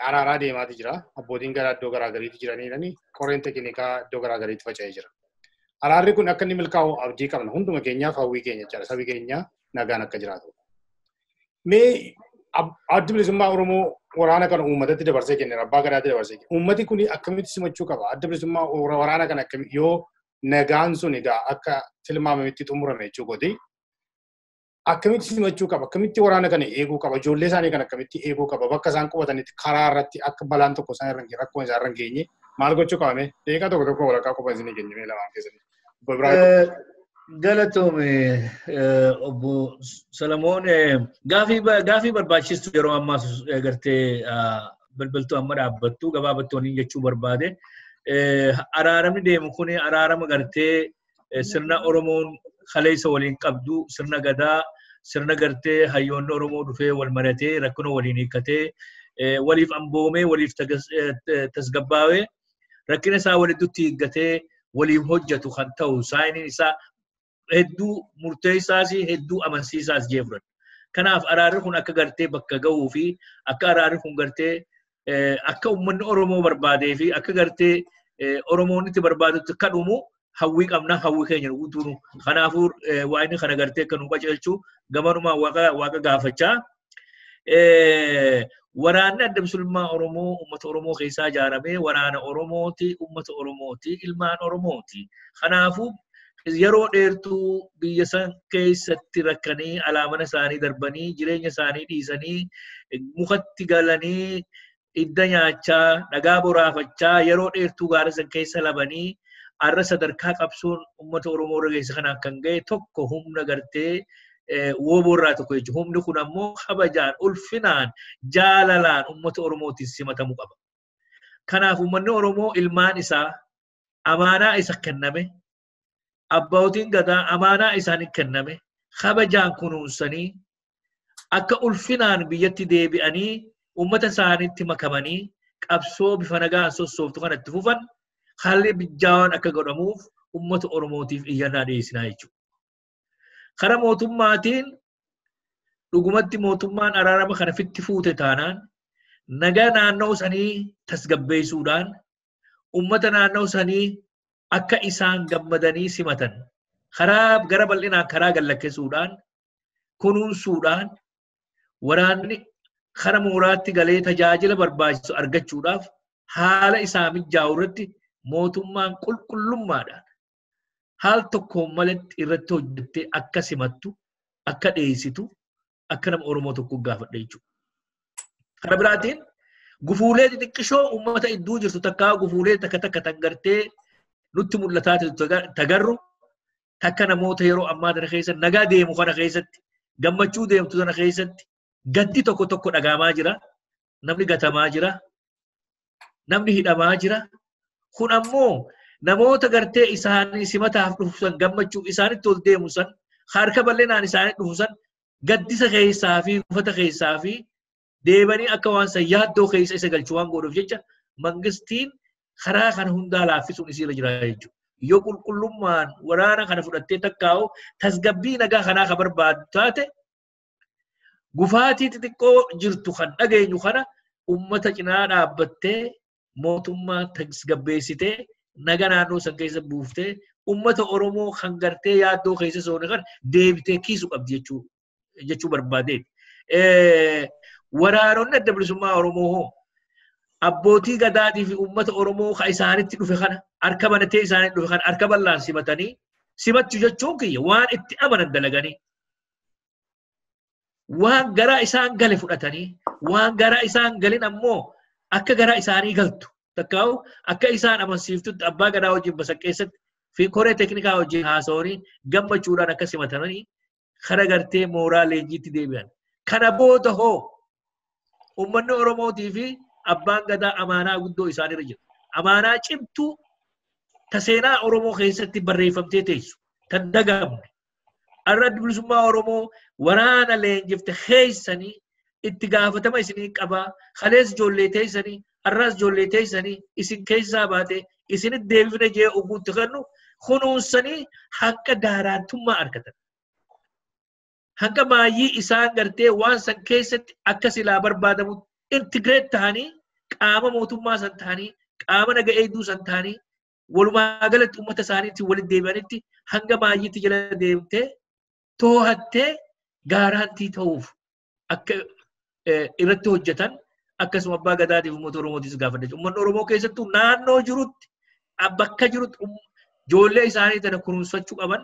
araaraa deemaati jira. Abbootiin garaa iddoo garaa gariitti jiranii qoreen teeknikaa iddoo garaa gariitti faca'ee jira. Araarri kun akka inni milkaa'u abdii qabna. Hunduma keenyaaf hawwii keenya jechaadha. Sabi keenya nagaan akka jiraatu. Mee addi bilisummaa Oromoo waraana kana uummatatti dabarsee kenneera. Abbaa gadaatti dabarsee kenneera. Uummati kun akkamitti simachuu qaba? Adda bilisummaa waraana kana akkamitti yoo nagaan sun egaa akka tilmaamametti xumurame jechuu kooti. Akkamitti simachuu qaba? Akkamitti waraana kana eeguu qaba? Ijoollee isaanii kana akkamitti eeguu qaba? Bakka isaan qubatanitti karaa irratti akka balaan tokko isaan irra hin geenye, rakkoon isaan irra hin geenye maal gochuu qabame? Daqiiqaa tokko tokko walakkaa qofa isinii kenname lamaan keessatti. Obbo Ibraahim. Galatoome Obbo Salamoon, gaafii barbaachistu yeroo ammaa gartee balbaltuu amma dhaabbattu gabaabattoonni jechuu barbaade. Araaramni deemu kun araarama gartee sirna Oromoon kaleessa waliin qabdu, sirna gadaa, sirna gartee hayyoonni Oromoo dhufee wal maratee rakkina waliin hiikkatee waliif amboomee waliif tasgabbaawee rakkina isaa walittti hiikkatee waliif hojjetu kan ta'u saayiniin isaa hedduu murteessaas hedduu amansiisaas jee fudhadha. Kanaaf araarri kun akka gartee bakka gahuu fi akka araarri kun gartee akka uummanni Oromoo barbaadee fi akka gartee Oromoon itti barbaadutti akka dhumu hawwii qabna, hawwii keenya guutuunu. Kanaafuu waa inni kana gartee akka nu qajeelchu gamanumaa waaqa gaafachaa. Waraanni adda bilisummaa Oromoo uummata Oromoo keessaa ijaaramee waraana Oromooti, uummata Oromooti, ilmaan Oromooti. Kanaafuu yeroo dheertuu biyya san keessatti rakkanii alaamana isaanii darbanii jireenya isaanii dhiisanii mukatti galanii idda nyaachaa dhagaa boraafachaa yeroo dheertuu gaara san keessa labanii har'a sadarkaa qabsoon uummata Oromoo irra geesse kanaan kan ga'e tokko humna gartee wooboo irraa tokko jechuudha. Humni kun ammoo kabajaan, ulfinaan, jaalalaan uummata Oromootiin simatamuu qaba. Kanaaf uummanni Oromoo ilmaan isaa amaanaa isa kenname, abbootiin gadaa amaanaa isaanii kenname, kabajaan kunuunsanii akka ulfinaan biyyatti deebi'anii uummata isaaniitti makamanii qabsoo bifa nagaan sossooftu kanatti fufan haalli mijaawaan akka godhamuuf uummata Oromootiif iyyannaa dhiyeessinaa jechuudha. Karaa mootummaatiin dhugumatti mootummaan araarama kana fitti fuute taanaan nagaa naannoo sanii tasgabbeessuudhaan uummata naannoo sanii akka isaan gammadanii simatan karaa gara bal'inaan karaa gallakkisuudhaan kunuunsuudhaan waraanni kara mooraatti galee tajaajila barbaachisu argachuudhaaf haala isaa mijaa'u irratti mootummaan qulqullummaadhaan haal tokkoon malatti irratti hojjettee akka simattu akka dhiyeessitu akka nama Oromoo tokko gaafadha jechuudha. Kana biraatiin gufuulee xixiqqishoo uummata iddoo jirtu takkaa gufuulee takka takka tan gartee nutti mul'ataa jirtu tagarru takka namoota yeroo ammaa kana keessa nagaa deemu kana keessatti gammachuu deemtu sana keessatti gaddi tokko tokko dhagahamaa jira. Namni gatamaa jira. Namni hidhamaa jira. Kun ammoo namoota gartee isaanii simataaf dhufu san gammachuu isaanitti ol deemu san harka bal'inaan isaanii dhufu san gaddisa keessaa fi uffata keessaa fi deebanii akka waan san yaaddoo keessa isa galchuu waan godhuuf jecha mangistiin karaa kana hundaa laaffisuun isiirra jira jechuudha. Yoo qulqullummaan waraana kana fudhattee takkaa'u tasgabbii nagaa kanaa ka barbaadu taate gufaatii xixiqqoo jirtu kan dhageenyu kana uummata cinaa dhaabbattee mootummaa tasgabbeessitee naga naannoo san keessa buuftee uummata Oromoo kan gartee yaaddoo keessa soone kan deebitee kiisuu qabdi jechuu barbaadeeti. Waraanonni adda bilisummaa Oromoo hoo abbootii gadaatii fi uummata Oromoo ka isaanitti dhufe kana harka banatee isaanitti dhufe kana harka bal'aan simatanii simachuu jechuun kiyya waan itti amanan dalaganii waan garaa isaan gale fudhatanii waan garaa isaan galin ammoo akka garaa isaanii galtu takkaa'u akka isaan amansiiftutti abbaa gadaa wajjin basaqqeessatti fi koree teeknikaa wajjin haasa'anii gammachuudhaan akka simatanii kara gartee mooraa leenjiitti deebi'an. Kana booda hoo uummanni Oromootii fi abbaan gadaa amaanaa guddoo isaanirra jira. Amaanaa cimtuu ta seenaa Oromoo keessatti barreeffamtee teessu tan dagamne. Har'a adda bilisummaa Oromoo waraana leenjifte keessanii itti gaafatama isinii qabaa. Kalees ijoollee teessanii, har'aas ijoollee teessanii isin keessaa baate isinitti deebifne jee oguutti kennu kunuunsanii hanqa gaaraantummaa argatan. Hanqa maayyii isaan gartee waan san keessatti akka silaa barbaadamu intigireet ta'anii qaama mootummaa san ta'anii qaama naga eegduu san ta'anii walumaa galatti uummata isaaniitti walitti deebi'anitti hanga maayyiitti jala deemtee too'attee gaaraantii ta'uuf akka irratti hojjetan akkasuma abbaa gadaatiif uummata Oromootiis gaafadha. Uummanni Oromoo keessattuu naannoo jirutti bakka jirutti ijoollee isaanii tana kunuunfachuu qaban,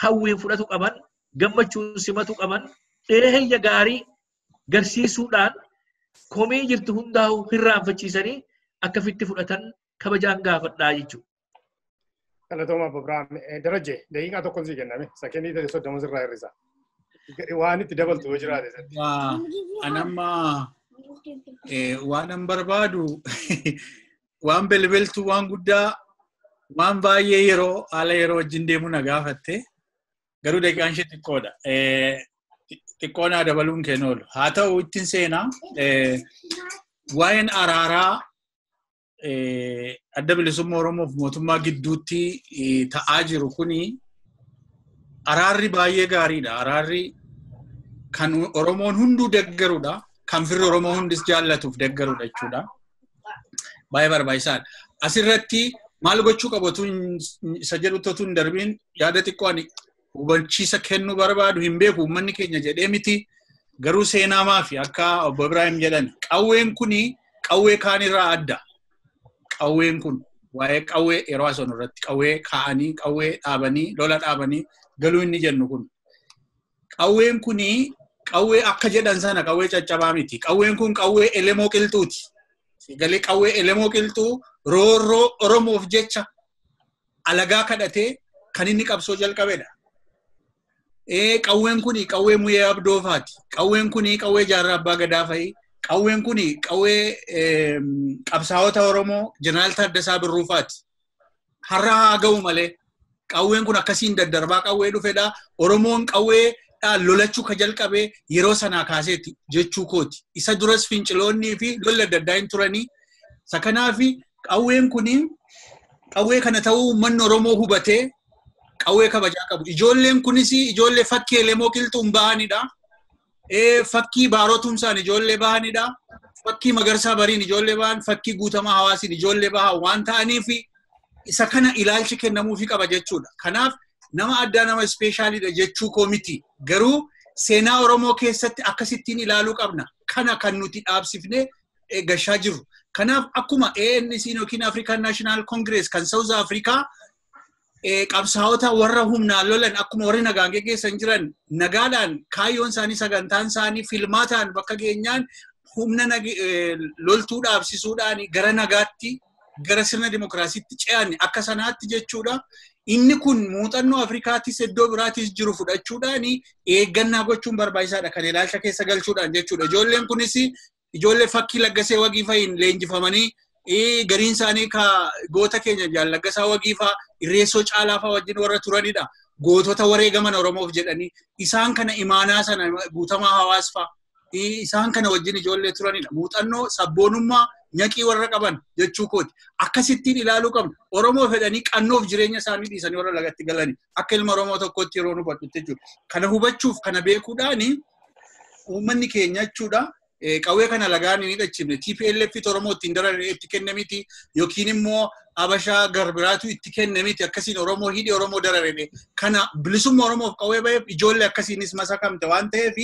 hawwiin fudhatu qaban, gammachuun simatu qaban, dheeheyya gaarii garsiisuudhaan komii jirtu hundaa'u hirraanfachiisanii akka fitti fudhatan kabajaan gaafadhaa jechuudha. Galatooma Abbo Biraam. Darajje, daqiiqaa tokkoon sii kenname. Sakeenii 30 sirraa hir'isa. Waan itti dabaltu yoo jiraate. Anamma waan an barbaadu waan belbeltu waan guddaa waan baay'ee yeroo haala yeroo wajjin deemu na gaafatte garuu daqiiqaan ishee xiqqoodha. Xiqqoo naa dabaluun kee oolu. Haa ta'u ittiin seenaa waa'een araaraa adda bilisummaa Oromoof mootummaa gidduutti ta'aa jiru kuni araarri baay'ee gaariidha. Araarri kan Oromoon hunduu deeggarudha. Kan firri Oromoo hundis jaallatuuf deeggarudha jechuudha. Baay'ee barbaachisaadha. Asirratti maal gochuu qabu isa jedhutti otoo hin darbiin yaada xiqqoo ani hubachiisa kennuu barbaadu hin beeku uummanni keenya jedhee miti. Garuu seenaa maafi akka obbo Ibrahim jedhan qawween kuni qawwee kaanirraa adda. Qawween kun waa'ee qawwee yeroo haasofnu irratti qawwee kaa'anii qawwee dhaabanii lola dhaabanii galuu inni jennu kun. Qawween kuni qawwee akka jedhan sana qawwee caccabaa miti. Qawween kun qawwee elemoo qilxuuti. Galee qawwee elemoo qilxuu roorroo Oromoof jecha alagaa kadhatee kan inni qabsoo jalqabedha. Qawween kuni qawwee Muyee Abdoofaati. Qawween kuni qawwee Jaarraa Abbaa Gadaa fa'i. Qawween kuni qawwee qabsaa'ota Oromoo Jeneraal Taaddasaa Birruufaati. Har'a haa ga'u malee qawween kun akkasiin daddarbaa qawwee dhufedha. Oromoon qawweedhaan lolachuu ka jalqabee yeroo sanaa kaaseeti jechuu kooti. Isa duras finciloonnii fi lolli adda addaa hin turanii. Isa kanaafi qawween kuni qawwee kana ta'uu uummanni Oromoo hubatee qawwee kabajaa qabu. Ijoolleen kunis ijoollee fakkii elemoo qilxuun bahanidha. Fakkii Baaroo Tumsaan ijoollee bahanidha. Fakkii Magarsaa Bariin ijoollee bahan, fakkii Guutamaa Hawaasiin ijoollee bahan waan ta'aniif isa kana ilaalchi kennamuufii qaba jechuudha. Kanaaf nama addaa nama ispeeshaalidha jechuu koo miti. Garuu seenaa Oromoo keessatti akkasittiin ilaaluu qabna. Kana kan nuti dhaabsifnee gashaa jirru. Kanaaf akkuma ANC yookiin African National Congress kan South Africa Qabsaa'ota warra humnaan lolan akkuma warri nagaan geggeessan jiran nagaadhaan kaayyoon isaanii sagantaan isaanii filmaataan bakka geenyaan humna loltuu dhaabsisuudhaan gara nagaatti gara sirna dimokiraasiitti ce'an akka sanaatti jechuudha. Inni kun muuxannoo Afrikaattis iddoo biraattis jiru fudhachuudhaan eeggannaa gochuun barbaachisaadha kan ilaalcha keessa galchuudhaan jechuudha. Ijoolleen kunis ijoollee fakkii Laggasee Wagii fa'iin leenjifamanii gariin isaanii ka goota keenya Jaal Laggasaa Wagii fa'a Irreessoo Caalaa fa'a wajjin warra turanidha. Gootota wareegaman Oromoof jedhanii isaan kana imaanaa sana guutamaa hawaas fa'a isaan kana wajjin ijoollee turanidha. Muuxannoo sabboonummaa nyaqii warra qaban jechuu kooti. Akkasittiin ilaaluu qabna. Oromoo fedhanii qannoof jireenya isaanii dhiisanii warra lagatti galanii akka ilma Oromoo tokkootti yeroo nu hubadhutti jechuudha. Kana hubachuuf kana beekuudhaani uummanni keenya jechuudha. Qawwee kana lagaan hin hidhachifne TPLF Oromoo ittiin dararee itti kenne miti yookiin immoo Habashaa garbiraatu itti kenne miti akkasiin Oromoo hidhi Oromoo dararee kana bilisummaa Oromoof qawwee ba'eef ijoollee akkasiinis masakamte waan ta'eef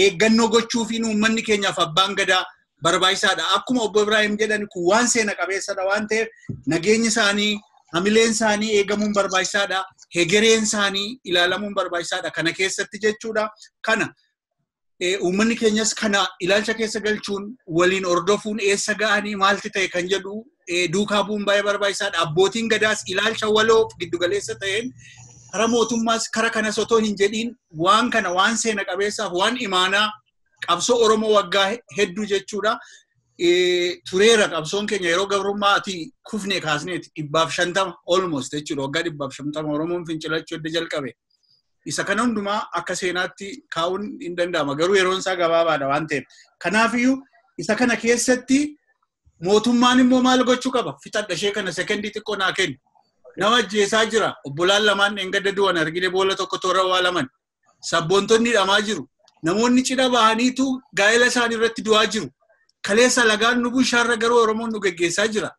eeggannoo gochuufiin uummanni keenyaaf abbaan gadaa barbaachisaadha. Akkuma obbo Ibrahim jedhan kun waan seena qabeessadha waan ta'eef nageenyi isaanii hamileen isaanii eegamuun barbaachisaadha. Hegereen isaanii ilaalamuun barbaachisaadha. Kana keessatti jechuudha. Kana uummanni keenyas kana ilaalcha keessa galchuun waliin hordofuun eessa ga'anii maalti ta'e kan jedhu duukaa bu'uun baay'ee barbaachisaadha. Abbootiin gadaas ilaalcha waloo giddugaleessa ta'een karaa mootummaas kara kanas otoo hin jedhiin waan kana waan seena qabeessaaf waan imaanaa qabsoo Oromoo waggaa hedduu jechuudha. Tureera qabsoon keenya yeroo gabrummaati kufne kaasneeti 150 almost jechuudha. Waggaa 150 Oromoon fincilachuu edda jalqabe. Isa kana hundumaa akka seenaatti kaa'uun hin danda'ama. Garuu yeroon isaa gabaabaadha waan ta'eef. Kanaafiyyuu isa kana keessatti mootummaan immoo maal gochuu qaba? Fixadha ishee kana sekendii xiqqoo naa kennu. Nama ajjeesaa jira. Obbolaan lamaan dheengadda du'an argine boolla tokko toora waalaman. Sabboontonni hidhamaa jiru. Namoonni cidha bahaniitu gaa'ela isaanii irratti du'aa jiru. Kaleessa lagaan nu bushaarra garuu Oromoon nu geggeessaa jira.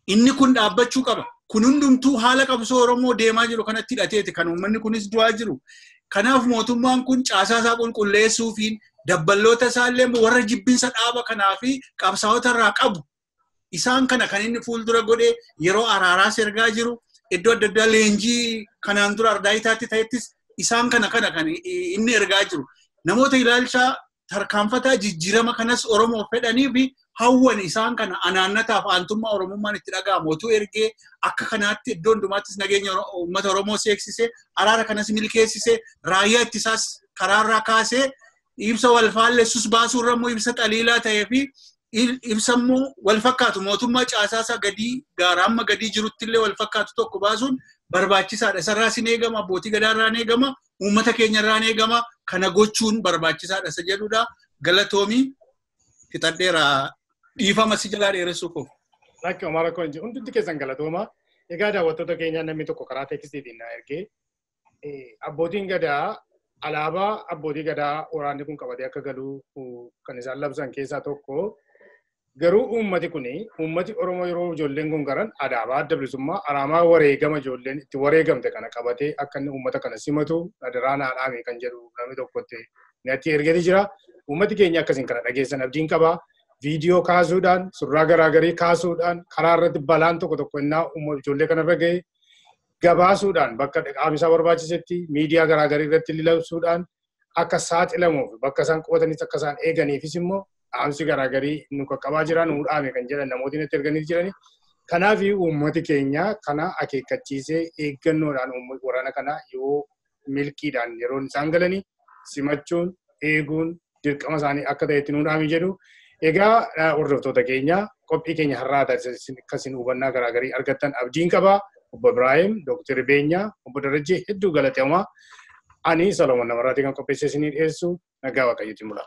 Inni kun dhaabbachuu qaba. Kun hundumtuu haala qabsoo Oromoo deemaa jiru kanatti hidhateeti kan uummanni kunis du'aa jiru. Kanaaf mootummaan kun caasaa isaa qulqulleessuufiin dabballoota isaallee warra jibbinsa dhaaba kanaa fi qabsaa'ota irraa qabu. Isaan kana kan inni fuuldura godhee yeroo araaraas ergaa jiru iddoo adda addaa leenjii kanaan dura ardaayitaatti ta'ettis isaan kana kan inni ergaa jiru. Namoota ilaalcha tarkaanfataa jijjiirama kanas Oromoo fedhanii fi hawwan isaan kana anaannataaf aantummaa Oromummaan itti dhaga'amu otuu ergee akka kanaatti iddoo hundumaattis nageenya uummata Oromoo seeksisee araara kanas milkeessisee raayyaa ittisaas karaarraa kaasee ibsa wal faallessus baasuurra immoo ibsa xaliilaa ta'ee fi ibsa immoo wal fakkaatu mootummaa caasaasaa gadii gaara amma gadii jirutti illee wal fakkaatu tokko baasuun barbaachisaadha. Isarraas ni eegama, abbootii gadaarraa ni eegama, uummata keenyarraa ni eegama. Kana gochuun barbaachisaadha isa jedhudha. Galatoomii fixadheera dhiifama si jalaa dheeressuu koo. Lakki homaa rakkoo hin jiru. Hundumti keessan galatooma. Egaa daawwattoota keenyaa namni tokko karaa teekstiitiin na ergee abbootiin gadaa alaabaa abbootii gadaa waraanni kun qabatee akka galu kan isaan labsan keessaa tokko. Garuu uummati kuni uummati Oromoo yeroo ijoolleen kun garan alaabaa adda bilisummaa alaabaa wareegama ijoolleen itti wareegamte kana qabatee akka inni uummata kana simatu adaraa naa dhaame kan jedhu namni tokkotti natti ergee jira. Uummati keenya akkasiin kana dhageessan abdiin qaba. Viidiyoo kaasuudhaan, suuraa garaagarii kaasuudhaan, karaa irratti balaan tokko tokko innaa ijoollee kanarra gahe gabaasuudhaan bakka qaamni barbaachisetti miidiyaa garaagarii irratti labsuudhaan akka saaxilamuuf bakka isaan qubatanitti akka isaan eeganiifis immoo dhaamsi garaagarii nu qaqqabaa jira nu dhaame kan jedhan namootni itti erganii jirani. Kanaaf uummati keenya kana akeekkachiisee eeggannoodhaan waraana kana yoo milkiidhaan yeroo isaan galanii simachuun eeguun dirqama isaanii akka ta'etti nu dhaame jedhu. Egaa hordoftoota keenya qophii keenya har'aa akkasiin hubannaa garaagarii argattan abdiin qaba. Obbo Ibrahim, Dooktar Beenyaa, Obbo Darajjee hedduu galatoomaa. Ani Salomoon Namarraatii kan qopheessee isinii dhiyeessu nagaa Waaqayyootiin bulaa.